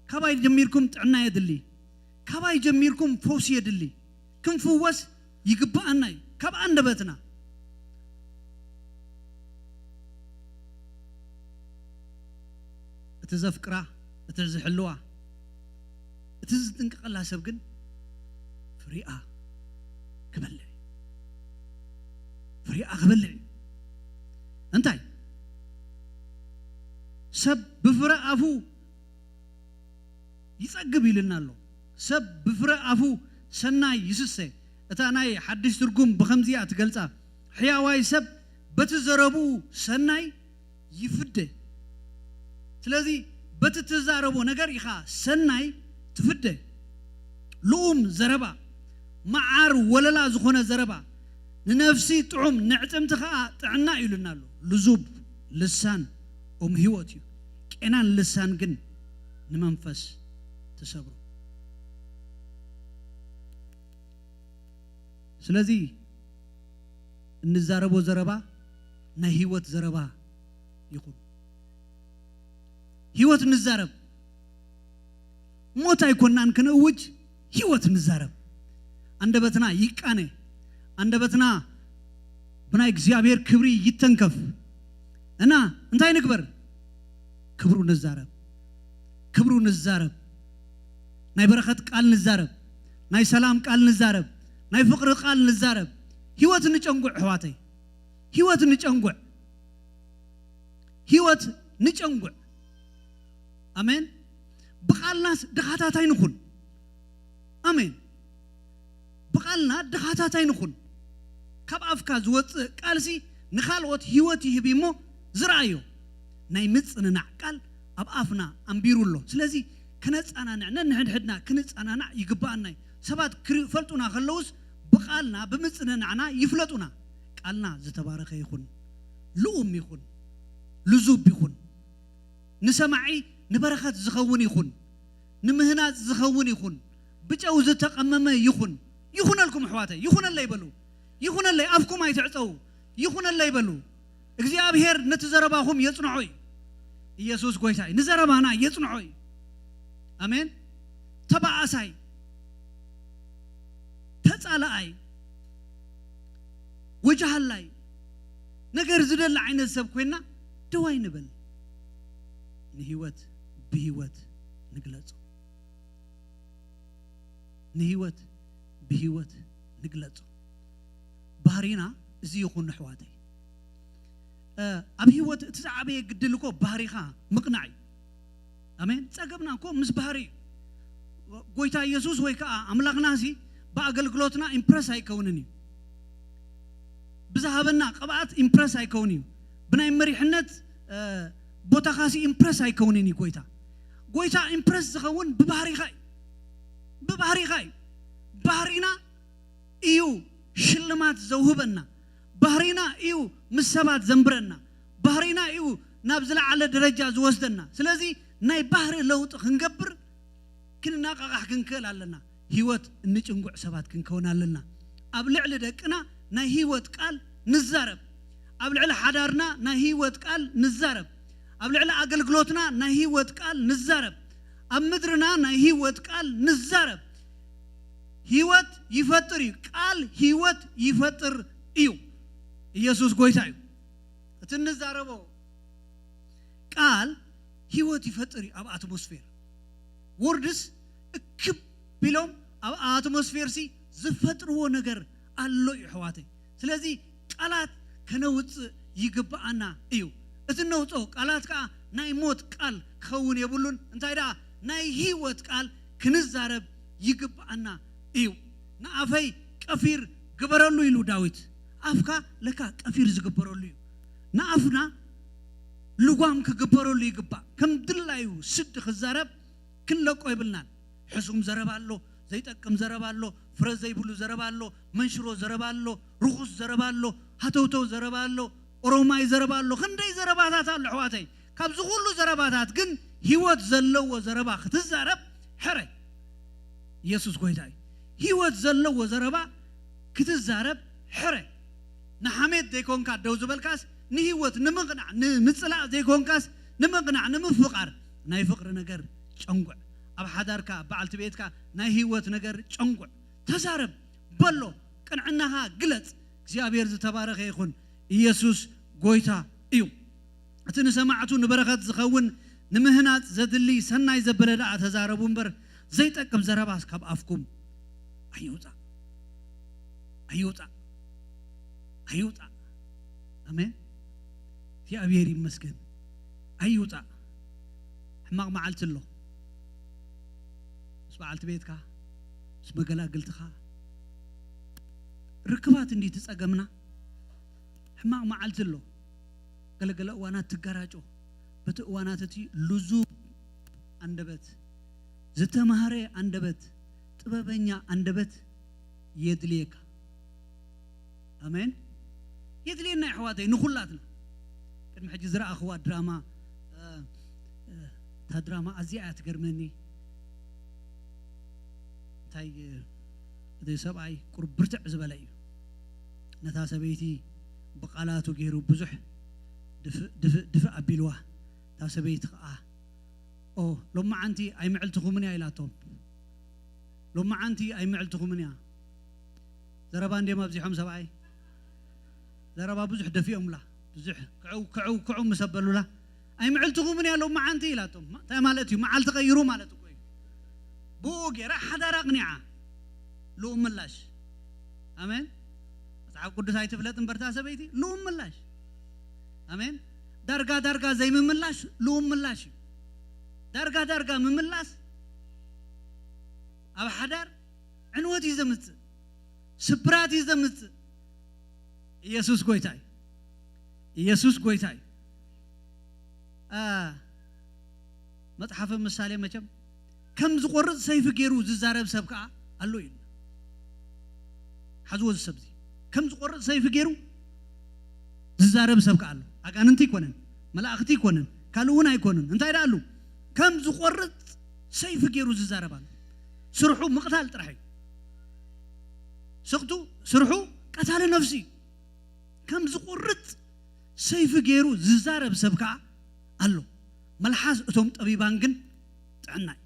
ካባይ ጀሚርኩም ጥዕና የድሊ። ካባይ ጀሚርኩም ፈውሲ የድሊ። ክንፍወስ ይግብኣና እዩ፣ ካብ ኣንደበትና። እቲ ዘፍቅራ፣ እቲ ዝሕልዋ፣ እቲ ዝጥንቀቐላ ሰብ ግን ፍሪኣ ክበልዕ እዩ። ፍሪኣ ክበልዕ እዩ። እንታይ? ሰብ ብፍረ ኣፉ ይጸግብ ኢልና ኣሎ። ሰብ ብፍረ ኣፉ ሰናይ ይስሰ። እታ ናይ ሓድሽ ትርጉም ብኸምዚኣ ትገልጻ፣ ሕያዋይ ሰብ በቲ ዘረብኡ ሰናይ ይፍደ። ስለዚ በቲ ትዛረቦ ነገር ኢኻ ሰናይ ትፍደ። ልኡም ዘረባ፣ መዓር ወለላ ዝኾነ ዘረባ፣ ንነፍሲ ጥዑም፣ ንዕጽምቲ ኸኣ ጥዕና እዩ ኢሉና ኣሎ። ልዙብ ልሳን ኦም ህይወት እዩ። ቄናን ልሳን ግን ንመንፈስ ትሰብሮ። ስለዚ እንዛረቦ ዘረባ ናይ ህይወት ዘረባ ይኹን። ህይወት ንዛረብ። ሞት ኣይኮናን ክንእውጅ፣ ህይወት ንዛረብ። ኣንደበትና ይቃነ። ኣንደበትና ብናይ እግዚኣብሔር ክብሪ ይተንከፍ። እና እንታይ ንግበር? ክብሩ ንዛረብ። ክብሩ ንዛረብ። ናይ በረኸት ቃል ንዛረብ። ናይ ሰላም ቃል ንዛረብ። ናይ ፍቕሪ ቃል ንዛረብ። ህይወት ንጨንጉዕ፣ ኣሕዋተይ። ህይወት ንጨንጉዕ። ህይወት ንጨንጉዕ። ኣሜን። ብቓልናስ ድኻታት ኣይንኹን። ኣሜን። ብቓልና ድኻታት ኣይንኹን። ካብ ኣፍካ ዝወጽእ ቃልሲ ንኻልኦት ህይወት ይህብ እሞ ዝረኣዮ። ናይ ምጽንናዕ ቃል ኣብ ኣፍና ኣንቢሩ ኣሎ። ስለዚ ከነጸናንዕ፣ ነንሕድሕድና ክንጸናናዕ ይግብኣና እዩ። ሰባት ክፈልጡና ከለውስ ብቓልና ብምጽንናዕና ይፍለጡና። ቃልና ዝተባረኸ ይኹን፣ ልኡም ይኹን፣ ልዙብ ይኹን፣ ንሰማዒ ንበረኸት ዝኸውን ይኹን፣ ንምህናጽ ዝኸውን ይኹን፣ ብጨው ዝተቐመመ ይኹን። ይኹነልኩም ኣሕዋተይ፣ ይኹነለይ በሉ። ይኹነለይ፣ ኣፍኩም ኣይትዕጸዉ። ይኹነለይ በሉ። እግዚኣብሔር ነቲ ዘረባኹም የጽንዖ እዩ። ኢየሱስ ጎይታ እዩ። ንዘረባና የጽንዖ እዩ። ኣሜን። ተባኣሳይ፣ ተጻላኣይ፣ ወጃሃላይ፣ ነገር ዝደሊ ዓይነት ሰብ ኮይና ደው ኣይንበል። ንህይወት ብህይወት ንግለጾ። ንህይወት ብህይወት ንግለጾ። ባህሪና እዚ ይኹን ኣሕዋተይ። እ፣ ኣብ ህይወት እቲ ዝዓበየ ግድል እኮ ባህሪኻ ምቕናዕ እዩ። ኣሜን። ጸገምና እኮ ምስ ባህሪ እዩ። ጎይታ ኢየሱስ ወይ ከዓ ኣምላኽና ሲ ብኣገልግሎትና ኢምፕረስ ኣይከውንን እዩ። ብዝሃበና ቅብኣት ኢምፕረስ ኣይከውን እዩ። ብናይ መሪሕነት፣ እ፣ ቦታኻ ሲ ኢምፕረስ ኣይከውንን እዩ ጎይታ። ጎይታ ኢምፕረስ ዝኸውን ብባህሪኻ እዩ። ብባህሪኻ እዩ። ባህሪና እዩ ሽልማት ዘውህበና። ባህሪና እዩ ምስ ሰባት ዘንብረና። ባህሪና እዩ ናብ ዝለዓለ ደረጃ ዝወስደና። ስለዚ ናይ ባህሪ ለውጢ ክንገብር ክንናቃቃሕ ክንክእል ኣለና። ህይወት እንጭንጉዕ ሰባት ክንከውን ኣለና። ኣብ ልዕሊ ደቅና ናይ ህይወት ቃል ንዛረብ። ኣብ ልዕሊ ሓዳርና ናይ ህይወት ቃል ንዛረብ። ኣብ ልዕሊ ኣገልግሎትና ናይ ህይወት ቃል ንዛረብ። ኣብ ምድርና ናይ ህይወት ቃል ንዛረብ። ህይወት ይፈጥር እዩ። ቃል ህይወት ይፈጥር እዩ። ኢየሱስ ጎይታ እዩ። እቲ እንዛረቦ ቃል ህይወት ይፈጥር እዩ። ኣብ ኣትሞስፌር ወርድስ እክብ ቢሎም ኣብ ኣትሞስፌር ሲ ዝፈጥርዎ ነገር ኣሎ እዩ ኣሕዋተይ። ስለዚ ቃላት ከነውፅእ ይግብኣና እዩ። እቲ እነውፅኦ ቃላት ከዓ ናይ ሞት ቃል ክኸውን የብሉን። እንታይ ደኣ ናይ ህይወት ቃል ክንዛረብ ይግብኣና እዩ። ንኣፈይ ቀፊር ግበረሉ ኢሉ ዳዊት። ኣፍካ ለካ ቀፊር ዝግበረሉ እዩ። ንኣፍና ልጓም ክግበረሉ ይግባእ። ከም ድላዩ ስዲ ክዛረብ ክንለቆ የብልናን። ሕሱም ዘረባ ኣሎ፣ ዘይጠቅም ዘረባ ኣሎ፣ ፍረ ዘይብሉ ዘረባ ኣሎ፣ መንሽሮ ዘረባ ኣሎ፣ ርኹስ ዘረባ ኣሎ፣ ሃተውተው ዘረባ ኣሎ፣ ኦሮማይ ዘረባ ኣሎ። ክንደይ ዘረባታት ኣሎ ኣሕዋተይ። ካብዚ ኩሉ ዘረባታት ግን ህይወት ዘለዎ ዘረባ ክትዛረብ ሕረ። ኢየሱስ ጎይታ እዩ። ህይወት ዘለዎ ዘረባ ክትዛረብ ሕረ። ንሓሜት ዘይኮንካ ደው ዝበልካስ ንህይወት ንምቕናዕ ንምጽላእ ዘይኮንካስ ንምቕናዕ ንምፍቓር ናይ ፍቕሪ ነገር ጨንጉዕ። ኣብ ሓዳርካ በዓልቲ ቤትካ ናይ ህይወት ነገር ጨንጉዕ። ተዛረብ፣ በሎ፣ ቅንዕናኻ ግለጽ። እግዚኣብሔር ዝተባረኸ ይኹን። ኢየሱስ ጎይታ እዩ። እቲ ንሰማዕቱ ንበረኸት ዝኸውን ንምህናጽ ዘድሊ ሰናይ ዘበለ ደኣ ተዛረቡ እምበር ዘይጠቅም ዘረባስ ካብ ኣፍኩም ኣይውጻእ፣ ኣይውጻእ፣ ኣይውጻእ። ኣሜን። እግዚኣብሔር ይመስገን። ኣይውጻእ። ሕማቕ መዓልቲ ኣሎ። ምስ በዓልቲ ቤትካ፣ ምስ መገላግልትኻ ርክባት እንዲ ትጸገምና። ሕማቕ መዓልቲ ኣሎ። ገለገለ እዋናት ትጋራጮ። በቲ እዋናት እቲ ልዙብ ኣንደበት፣ ዝተማህረ ኣንደበት፣ ጥበበኛ ኣንደበት የድልየካ። ኣሜን። የድልየና ኣሕዋተይ ንኹላትና። ቅድሚ ሕጂ ዝረኣኽዋ ድራማ፣ እ፣ እ፣ እታ ድራማ ኣዝያ እያ ትገርመኒ። እንታይ፣ እ፣ እቲ ሰብኣይ ቁሩብ ብርትዕ ዝበለ እዩ። ነታ ሰበይቲ ብቓላቱ ገይሩ ብዙሕ ድፍእ፣ ድፍእ፣ ድፍእ ኣቢልዋ። እታ ሰበይቲ ኸዓ፣ "ኦ፣ ሎማዓንቲ ኣይምዕልትኹምን እያ" ኢላቶም። "ሎማዓንቲ ኣይምዕልትኹምን እያ።" ዘረባ እንድዮም ኣብዚሖም ሰብኣይ። ዘረባ ብዙሕ ደፊኦምላ። ብዙሕ ክዕው፣ ክዕው፣ ክዕው ምስ ኣበሉላ፣ "ኣይምዕልትኹምን እያ ሎማዓንቲ" ኢላቶም። ማ-፣ እንታይ ማለት እዩ? መዓልቲ ቀይሩ ማለት እኮ እዩ። ብኡ ገይራ ሓዳራ ኣቕኒዓ። ልኡም ምላሽ። ኣሜን። መጽሓፍ ቅዱስ ኣይትፍለጥ እምበር እታ ሰበይቲ፣ ልኡም ምላሽ። ኣሜን። ዳርጋ ዳርጋ ዘይምምላሽ ልኡም ምላሽ እዩ። ዳርጋ ዳርጋ ምምላስ ኣብ ሓዳር ዕንወት እዩ ዘምጽእ፣ ስብራት እዩ ዘምጽእ። ኢየሱስ ጎይታ እዩ። ኢየሱስ ጎይታ እዩ። አ፣ መጽሓፈ ምሳሌ መቸም ከም ዝቆርጽ ሰይፊ ገይሩ ዝዛረብ ሰብ ከኣ ኣሎ ኢሉ። ሓዝዎ እዚ ሰብ እዚ። ከም ዝቆርጽ ሰይፊ ገይሩ ዝዛረብ ሰብ ከኣ ኣሎ። ኣጋንንቲ ኣይኮነን፣ መላእኽቲ ኣይኮነን፣ ካልእ እውን ኣይኮነን። እንታይ ደኣ ኣሉ? ከም ዝቆርጽ ሰይፊ ገይሩ ዝዛረብ ኣሎ። ስርሑ ምቕታል ጥራሕ እዩ። ስቕቱ ስርሑ ቀታሊ ነፍሲ እዩ። ከም ዝቑርጽ ሰይፊ ገይሩ ዝዛረብ ሰብ ከኣ ኣሎ። መልሓስ እቶም ጠቢባን ግን ጥዕና እዩ።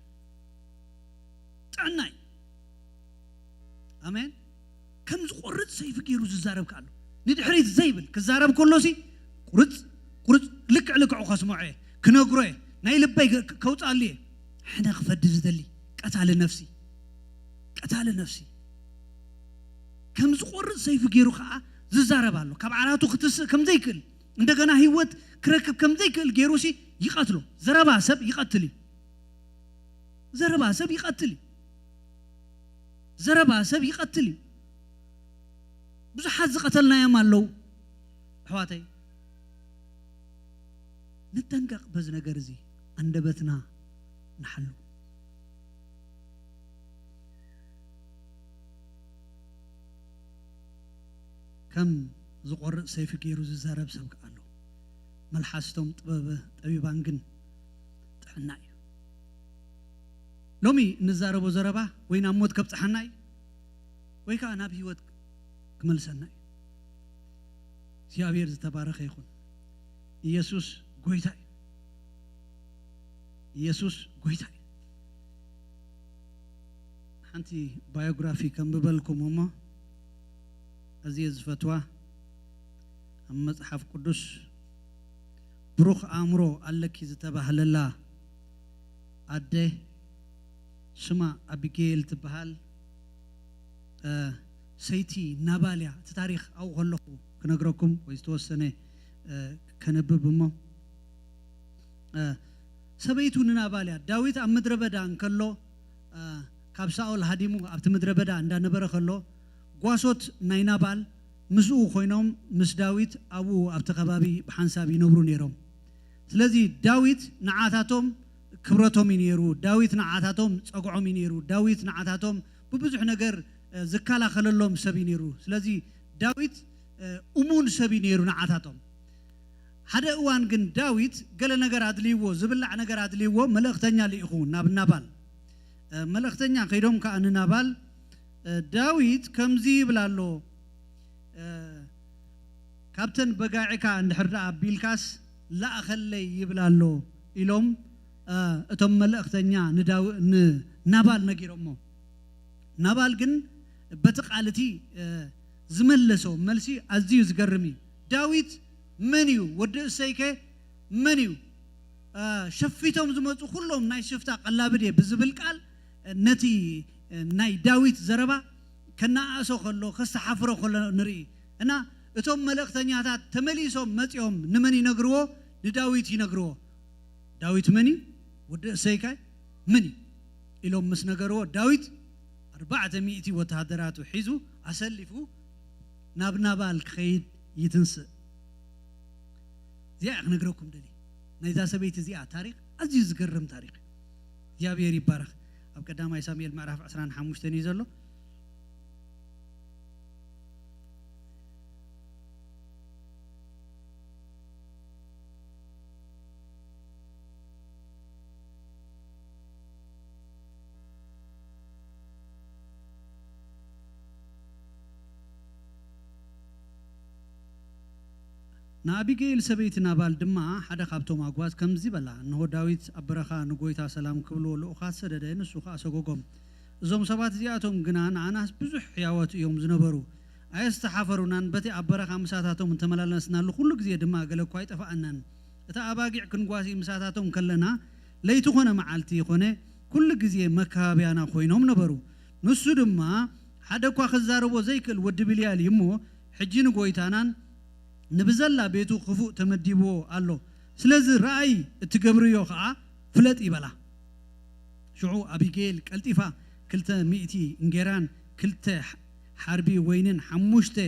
ጥዕና እዩ። ኣሜን። ከም ዝቖርጽ ሰይፊ ገይሩ ዝዛረብ ከኣ ኣሎ። ንድሕሪት ዘይብል ክዛረብ ከሎሲ ቁርጽ ቁርጽ ልክዕ ልክዑ ከስምዖ እየ፣ ክነግሮ እየ፣ ናይ ልበይ ከ- ከውጻሉ እየ። ሕነ ክፈዲ ዝደሊ ቀታሊ ነፍሲ፣ ቀታሊ ነፍሲ ከም ዝቆርጽ ሰይፊ ገይሩ ከኣ ዝዛረብ ኣሎ። ካብ ዓራቱ ክትስእ ከም ዘይክእል፣ እንደገና ህይወት ክረክብ ከም ዘይክእል ገይሩሲ ይቐትሎ። ዘረባ ሰብ ይቐትል እዩ። ዘረባ ሰብ ይቐትል እዩ። ዘረባ ሰብ ይቐትል እዩ። ብዙሓት ዝቐተልናዮም ኣለዉ። ኣሕዋተይ፣ ንጠንቀቕ በዚ ነገር እዚ፣ ኣንደበትና ንሓሉ። ከም ዝቆርጽ ሰይፊ ገይሩ ዝዛረብ ሰብ ከኣ ኣሎ። መልሓስቶም ጥበበ ጠቢባን ግን ጥዕና እዩ። ሎሚ እንዛረቦ ዘረባ ወይ ናብ ሞት ከብጽሓና እዩ፣ ወይ ከኣ ናብ ህይወት ክመልሰና እዩ። እግዚኣብሔር ዝተባረኸ ይኹን። ኢየሱስ ጎይታ እዩ። ኢየሱስ ጎይታ እዩ። ሓንቲ ባዮግራፊ ከንብበልኩም እሞ፣ ኣዝየ ዝፈትዋ፣ ኣብ መጽሓፍ ቅዱስ ብሩኽ ኣእምሮ ኣለኪ ዝተባህለላ ኣደ፣ ስማ ኣቢጌል ትበሃል፣ እ፣ ሰይቲ ናባል እያ። እቲ ታሪኽ ኣብኡ ከለኹ ክነግረኩም ወይ ዝተወሰነ፣ እ፣ ከነብብ እሞ፣ እ፣ ሰበይቱ ንናባል እያ። ዳዊት ኣብ ምድረ በዳ እንከሎ፣ እ፣ ካብ ሳኦል ሃዲሙ ኣብቲ ምድረ በዳ እንዳነበረ ከሎ፣ ጓሶት ናይ ናባል ምስኡ ኮይኖም ምስ ዳዊት ኣብኡ ኣብቲ ከባቢ ብሓንሳብ ይነብሩ ነይሮም። ስለዚ ዳዊት ንዓታቶም ክብረቶም እዩ ነይሩ። ዳዊት ንዓታቶም ጸግዖም እዩ ነይሩ። ዳዊት ንዓታቶም ብብዙሕ ነገር፣ እ፣ ዝከላኸለሎም ሰብ እዩ ነይሩ። ስለዚ ዳዊት፣ እ፣ እሙን ሰብ እዩ ነይሩ ንዓታቶም። ሓደ እዋን ግን ዳዊት ገለ ነገር ኣድልይዎ፣ ዝብላዕ ነገር ኣድልይዎ፣ መልእኽተኛ ልኢኹ ናብ ናባል። እ፣ መልእኽተኛ ከይዶም ከኣ ንናባል፣ እ፣ ዳዊት ከምዚ ይብል ኣሎ፣ እ፣ ካብተን በጋዒካ እንድሕር ደኣ ኣቢልካስ ላእኸለይ ይብል ኣሎ ኢሎም፣ እ፣ እቶም መልእኽተኛ ንዳዊ-፣ ንናባል ነጊሮሞ። ናባል ግን በቲ ቃል እቲ፣ እ፣ ዝመለሶ መልሲ ኣዝዩ ዝገርም እዩ። ዳዊት መን እዩ? ወዲ እሰይከ መን እዩ? እ፣ ሸፊቶም ዝመጹ ኩሎም ናይ ሽፍታ ቀላብድ እየ ብዝብል ቃል፣ እ፣ ነቲ፣ እ፣ ናይ ዳዊት ዘረባ ከነኣእሶ ከሎ፣ ከስተሓፍሮ ከሎ ንርኢ። እና እቶም መልእኽተኛታት ተመሊሶም መጺኦም ንመን ይነግርዎ? ንዳዊት ይነግርዎ። ዳዊት መን እዩ? ወዲ እሰይከ መን እዩ? ኢሎም ምስ ነገርዎ፣ ዳዊት ኣርባዕተ ሚእቲ ወተሃደራቱ ሒዙ ኣሰሊፉ ናብ ናባል ክኸይድ ይትንስእ። እዚኣ እያ ክነግረኩም ደሊ። ናይዛ ሰበይቲ እዚኣ ታሪኽ ኣዝዩ ዝገርም ታሪኽ እዩ። እግዚኣብሔር ይባረኽ። ኣብ ቀዳማይ ሳሙኤል ምዕራፍ ዕስራን ሓሙሽተን እዩ ዘሎ። ንኣቢገይል ሰበይቲ ናባል ድማ ሓደ ካብቶም ኣጓዝ ከምዚ በላ፣ እንሆ ዳዊት ኣብ በረኻ ንጎይታ ሰላም ክብልዎ ልኡኻት ሰደደ፣ ንሱ ኸኣ ሰጎጎም። እዞም ሰባት እዚኣቶም ግና ንኣናስ ብዙሕ ሕያዎት እዮም ዝነበሩ። ኣየስተሓፈሩናን፣ በቲ ኣብ በረኻ ምሳታቶም እንተመላለስናሉ ኩሉ ግዜ ድማ ገለ እኳ ኣይጠፍኣናን። እታ ኣባጊዕ ክንጓሲ ምሳታቶም ከለና ለይቲ ኾነ መዓልቲ ኾነ ኩሉ ግዜ መከባብያና ኮይኖም ነበሩ። ንሱ ድማ ሓደ እኳ ክዛረቦ ዘይክእል ወዲ ብልያል እዩ እሞ፣ ሕጂ ንጎይታናን ንብዘላ ቤቱ ክፉእ ተመዲብዎ ኣሎ። ስለዚ ረኣይ እትገብርዮ ኸኣ ፍለጥ ይበላ። ሽዑ ኣቢጌል ቀልጢፋ ክልተ ሚእቲ እንጌራን ክልተ ሓርቢ ወይንን ሓሙሽተ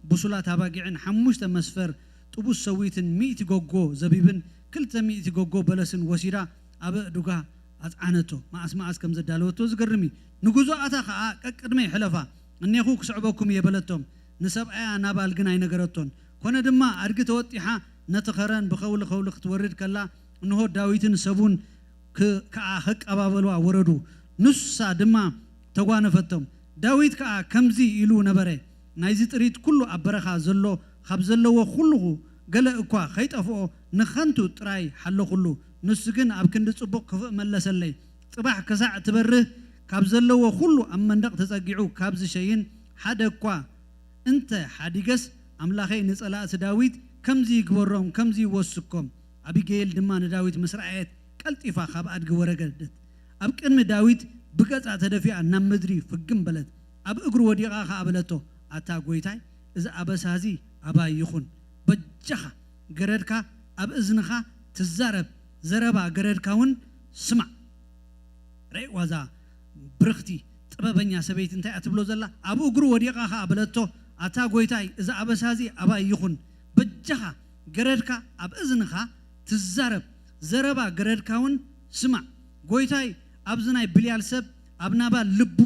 ብሱላት ኣባጊዕን ሓሙሽተ መስፈር ጥቡስ ሰዊትን ሚእቲ ጎጎ ዘቢብን ክልተ ሚእቲ ጎጎ በለስን ወሲዳ ኣብ ኣእዱጋ ኣጽዓነቶ። መዓስ መዓስ ከም ዘዳለወቶ ዝገርም እዩ። ንግዙኣታ ኸኣ ቀቅድመይ ሕለፋ፣ እኔኹ ክስዕበኩም እየ በለቶም። ንሰብኣያ ናባል ግን ኣይነገረቶን። ኮነ ድማ ኣድጊ ተወጢሓ ነቲ ኸረን ብኸውሊ ኸውሊ ክትወርድ ከላ፣ እንሆ ዳዊትን ሰቡን ክ-፣ ከኣ ከቀባበልዋ ወረዱ። ንሳ ድማ ተጓነፈቶም። ዳዊት ከኣ ከምዚ ኢሉ ነበረ፣ ናይዚ ጥሪት ኩሉ ኣብ በረኻ ዘሎ ካብ ዘለዎ ኩሉ ገለ እኳ ከይጠፍኦ ንኸንቱ ጥራይ ሓለኹሉ። ንሱ ግን ኣብ ክንዲ ጽቡቕ ክፉእ መለሰለይ። ጽባሕ ክሳዕ ትበርህ ካብ ዘለዎ ኩሉ ኣብ መንደቕ ተጸጊዑ ካብ ዝሸይን ሓደ እኳ እንተ ሓዲገስ፣ ኣምላኸይ ንጸላእቲ ዳዊት ከምዚ ይግበሮም፣ ከምዚ ይወስኮም። ኣቢገይል ድማ ንዳዊት ምስ ረኣየት፣ ቀልጢፋ ካብ ኣድጊ ወረደት። ኣብ ቅድሚ ዳዊት ብገጻ ተደፊኣ ናብ ምድሪ ፍግም በለት። ኣብ እግሩ ወዲቓ ኸኣ በለቶ፣ ኣታ ጐይታይ፣ እዚ ኣበሳ እዚ ኣባይ ይኹን። በጃኻ ገረድካ ኣብ እዝንኻ ትዛረብ፣ ዘረባ ገረድካ እውን ስማዕ። ርኣይዋ እዛ ብርኽቲ ጥበበኛ ሰበይቲ እንታይ እያ ትብሎ ዘላ? ኣብ እግሩ ወዲቓ ኸኣ በለቶ፣ ኣታ ጐይታይ፣ እዚ ኣበሳ እዚ ኣባይ ይኹን። በጃኻ ገረድካ ኣብ እዝንኻ ትዛረብ፣ ዘረባ ገረድካ እውን ስማዕ። ጐይታይ፣ ኣብዚ ናይ ብልያል ሰብ ኣብ ናባል ልቡ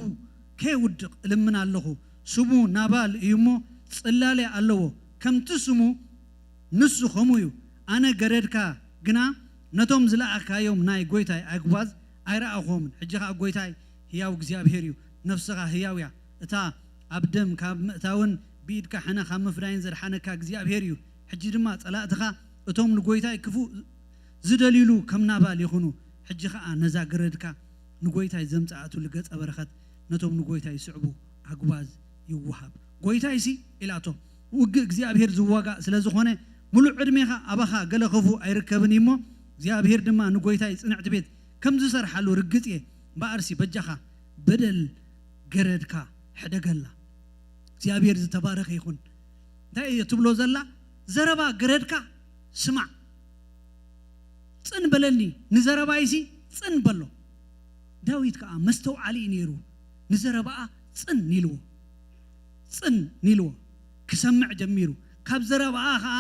ከየውድቕ እልምን ኣለኹ። ስሙ ናባል እዩ እሞ፣ ጽላለ ኣለዎ። ከምቲ ስሙ ንሱ ከምኡ እዩ። ኣነ ገረድካ ግና ነቶም ዝለኣኽካዮም ናይ ጐይታይ ኣግባዝ ኣይረኣኹዎምን። ሕጂ ኸኣ ጐይታይ ህያው እግዚኣብሄር እዩ፣ ነፍስኻ ህያው እያ። እታ ኣብ ደም ካብ ምእታውን ብኢድካ ሕነ ካብ ምፍዳይን ዘድሓነካ እግዚኣብሄር እዩ። ሕጂ ድማ ጸላእትኻ እቶም ንጐይታይ ክፉእ ዝደልዩሉ ከም ናባል ይኹኑ። ሕጂ ኸኣ ነዛ ገረድካ ንጐይታይ ዘምጽኣትሉ ገጸ በረኸት ነቶም ንጐይታይ ዝስዕቡ ኣግባዝ ይወሃብ። ጐይታይሲ ኢላቶ፣ ውግእ እግዚኣብሄር ዝዋጋእ ስለ ዝኾነ፣ ምሉእ ዕድሜኻ ኣባኻ ገለ ክፉእ ኣይርከብን እዩ እሞ፣ እግዚኣብሄር ድማ ንጐይታይ ጽንዕቲ ቤት ከም ዝሰርሓሉ ርግጽ እየ። እምበኣርሲ በጃኻ በደል ገረድካ ሕደገላ። እግዚኣብሄር ዝተባረኸ ይኹን። እንታይ እየ ትብሎ ዘላ? ዘረባ ገረድካ ስማዕ። ጽን በለኒ፣ ንዘረባይሲ ጽን በሎ። ዳዊት ከኣ መስተውዓሊ እዩ ነይሩ። ንዘረባኣ ጽን ኢልዎ። ጽን ኢልዎ። ክሰምዕ ጀሚሩ። ካብ ዘረባኣ ከኣ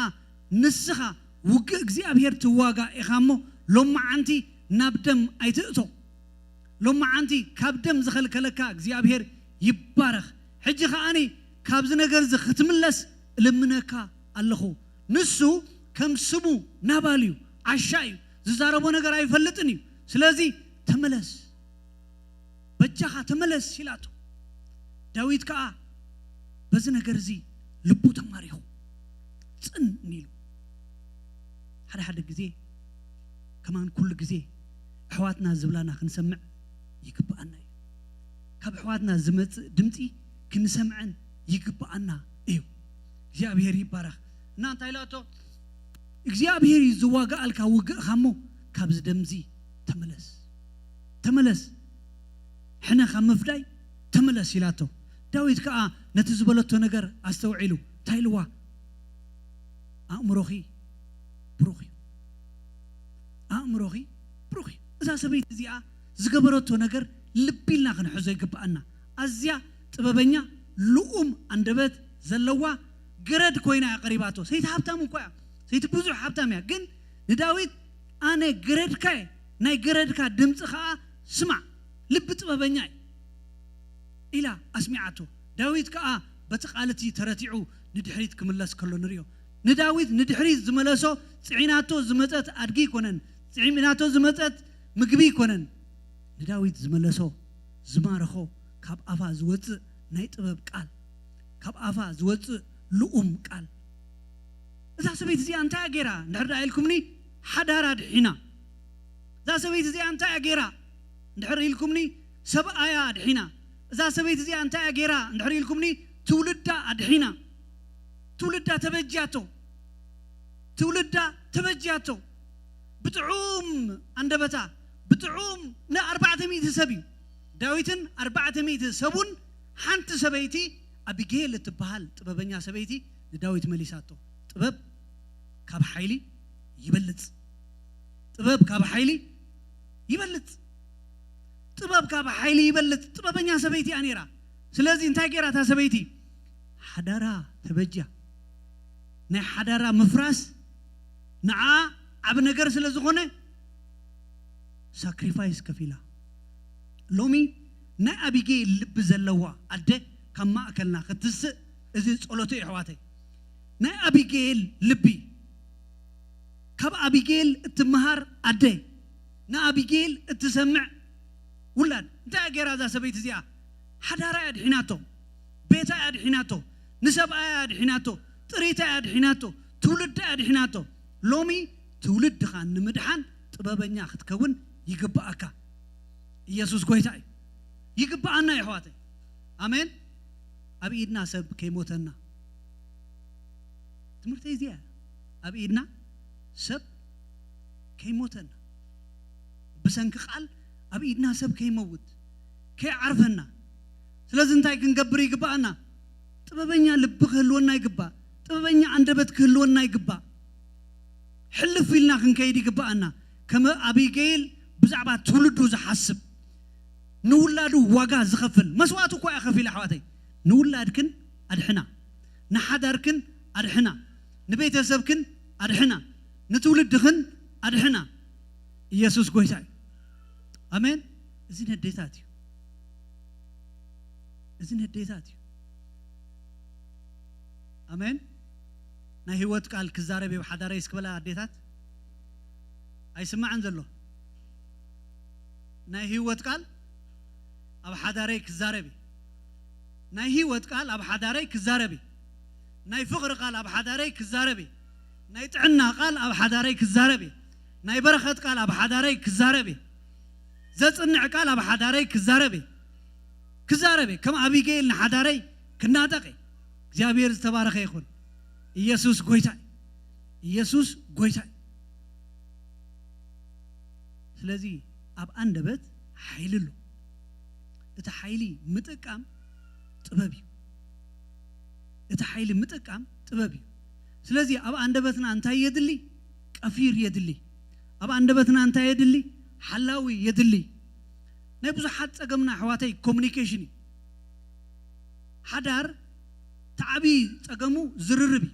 ንስኻ ውግእ እግዚኣብሄር ትዋጋእ ኢኻ እሞ ሎማዓንቲ ናብ ደም ኣይትእቶ። ሎማዓንቲ ካብ ደም ዝኸልከለካ እግዚኣብሄር ይባረኽ። ሕጂ ከኣኒ ካብዚ ነገር እዚ ክትምለስ እልምነካ ኣለኹ። ንሱ ከም ስሙ ናባል እዩ፣ ዓሻ እዩ፣ ዝዛረቦ ነገር ኣይፈልጥን እዩ። ስለዚ ተመለስ፣ በጃኻ ተመለስ ኢላቶ። ዳዊት ከኣ በዚ ነገር እዚ ልቡ ተማሪኹ ጽን ኢሉ። ሓደ ሓደ ግዜ ከማን ኩሉ ግዜ ኣሕዋትና ዝብላና ክንሰምዕ ይግብኣና እዩ። ካብ ኣሕዋትና ዝመጽእ ድምጺ ክንሰምዕን ይግብኣና እዩ። እግዚኣብሄር ይባረኽ። እና እንታይ ኢላቶ? እግዚኣብሄር እዩ ዝዋጋኣልካ ውግእኻ እሞ ካብዚ ደምዚ ተመለስ፣ ተመለስ፣ ሕነ ካብ ምፍዳይ ተመለስ ኢላቶ። ዳዊት ከኣ ነቲ ዝበለቶ ነገር ኣስተውዒሉ እንታይ ኢልዋ? ኣእምሮኺ ብሩኽ እዩ፣ ኣእምሮኺ ብሩኽ እዩ። እዛ ሰበይቲ እዚኣ ዝገበረቶ ነገር ልቢ ኢልና ክንሕዞ ይግብኣና። ኣዝያ ጥበበኛ፣ ልኡም ኣንደበት ዘለዋ ገረድ ኮይና እያ ቀሪባቶ። ሰይቲ ሃብታም እኳ እያ፣ ሰይቲ ብዙሕ ሃብታም እያ። ግን ንዳዊት ኣነ ገረድካ እየ፣ ናይ ገረድካ ድምፂ ኸዓ ስማዕ፣ ልቢ ጥበበኛ እዩ ኢላ ኣስሚዓቶ። ዳዊት ከኣ በቲ ቃል እቲ ተረቲዑ ንድሕሪት ክምለስ ከሎ ንሪኦ። ንዳዊት ንድሕሪት ዝመለሶ ጽዒናቶ ዝመጸት ኣድጊ ኣይኮነን፣ ጽዒናቶ ዝመጸት ምግቢ ኣይኮነን። ንዳዊት ዝመለሶ ዝማረኾ ካብ ኣፋ ዝወጽእ ናይ ጥበብ ቃል፣ ካብ ኣፋ ዝወጽእ ልኡም ቃል። እዛ ሰበይቲ እዚኣ እንታይ እያ ገይራ እንድሕር ደኣ ኢልኩምኒ፣ ሓዳራ ድሒና። እዛ ሰበይቲ እዚኣ እንታይ እያ ገይራ እንድሕር ኢልኩምኒ፣ ሰብኣያ ኣድሒና። እዛ ሰበይቲ እዚኣ እንታይ እያ ገይራ እንድሕር ኢልኩምኒ፣ ትውልዳ ኣድሒና። ትውልዳ ተበጅያቶ፣ ትውልዳ ተበጅያቶ። ብጥዑም ኣንደበታ፣ ብጥዑም ንኣርባዕተ ሚእቲ ሰብ እዩ ዳዊትን ኣርባዕተ ሚእቲ ሰቡን። ሓንቲ ሰበይቲ ኣቢጌል እትበሃል ጥበበኛ ሰበይቲ ንዳዊት መሊሳቶ። ጥበብ ካብ ሓይሊ ይበልጽ። ጥበብ ካብ ሓይሊ ይበልጽ። ጥበብ ካብ ሓይሊ ይበልጽ። ጥበበኛ ሰበይቲ እያ ነይራ። ስለዚ እንታይ ገይራ እታ ሰበይቲ? ሓዳራ ተበጅያ። ናይ ሓዳራ ምፍራስ ንዓ ዓቢ ነገር ስለ ዝኾነ ሳክሪፋይስ ከፊላ። ሎሚ ናይ ኣቢጌል ልቢ ዘለዋ ኣደ ካብ ማእከልና ክትስእ እዚ ጸሎተይ ኣሕዋተይ። ናይ ኣቢጌል ልቢ፣ ካብ ኣቢጌል እትመሃር ኣደ፣ ንኣቢጌል እትሰምዕ ውላድ። እንታይ እያ ገይራ እዛ ሰበይቲ እዚኣ? ሓዳራ እያ ኣድሒናቶ፣ ቤታ እያ ኣድሒናቶ፣ ንሰብኣያ እያ ኣድሒናቶ፣ ጥሪታ እያ ኣድሒናቶ፣ ትውልዳ እያ ኣድሒናቶ። ሎሚ ትውልድኻ ንምድሓን ጥበበኛ ክትከውን ይግብኣካ። ኢየሱስ ጎይታ እዩ። ይግብኣና የሕዋተይ። ኣሜን። ኣብ ኢድና ሰብ ከይሞተና ትምህርተይ እዚኣ እያ። ኣብ ኢድና ሰብ ከይሞተና፣ ብሰንኪ ቃል ኣብ ኢድና ሰብ ከይመውት፣ ከይዓርፈና። ስለዚ እንታይ ክንገብር ይግብኣና? ጥበበኛ ልቢ ክህልወና ይግባእ። ጥበበኛ ኣንደበት ክህልወና ይግባእ። ሕልፍ ኢልና ክንከይድ ይግብኣና። ከመ ኣቢገይል ብዛዕባ ትውልዱ ዝሓስብ፣ ንውላዱ ዋጋ ዝኸፍል መስዋእቲ እኳ እያ ከፊላ ኣሕዋተይ። ንውላድክን ኣድሕና፣ ንሓዳርክን ኣድሕና፣ ንቤተሰብክን ኣድሕና፣ ንትውልድኽን ኣድሕና። ኢየሱስ ጎይታ እዩ። ኣሜን። እዚ ነዴታት እዩ። እዚ ነዴታት እዩ። ኣሜን። ናይ ህይወት ቃል ክዛረብ እዩ ሓዳረይ እስክበላ ኣዴታት ኣይስማዕን ዘሎ። ናይ ህይወት ቃል ኣብ ሓዳረይ ክዛረብ እዩ። ናይ ህይወት ቃል ኣብ ሓዳረይ ክዛረብ እዩ። ናይ ፍቕሪ ቃል ኣብ ሓዳረይ ክዛረብ እዩ። ናይ ጥዕና ቃል ኣብ ሓዳረይ ክዛረብ እዩ። ናይ በረኸት ቃል ኣብ ሓዳረይ ክዛረብ እዩ። ዘጽንዕ ቃል ኣብ ሓዳረይ ክዛረብ እዩ። ክዛረብ እየ። ከም ኣቢጌል ንሓዳረይ ክናጠቕ እየ። እግዚኣብሔር ዝተባረኸ ይኹን። ኢየሱስ ጎይታ እዩ። ኢየሱስ ጎይታ እዩ። ስለዚ ኣብ ኣንደበት ሓይሊ ኣሎ። እቲ ሓይሊ ምጥቃም ጥበብ እዩ። እቲ ሓይሊ ምጥቃም ጥበብ እዩ። ስለዚ ኣብ ኣንደበትና እንታይ የድሊ? ቀፊር የድሊ። ኣብ ኣንደበትና እንታይ የድሊ? ሓላዊ የድሊ። ናይ ብዙሓት ጸገምና ኣሕዋተይ ኮሙኒኬሽን እዩ። ሓዳር እቲ ዓብዪ ጸገሙ ዝርርብ እዩ።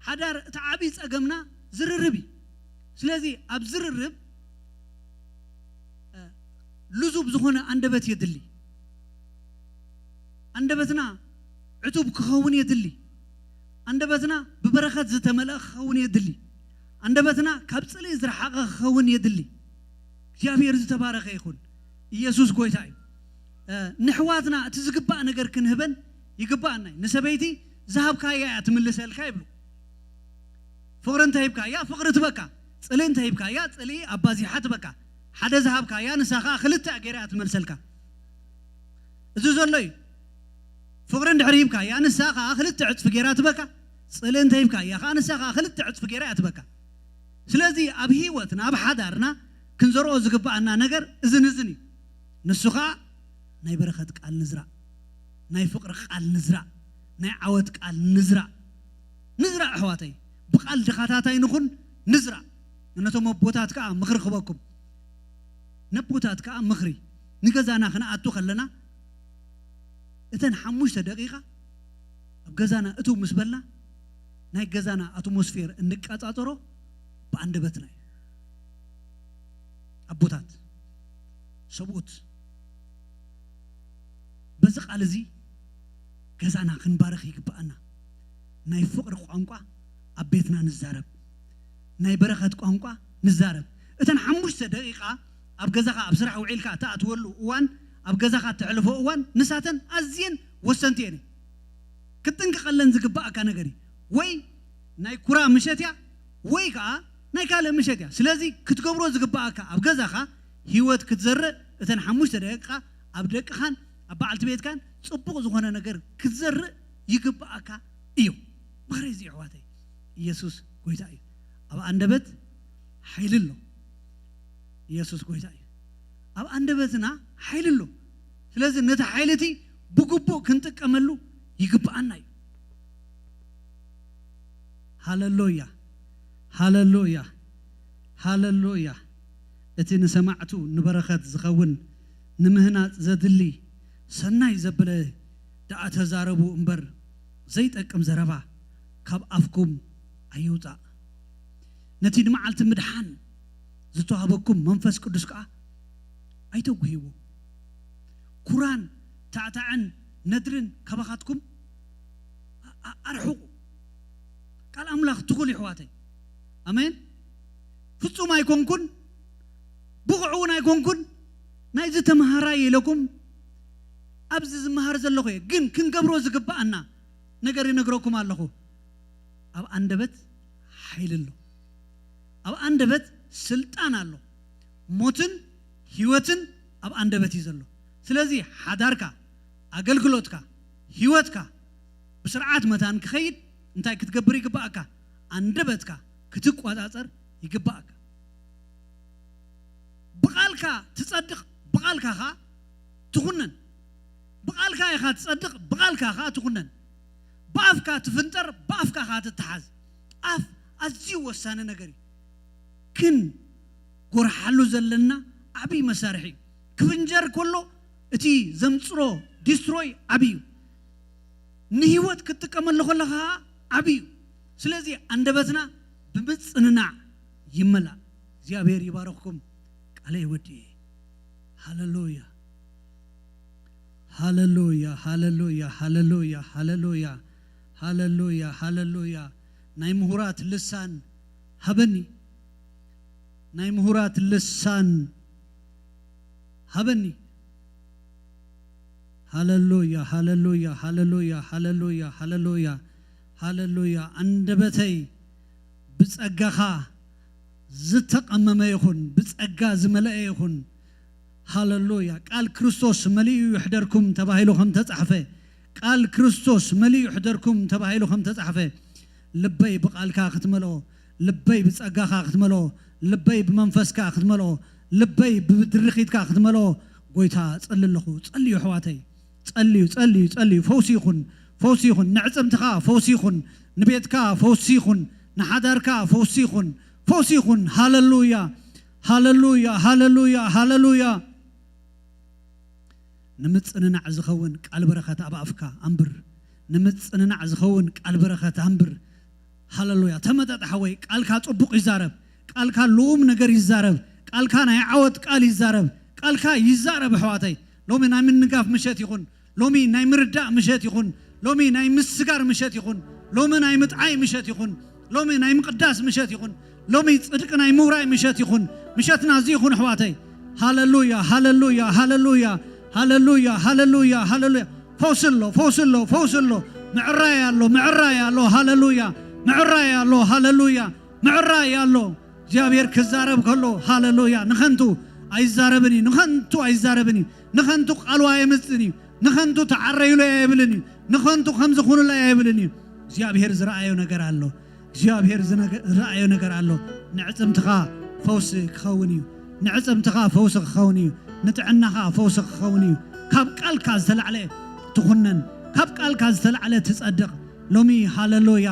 ሓዳር እቲ ዓብዪ ጸገምና ዝርርብ እዩ። ስለዚ ኣብ ዝርርብ እ፣ ልዙብ ዝኾነ ኣንደበት የድሊ። ኣንደበትና ዕቱብ ክኸውን የድሊ። ኣንደበትና ብበረኸት ዝተመልአ ክኸውን የድሊ። ኣንደበትና ካብ ጽልኢ ዝረሓቐ ክኸውን የድሊ። እግዚኣብሔር ዝተባረኸ ይኹን። ኢየሱስ ጎይታ እዩ። እ፣ ንሕዋትና እቲ ዝግባእ ነገር ክንህበን ይግባኣና እዩ። ንሰበይቲ ዝሃብካያ እያ ትምልሰልካ ይብሉ። ፍቕሪ እንተ ሂብካያ ፍቕሪ ትበካ፣ ጽልኢ እንተ ሂብካያ ጽልኢ ኣባዚሓ ትበካ። ሓደ ዝሃብካያ ንሳ ኸኣ ክልተ ገይራ እያ ትመልሰልካ። እዚ ዘሎ እዩ። ፍቕሪ እንድሕር ሂብካያ ንሳ ኸኣ ክልተ ዕጽፊ ገይራ ትበካ። ጽልኢ እንተ ሂብካያ ኸኣ ንሳ ኸኣ ክልተ ዕጽፊ ገይራ እያ ትበካ። ስለዚ ኣብ ህይወትና፣ ኣብ ሓዳርና ክንዘርኦ ዝግብኣና ነገር እዝን እዝን እዩ። ንሱ ኸኣ ናይ በረኸት ቃል ንዝራእ፣ ናይ ፍቕሪ ቃል ንዝራእ፣ ናይ ዓወት ቃል ንዝራእ። ንዝራእ ኣሕዋተይ፣ ብቓል ድኻታት ኣይንኹን፣ ንዝራእ። ነቶም ኣቦታት ከኣ ምኽሪ ክበኩም። ነቦታት ከኣ ምኽሪ። ንገዛና ክንኣቱ ከለና፣ እተን ሓሙሽተ ደቂቓ ኣብ ገዛና እትው ምስ በልና፣ ናይ ገዛና ኣትሞስፌር እንቀጻጸሮ ብኣንደበትና እዩ። ኣቦታት፣ ሰብኡት፣ በዚ ቃል እዚ ገዛና ክንባርኽ ይግብኣና። ናይ ፍቕሪ ቋንቋ ኣብ ቤትና ንዛረብ። ናይ በረኸት ቋንቋ ንዛረብ። እተን ሓሙሽተ ደቂቓ ኣብ ገዛኻ፣ ኣብ ስራሕ ውዒልካ እትኣትወሉ እዋን፣ ኣብ ገዛኻ እተሕልፎ እዋን፣ ንሳተን ኣዝየን ወሰንቲ እየን። ክትጥንቀቐለን ዝግብኣካ ነገር እዩ። ወይ ናይ ኩራ ምሸት እያ፣ ወይ ከኣ ናይ ካልእ ምሸት እያ። ስለዚ ክትገብሮ ዝግብኣካ ኣብ ገዛኻ ህይወት ክትዘርእ፣ እተን ሓሙሽተ ደቂቓ ኣብ ደቅኻን ኣብ በዓልቲ ቤትካን ጽቡቕ ዝኾነ ነገር ክትዘርእ ይግብኣካ እዩ። ምኽሪ እዚ ኣሕዋተይ፣ ኢየሱስ ጎይታ እዩ። ኣብ ኣንደበት ሓይሊ ኣሎ። ኢየሱስ ጎይታ እዩ። ኣብ ኣንደበትና ሓይሊ ኣሎ። ስለዚ ነቲ ሓይሊ እቲ ብግቡእ ክንጥቀመሉ ይግብኣና እዩ። ሃለሉያ፣ ሃለሉያ፣ ሃለሉያ። እቲ ንሰማዕቱ ንበረኸት ዝኸውን ንምህናጽ ዘድሊ ሰናይ ዘብለ ደኣ ተዛረቡ እምበር፣ ዘይጠቅም ዘረባ ካብ ኣፍኩም ኣይውጻእ። ነቲ ንመዓልቲ ምድሓን ዝተዋህበኩም መንፈስ ቅዱስ ከኣ ኣይተጉህይዎ። ኩራን ታዕታዕን ነድርን ካባኻትኩም ኣ-፣ ኣ-፣ ኣርሕቑ። ቃል ኣምላኽ ትኹል ይሕዋተይ። ኣሜን። ፍጹም ኣይኮንኩን፣ ብቑዕ እውን ኣይኮንኩን፣ ናይዚ ተምሃራይ ኢለኩም ኣብዚ ዝመሃር ዘለኹ እየ፣ ግን ክንገብሮ ዝግብኣና ነገር ይነግረኩም ኣለኹ። ኣብ ኣንደበት ሓይሊ ኣሎ። ኣብ ኣንደበት ስልጣን ኣሎ። ሞትን ህይወትን ኣብ ኣንደበት እዩ ዘሎ። ስለዚ ሓዳርካ፣ ኣገልግሎትካ፣ ህይወትካ ብስርዓት መታን ክኸይድ እንታይ ክትገብር ይግባኣካ? ኣንደበትካ ክትቆጻጸር ይግባኣካ። ብቓልካ ትጸድቕ፣ ብቓልካ ኸኣ ትኹነን። ብቓልካ ኢኻ ትጸድቕ፣ ብቓልካ ኸኣ ትኹነን። ብኣፍካ ትፍንጠር፣ ብኣፍካ ኸኣ ትተሓዝ። ኣፍ ኣዝዩ ወሳኒ ነገር እዩ። ክንጎርሓሉ ዘለና ዓብዪ መሳርሒ እዩ። ክፍንጀር ከሎ እቲ ዘምጽሮ ዲስትሮይ ዓብዪ እዩ። ንህይወት ክትጥቀመሉ ከለኻ ዓብዪ እዩ። ስለዚ ኣንደበትና ብምጽንናዕ ይመላእ። እግዚኣብሔር ይባረኽኩም። ቃለይ ወዲኤ። ሃሌሉያ፣ ሃሌሉያ፣ ሃሌሉያ፣ ሃሌሉያ፣ ሃሌሉያ፣ ሃሌሉያ፣ ሃሌሉያ። ናይ ምሁራት ልሳን ሃበኒ፣ ናይ ምሁራት ልሳን ሃበኒ። ሃሌሉያ፣ ሃሌሉያ፣ ሃሌሉያ፣ ሃሌሉያ፣ ሃሌሉያ፣ ሃሌሉያ። ኣንደበተይ ብጸጋኻ ዝተቐመመ ይኹን፣ ብጸጋ ዝመልአ ይኹን። ሃሌሉያ። ቃል ክርስቶስ መሊኡ ይሕደርኩም ተባሂሉ ከም ተጻሕፈ፣ ቃል ክርስቶስ መሊኡ ይሕደርኩም ተባሂሉ ከም ተጻሕፈ፣ ልበይ ብቓልካ ክትመልኦ፣ ልበይ ብጸጋኻ ክትመልኦ፣ ልበይ ብመንፈስካ ክትመልኦ፣ ልበይ ብድርኺትካ ክትመልኦ፣ ጎይታ ጸሊ ኣለኹ። ጸልዩ ኣሕዋተይ፣ ጸልዩ፣ ጸልዩ፣ ጸልዩ። ፈውሲ ይኹን፣ ፈውሲ ይኹን። ንዕጽምትኻ ፈውሲ ይኹን፣ ንቤትካ ፈውሲ ይኹን፣ ንሓዳርካ ፈውሲ ይኹን፣ ፈውሲ ይኹን። ሃሌሉያ፣ ሃሌሉያ፣ ሃሌሉያ፣ ሃሌሉያ። ንምጽንናዕ ዝኸውን ቃል በረኸት ኣብ ኣፍካ ኣንብር። ንምጽንናዕ ዝኸውን ቃል በረኸት ኣንብር። ሃሌሉያ። ተመጠጥ ሓወይ፣ ቃልካ ጽቡቕ ይዛረብ፣ ቃልካ ልኡም ነገር ይዛረብ፣ ቃልካ ናይ ዓወት ቃል ይዛረብ፣ ቃልካ ይዛረብ ኣሕዋተይ። ሎሚ ናይ ምንጋፍ ምሸት ይኹን፣ ሎሚ ናይ ምርዳእ ምሸት ይኹን፣ ሎሚ ናይ ምስጋር ምሸት ይኹን፣ ሎሚ ናይ ምጥዓይ ምሸት ይኹን፣ ሎሚ ናይ ምቕዳስ ምሸት ይኹን፣ ሎሚ ጽድቂ ናይ ምውራይ ምሸት ይኹን። ምሸትና እዚ ይኹን ኣሕዋተይ። ሃሌሉያ፣ ሃሌሉያ፣ ሃሌሉያ፣ ሃሌሉያ፣ ሃሌሉያ፣ ሃሌሉያ። ፈውሲ ኣሎ፣ ፈውሲ ኣሎ፣ ፈውሲ ኣሎ። ምዕራይ ኣሎ፣ ምዕራይ ኣሎ። ሃሌሉያ፣ ምዕራይ ኣሎ። ሃሌሉያ፣ ምዕራይ ኣሎ። እግዚኣብሔር ክዛረብ ከሎ፣ ሃሌሉያ፣ ንኸንቱ ኣይዛረብን እዩ፣ ንኸንቱ ኣይዛረብን እዩ፣ ንኸንቱ ቃሉ ኣየምጽእን እዩ፣ ንኸንቱ ተዓረዩለይ ኣይብልን እዩ፣ ንኸንቱ ከምዚ ኩኑለይ ኣይብልን እዩ። እግዚኣብሔር ዝረኣዮ ነገር ኣሎ። እግዚኣብሔር ዝነገ-፣ ዝረኣዮ ነገር ኣሎ። ንዕጽምትኻ ፈውሲ ክኸውን እዩ። ንዕጽምትኻ ፈውሲ ክኸውን እዩ። ንጥዕናኻ ፈውሲ ክኸውን እዩ። ካብ ቃልካ ዝተላዕለ ትኹነን፣ ካብ ቃልካ ዝተላዕለ ትጸድቕ። ሎሚ ሃሌሉያ፣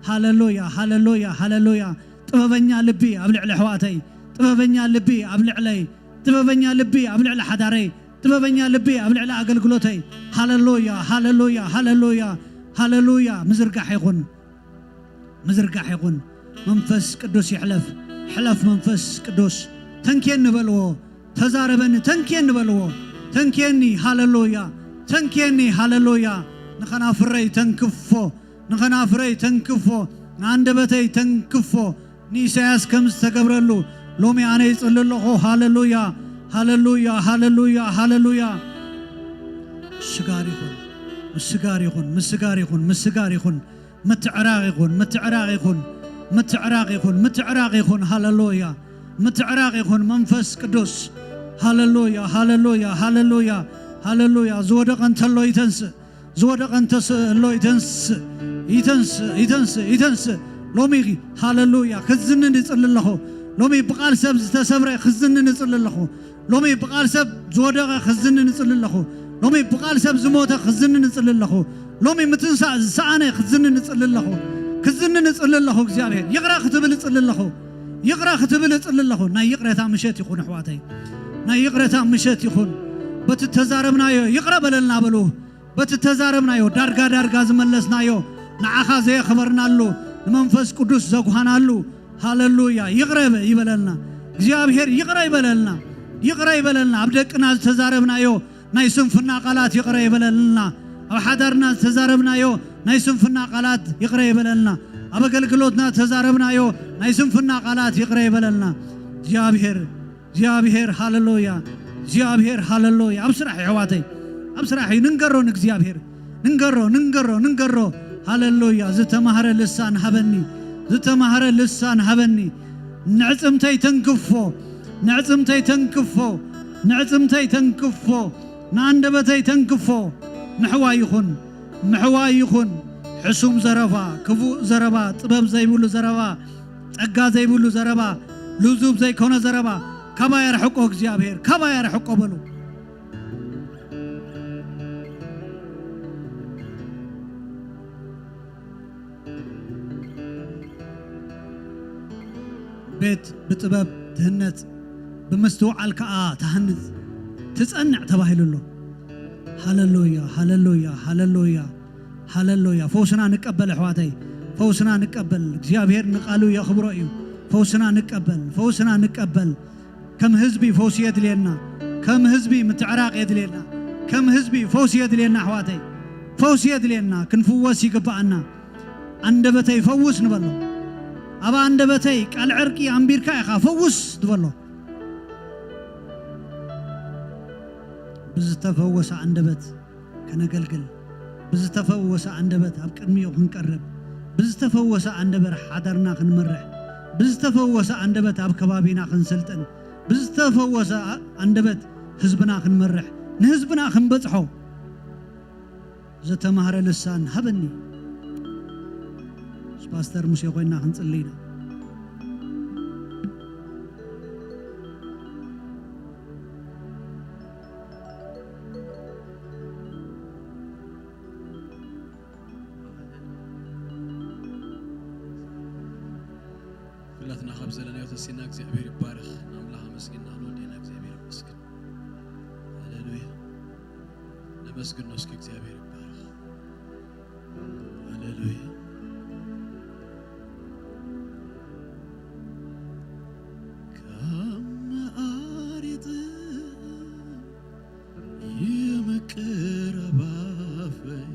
ሃሌሉያ፣ ሃሌሉያ፣ ሃሌሉያ። ጥበበኛ ልቢ ኣብ ልዕሊ ኣሕዋተይ፣ ጥበበኛ ልቢ ኣብ ልዕለይ፣ ጥበበኛ ልቢ ኣብ ልዕሊ ሓዳረይ፣ ጥበበኛ ልቢ ኣብ ልዕሊ ኣገልግሎተይ። ሃሌሉያ፣ ሃሌሉያ፣ ሃሌሉያ፣ ሃሌሉያ። ምዝርጋሕ ይኹን፣ ምዝርጋሕ ይኹን። መንፈስ ቅዱስ ይሕለፍ፣ ሕለፍ መንፈስ ቅዱስ። ተንክየኒ በልዎ፣ ተዛረበኒ፣ ተንክየኒ በልዎ። ተንክየኒ፣ ሃሌሉያ፣ ተንክየኒ፣ ሃሌሉያ። ንኸናፍረይ ተንክፎ፣ ንኸናፍረይ ተንክፎ፣ ንኣንደበተይ ተንክፎ። ንኢሳያስ ከም ዝተገብረሉ ሎሚ ኣነ ይጽሊ ኣለኹ። ሃሌሉያ፣ ሃሌሉያ፣ ሃሌሉያ፣ ሃሌሉያ። ምስጋር ይኹን፣ ምስጋር ይኹን፣ ምስጋር ይኹን፣ ምስጋር ይኹን። ምትዕራቕ ይኹን፣ ምትዕራቕ ይኹን፣ ምትዕራቕ ይኹን፣ ምትዕራቕ ይኹን። ሃሌሉያ፣ ምትዕራቕ ይኹን መንፈስ ቅዱስ። ሃሌሉያ፣ ሃሌሉያ፣ ሃሌሉያ፣ ሃሌሉያ። ዝወደቐ እንተሎ ይተንስእ፣ ዝወደቐ እንተስ-፣ ኣሎ ይተንስእ፣ ይተንስእ፣ ይተንስእ፣ ይተንስእ። ሎሚ ሃሌሉያ ክዝንን ይጽሊ ኣለኹ። ሎሚ ብቓል ሰብ ዝተሰብረ ክዝንን ይጽሊ ኣለኹ። ሎሚ ብቓል ሰብ ዝወደቐ ክዝንን ይጽሊ ኣለኹ። ሎሚ ብቓል ሰብ ዝሞተ ክዝንን ይጽሊ ኣለኹ። ሎሚ ምትንሳእ ዝሰኣነ ክዝንን ይጽሊ ኣለኹ። ክዝንን ይጽሊ ኣለኹ። እግዚኣብሔር ይቕረ ክትብል ይጽሊ ኣለኹ። ይቕረ ክትብል ይጽሊ ኣለኹ። ናይ ይቕረታ ምሸት ይኹን ኣሕዋተይ። ናይ ይቕረታ ምሸት ይኹን። በቲ ተዛረብናዮ ይቕረ በለልና በሉ። በቲ ተዛረብናዮ ዳርጋ ዳርጋ ዝመለስናዮ ንዓኻ ዘየኽበርናሉ ንመንፈስ ቅዱስ ዘጉሃናሉ። ሃሌሉያ። ይቕረ ይበለልና። እግዚኣብሔር ይቕረ ይበለልና። ይቕረ ይበለልና። ኣብ ደቅና ዝተዛረብናዮ ናይ ስንፍና ቃላት ይቕረ ይበለልና። ኣብ ሓዳርና ዝተዛረብናዮ ናይ ስንፍና ቃላት ይቕረ ይበለልና። ኣብ ኣገልግሎትና ዝተዛረብናዮ ናይ ስንፍና ቃላት ይቕረ ይበለልና። እግዚኣብሔር፣ እግዚኣብሔር፣ ሃሌሉያ። እግዚኣብሔር፣ ሃሌሉያ። ኣብ ስራሕ የሕዋተይ፣ ኣብ ስራሕ እዩ። ንንገሮ ንእግዚኣብሔር። ንንገሮ፣ ንንገሮ፣ ንንገሮ። ሃለሉያ። ዝተማህረ ልሳን ሃበኒ። ዝተማህረ ልሳን ሃበኒ። ንዕጽምተይ ተንክፎ። ንዕጽምተይ ተንክፎ። ንዕጽምተይ ተንክፎ። ንኣንደበተይ ተንክፎ። ምሕዋይ ይኹን። ምሕዋይ ይኹን። ሕሱም ዘረባ፣ ክፉእ ዘረባ፣ ጥበብ ዘይብሉ ዘረባ፣ ጸጋ ዘይብሉ ዘረባ፣ ልዙብ ዘይኮነ ዘረባ፣ ካባይ ኣርሕቆ እግዚኣብሔር፣ ካባይ ኣርሕቆ በሉ። ቤት ብጥበብ ትህነጽ፣ ብምስትውዓል ከኣ ትሃንጽ፣ ትጸንዕ ተባሂሉ ኣሎ። ሃለሉያ፣ ሃለሉያ፣ ሃለሉያ፣ ሃለሉያ። ፈውስና ንቀበል ኣሕዋተይ፣ ፈውስና ንቀበል። እግዚኣብሔር ንቃሉ የኽብሮ እዩ። ፈውስና ንቀበል፣ ፈውስና ንቀበል። ከም ህዝቢ ፈውሲ የድልየና። ከም ህዝቢ ምትዕራቕ የድልየና። ከም ህዝቢ ፈውሲ የድልየና ኣሕዋተይ። ፈውሲ የድልየና። ክንፍወስ ይግብኣና። ኣንደበተይ ፈውስ ንበሎ። ኣብ ኣንደበተይ ቃል ዕርቂ ኣንቢርካ ኢኻ ፈውስ ንበሎ። ብዝተፈወሰ ኣንደበት ከነገልግል፣ ብዝተፈወሰ ኣንደበት ኣብ ቅድሚኡ ክንቀርብ፣ ብዝተፈወሰ ኣንደበት ሓዳርና ክንመርሕ፣ ብዝተፈወሰ ኣንደበት ኣብ ከባቢና ክንስልጥን፣ ብዝተፈወሰ ኣ-፣ ኣንደበት ህዝብና ክንመርሕ፣ ንህዝብና ክንበጽሖ ዝተማህረ ልሳን ሃበኒ። ምስ ፓስተር ሙሴ ኮይና ክንጽሊ ኢና። ኩላትና ካብ ዘለናዮ ተሲና እግዚኣብሔር ይባረኽ። ንኣምላኽ ኣመስጊና ክንወደና እግዚኣብሔር ይመስገን። ሃሌሉያ። ነመስግኖ እስኪ እግዚኣብሔር ይባረኽ። ሃሌሉያ። ካብ መዓሪት ይምቅር ኣባፈይ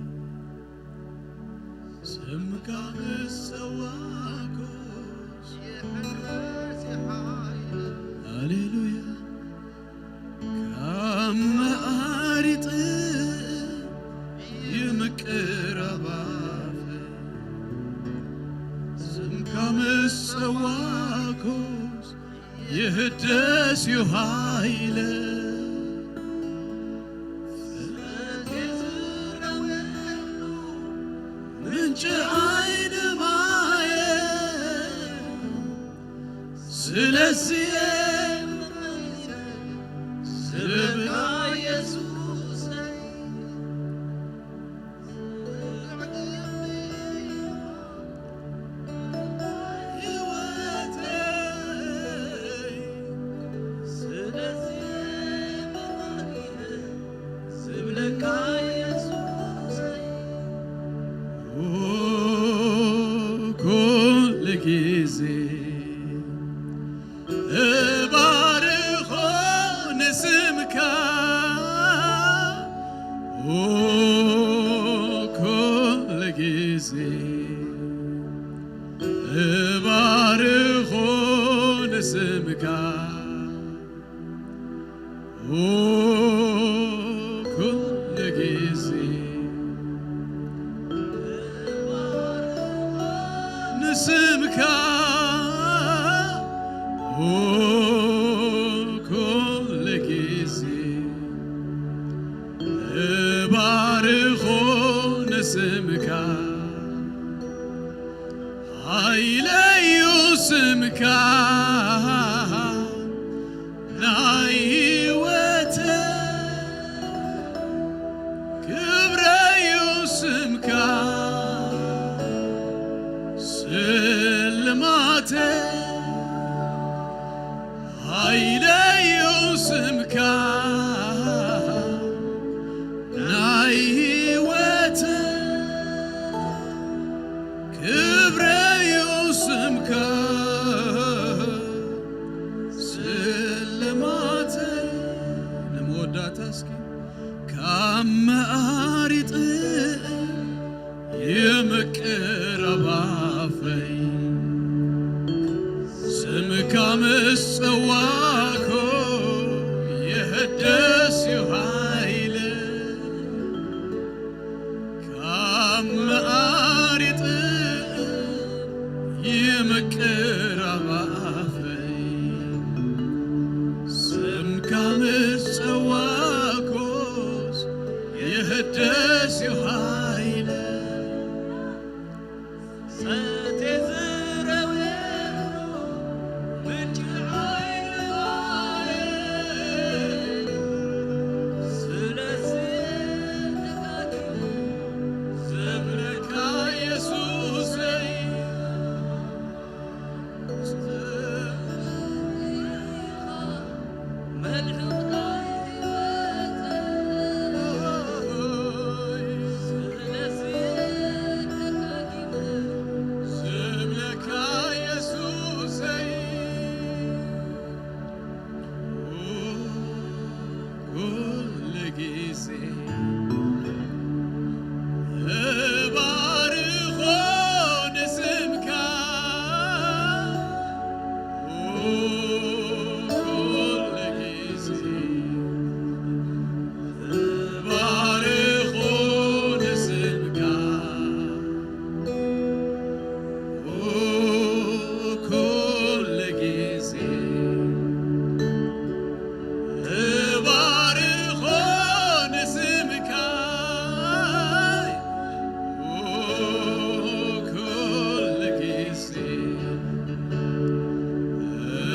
ስምካ ምስ ጸዋዕኩስ። ሃሌሉያ። ካብ መዓሪት ይምቅር ኣባፈይ ስምካ ምስ ጸዋዕኩስ። ይህደስ እዩ ሃይለ ፍጥረት የዝረወሉ ምንጪ ዓይኒ ማየ። ስለዚ ስምካ ኢየሱሰይ። ኩሉ ግዜ እባርኾ ንስምካ ኩሉ ግዜ እባርኾ ንስምካ ኩሉ ግዜ ንስምካ ኩሉ ግዜ እባርኾ ንስምካ። ሃይለዩ ስምካ ናይ ህይወተ ክብረዩ ስምካ ስልማተ ሃይለዩ ስምካ ናይ ህይወተ ክብረዩ ስምካ ስልማተ። ንመወዳእታ እስኪ ካብ መኣሪጥ ይምቅር ኣባፈይ ስምካ ምስ ጸዋዕኮ ይሕደስ እዩ ሃይለ ካብ ምጽዋዕኩስ ይህደስ እዩ ሓይለ። ጸሎተይ ዝረወ ምንጪ ሓይለ። ስለዚ ደጋጊመ ዘምረካ የሱሰይ። ኩሉ ግዜ እባርኾ ንስምካ። ኩሉ ግዜ እባርኾ ንስምካ። ኩሉ ግዜ እባርኾ ንስምካ። ኩሉ ግዜ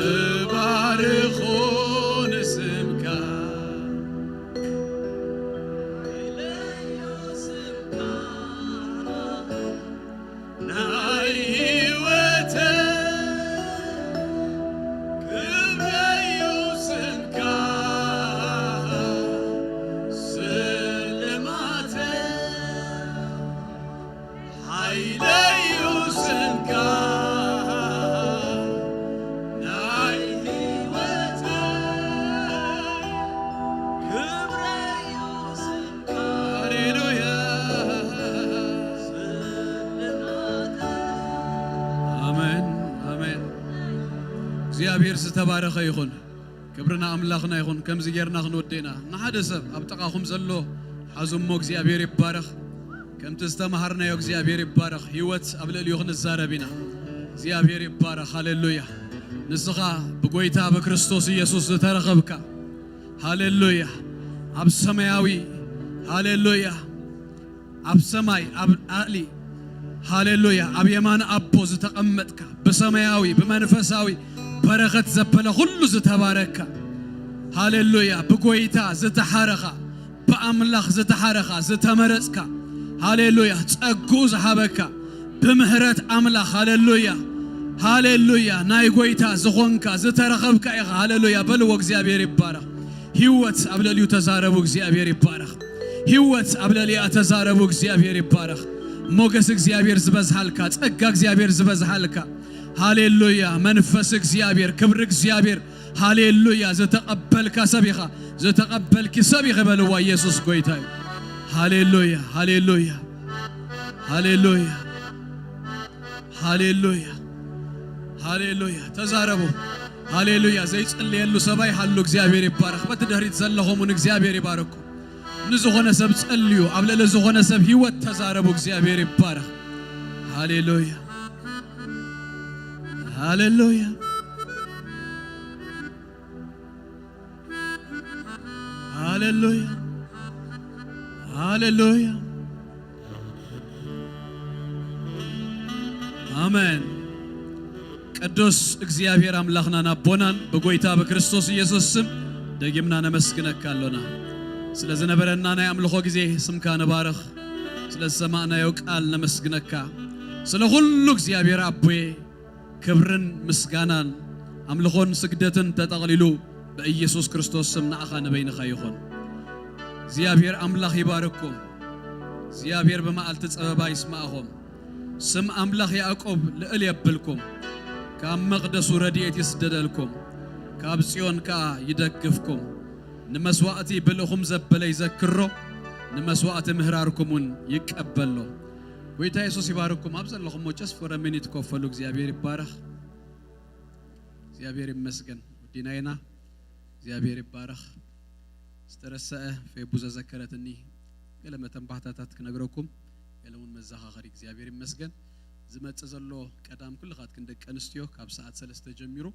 እባርኾ ንስምካ። ናይ ህይወተይ ክብረዩ ስምካ፣ ስልማተይ ሓይለዩ ስምካ። ናይ ህይወተይ ክብረዩ ስምካ። ሃሌሉያ። ኣሜን፣ ኣሜን። እግዚኣብሔር ዝተባረኸ ይኹን። ክብሪ ንኣምላኽና ይኹን። ከምዚ ጌርና ክንወደና ንሓደ ሰብ ኣብ ጥቓኹም ዘሎ ሓዙሞ። እግዚኣብሔር ይባረኽ። ከምቲ ዝተማሃርናዮ እግዚኣብሔር ይባረኽ። ህይወት ኣብ ልዕሊኡ ክንዛረብ ኢና። እግዚኣብሔር ይባረኽ። ሃሌሉያ። ንስኻ ብጎይታ ብክርስቶስ ኢየሱስ ዝተረኸብካ፣ ሃሌሉያ፣ ኣብ ሰማያዊ፣ ሃሌሉያ፣ ኣብ ሰማይ ኣብ ኣሊ፣ ሃሌሉያ፣ ኣብ የማን ኣቦ ዝተቐመጥካ፣ ብሰማያዊ ብመንፈሳዊ በረኸት ዘበለ ኩሉ ዝተባረካ፣ ሃሌሉያ፣ ብጎይታ ዝተሓረኻ፣ ብኣምላኽ ዝተሓረኻ፣ ዝተመረጽካ፣ ሃሌሉያ፣ ጸግኡ ዝሃበካ፣ ብምህረት ኣምላኽ፣ ሃሌሉያ፣ ሃሌሉያ፣ ናይ ጎይታ ዝኾንካ ዝተረኸብካ ኢኻ። ሃሌሉያ በልዎ። እግዚኣብሔር ይባረኽ። ህይወት ኣብ ልዕሊኡ ተዛረቡ። እግዚኣብሔር ይባረኽ። ህይወት ኣብ ልዕሊኣ ተዛረቡ። እግዚኣብሔር ይባረኽ። ሞገስ እግዚኣብሔር ዝበዝሃልካ፣ ጸጋ እግዚኣብሔር ዝበዝሃልካ። ሃሌሉያ። መንፈስ እግዚኣብሔር፣ ክብሪ እግዚኣብሔር። ሃሌሉያ። ዝተቐበልካ ሰብ ኢኻ፣ ዝተቐበልኪ ሰብ ኢኺ በልዋ። ኢየሱስ ጎይታ እዩ። ሃሌሉያ፣ ሃሌሉያ፣ ሃሌሉያ፣ ሃሌሉያ፣ ሃሌሉያ። ተዛረቡ። ሃሌሉያ። ዘይጽልየሉ ሰብ ኣይሃሉ። እግዚኣብሔር ይባረኽ። በቲ ድሕሪት ዘለኹም እውን እግዚኣብሔር ይባረኩም። ንዝኾነ ሰብ ጸልዩ። ኣብ ልዕሊ ዝኾነ ሰብ ህይወት ተዛረቡ። እግዚኣብሔር ይባረኽ። ሃሌሉያ፣ ሃሌሉያ፣ ሃሌሉያ፣ ሃሌሉያ። ኣሜን። ቅዱስ እግዚኣብሔር ኣምላኽናን ኣቦናን፣ ብጎይታ ብክርስቶስ ኢየሱስ ስም ደጊምና ነመስግነካ ኣሎና። ስለ ዝነበረና ናይ ኣምልኾ ግዜ ስምካ ንባርኽ። ስለ ዝሰማዕናዮ ቃል ነመስግነካ። ስለ ኩሉ እግዚኣብሔር ኣቦየ ክብርን ምስጋናን ኣምልኾን ስግደትን ተጠቕሊሉ ብኢየሱስ ክርስቶስ ስም ንዓኻ ንበይንኻ ይኹን። እግዚኣብሔር ኣምላኽ ይባርኩም። እግዚኣብሔር ብመዓልቲ ጸበባ ይስማዕኹም። ስም ኣምላኽ ያዕቆብ ልዕል የብልኩም። ካብ መቕደሱ ረድኤት ይስደደልኩም። ካብ ጽዮን ከኣ ይደግፍኩም። ንመስዋእቲ ብልእኹም ዘበለ ይዘክሮ፣ ንመስዋእቲ ምህራርኩም እውን ይቀበሎ። ጎይታ የሱስ ይባርኩም። ኣብ ዘለኹሞ just for a minute ኮፍ በሉ። እግዚኣብሔር ይባረኽ። እግዚኣብሔር ይመስገን። ወዲና ኢና። እግዚኣብሔር ይባረኽ። ዝተረሰዐ ፌቡ ዘዘከረትኒ ገለ መተንባሕታታት ክነግረኩም፣ ገለ እውን መዘኻኸሪ። እግዚኣብሔር ይመስገን። ዝመጽእ ዘሎ ቀዳም ኩልኻትክን ደቂ ኣንስትዮ ካብ ሰዓት ሰለስተ ጀሚሩ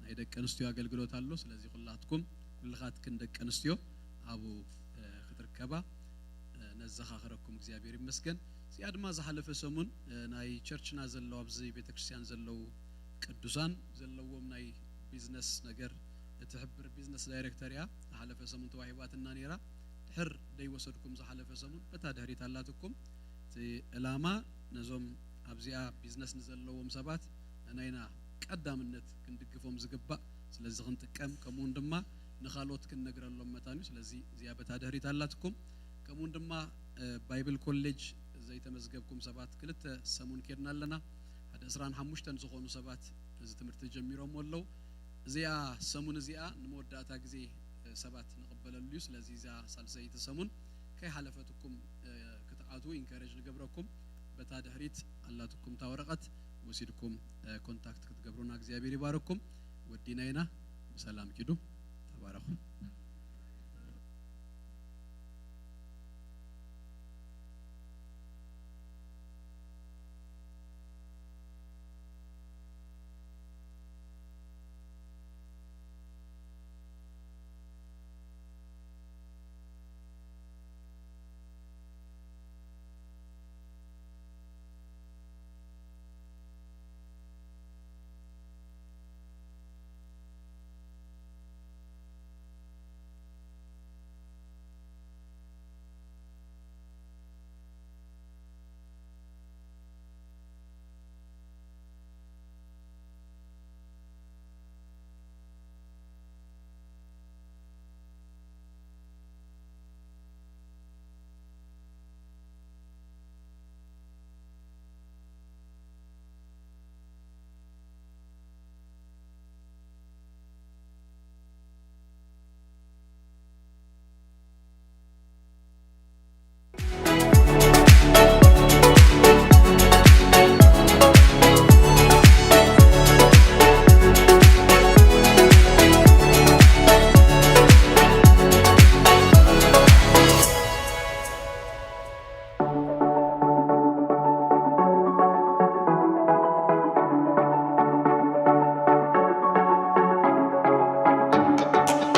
ናይ ደቂ ኣንስትዮ ኣገልግሎት ኣሎ። ስለዚ ኩላትኩም ኩልኻትክን ደቂ ኣንስትዮ ኣብኡ ክትርከባ ነዘኻኽረኩም እግዚኣብሔር ይመስገን። እዚኣ ድማ ዝሓለፈ ሰሙን ናይ ቸርችና ዘለዉ ኣብዚ ቤተክርስትያን ዘለዉ ቅዱሳን ዘለዎም ናይ ቢዝነስ ነገር እትሕብር ቢዝነስ ዳይሬክተር እያ። ዝሓለፈ ሰሙን ተዋሂባትና ነይራ። ድሕር ደይወሰድኩም ዝሓለፈ ሰሙን በታ ድሕሪት ኣላትኩም። እቲ ዕላማ ነዞም ኣብዚኣ ቢዝነስ ንዘለዎም ሰባት ናይና ቀዳምነት ክንድግፎም ዝግባእ ስለዚ ክንጥቀም ከምኡውን ድማ ንኻልኦት ክንነግረሎም መታን እዩ። ስለዚ እዚኣ በታ ድሕሪት ኣላትኩም። ከምኡውን ድማ ባይብል ኮሌጅ ዘይተመዝገብኩም ሰባት ክልተ ሰሙን ኬድና ኣለና። ሓደ ዕስራን ሓሙሽተን ዝኾኑ ሰባት እዚ ትምህርቲ ጀሚሮም ኣለዉ። እዚኣ ሰሙን እዚኣ ንመወዳእታ ግዜ ሰባት ንቕበለሉ እዩ። ስለዚ እዛ ሳልሰይቲ ሰሙን ከይሓለፈትኩም ክትኣትዉ ኢንካሬጅ ንገብረኩም። በታ ድሕሪት ኣላትኩም እታ ወረቐት ወሲድኩም ኮንታክት ክትገብሩና እግዚኣብሔር ይባረኩም። ወዲና ኢና። ብሰላም ኪዱ። ተባረኹ።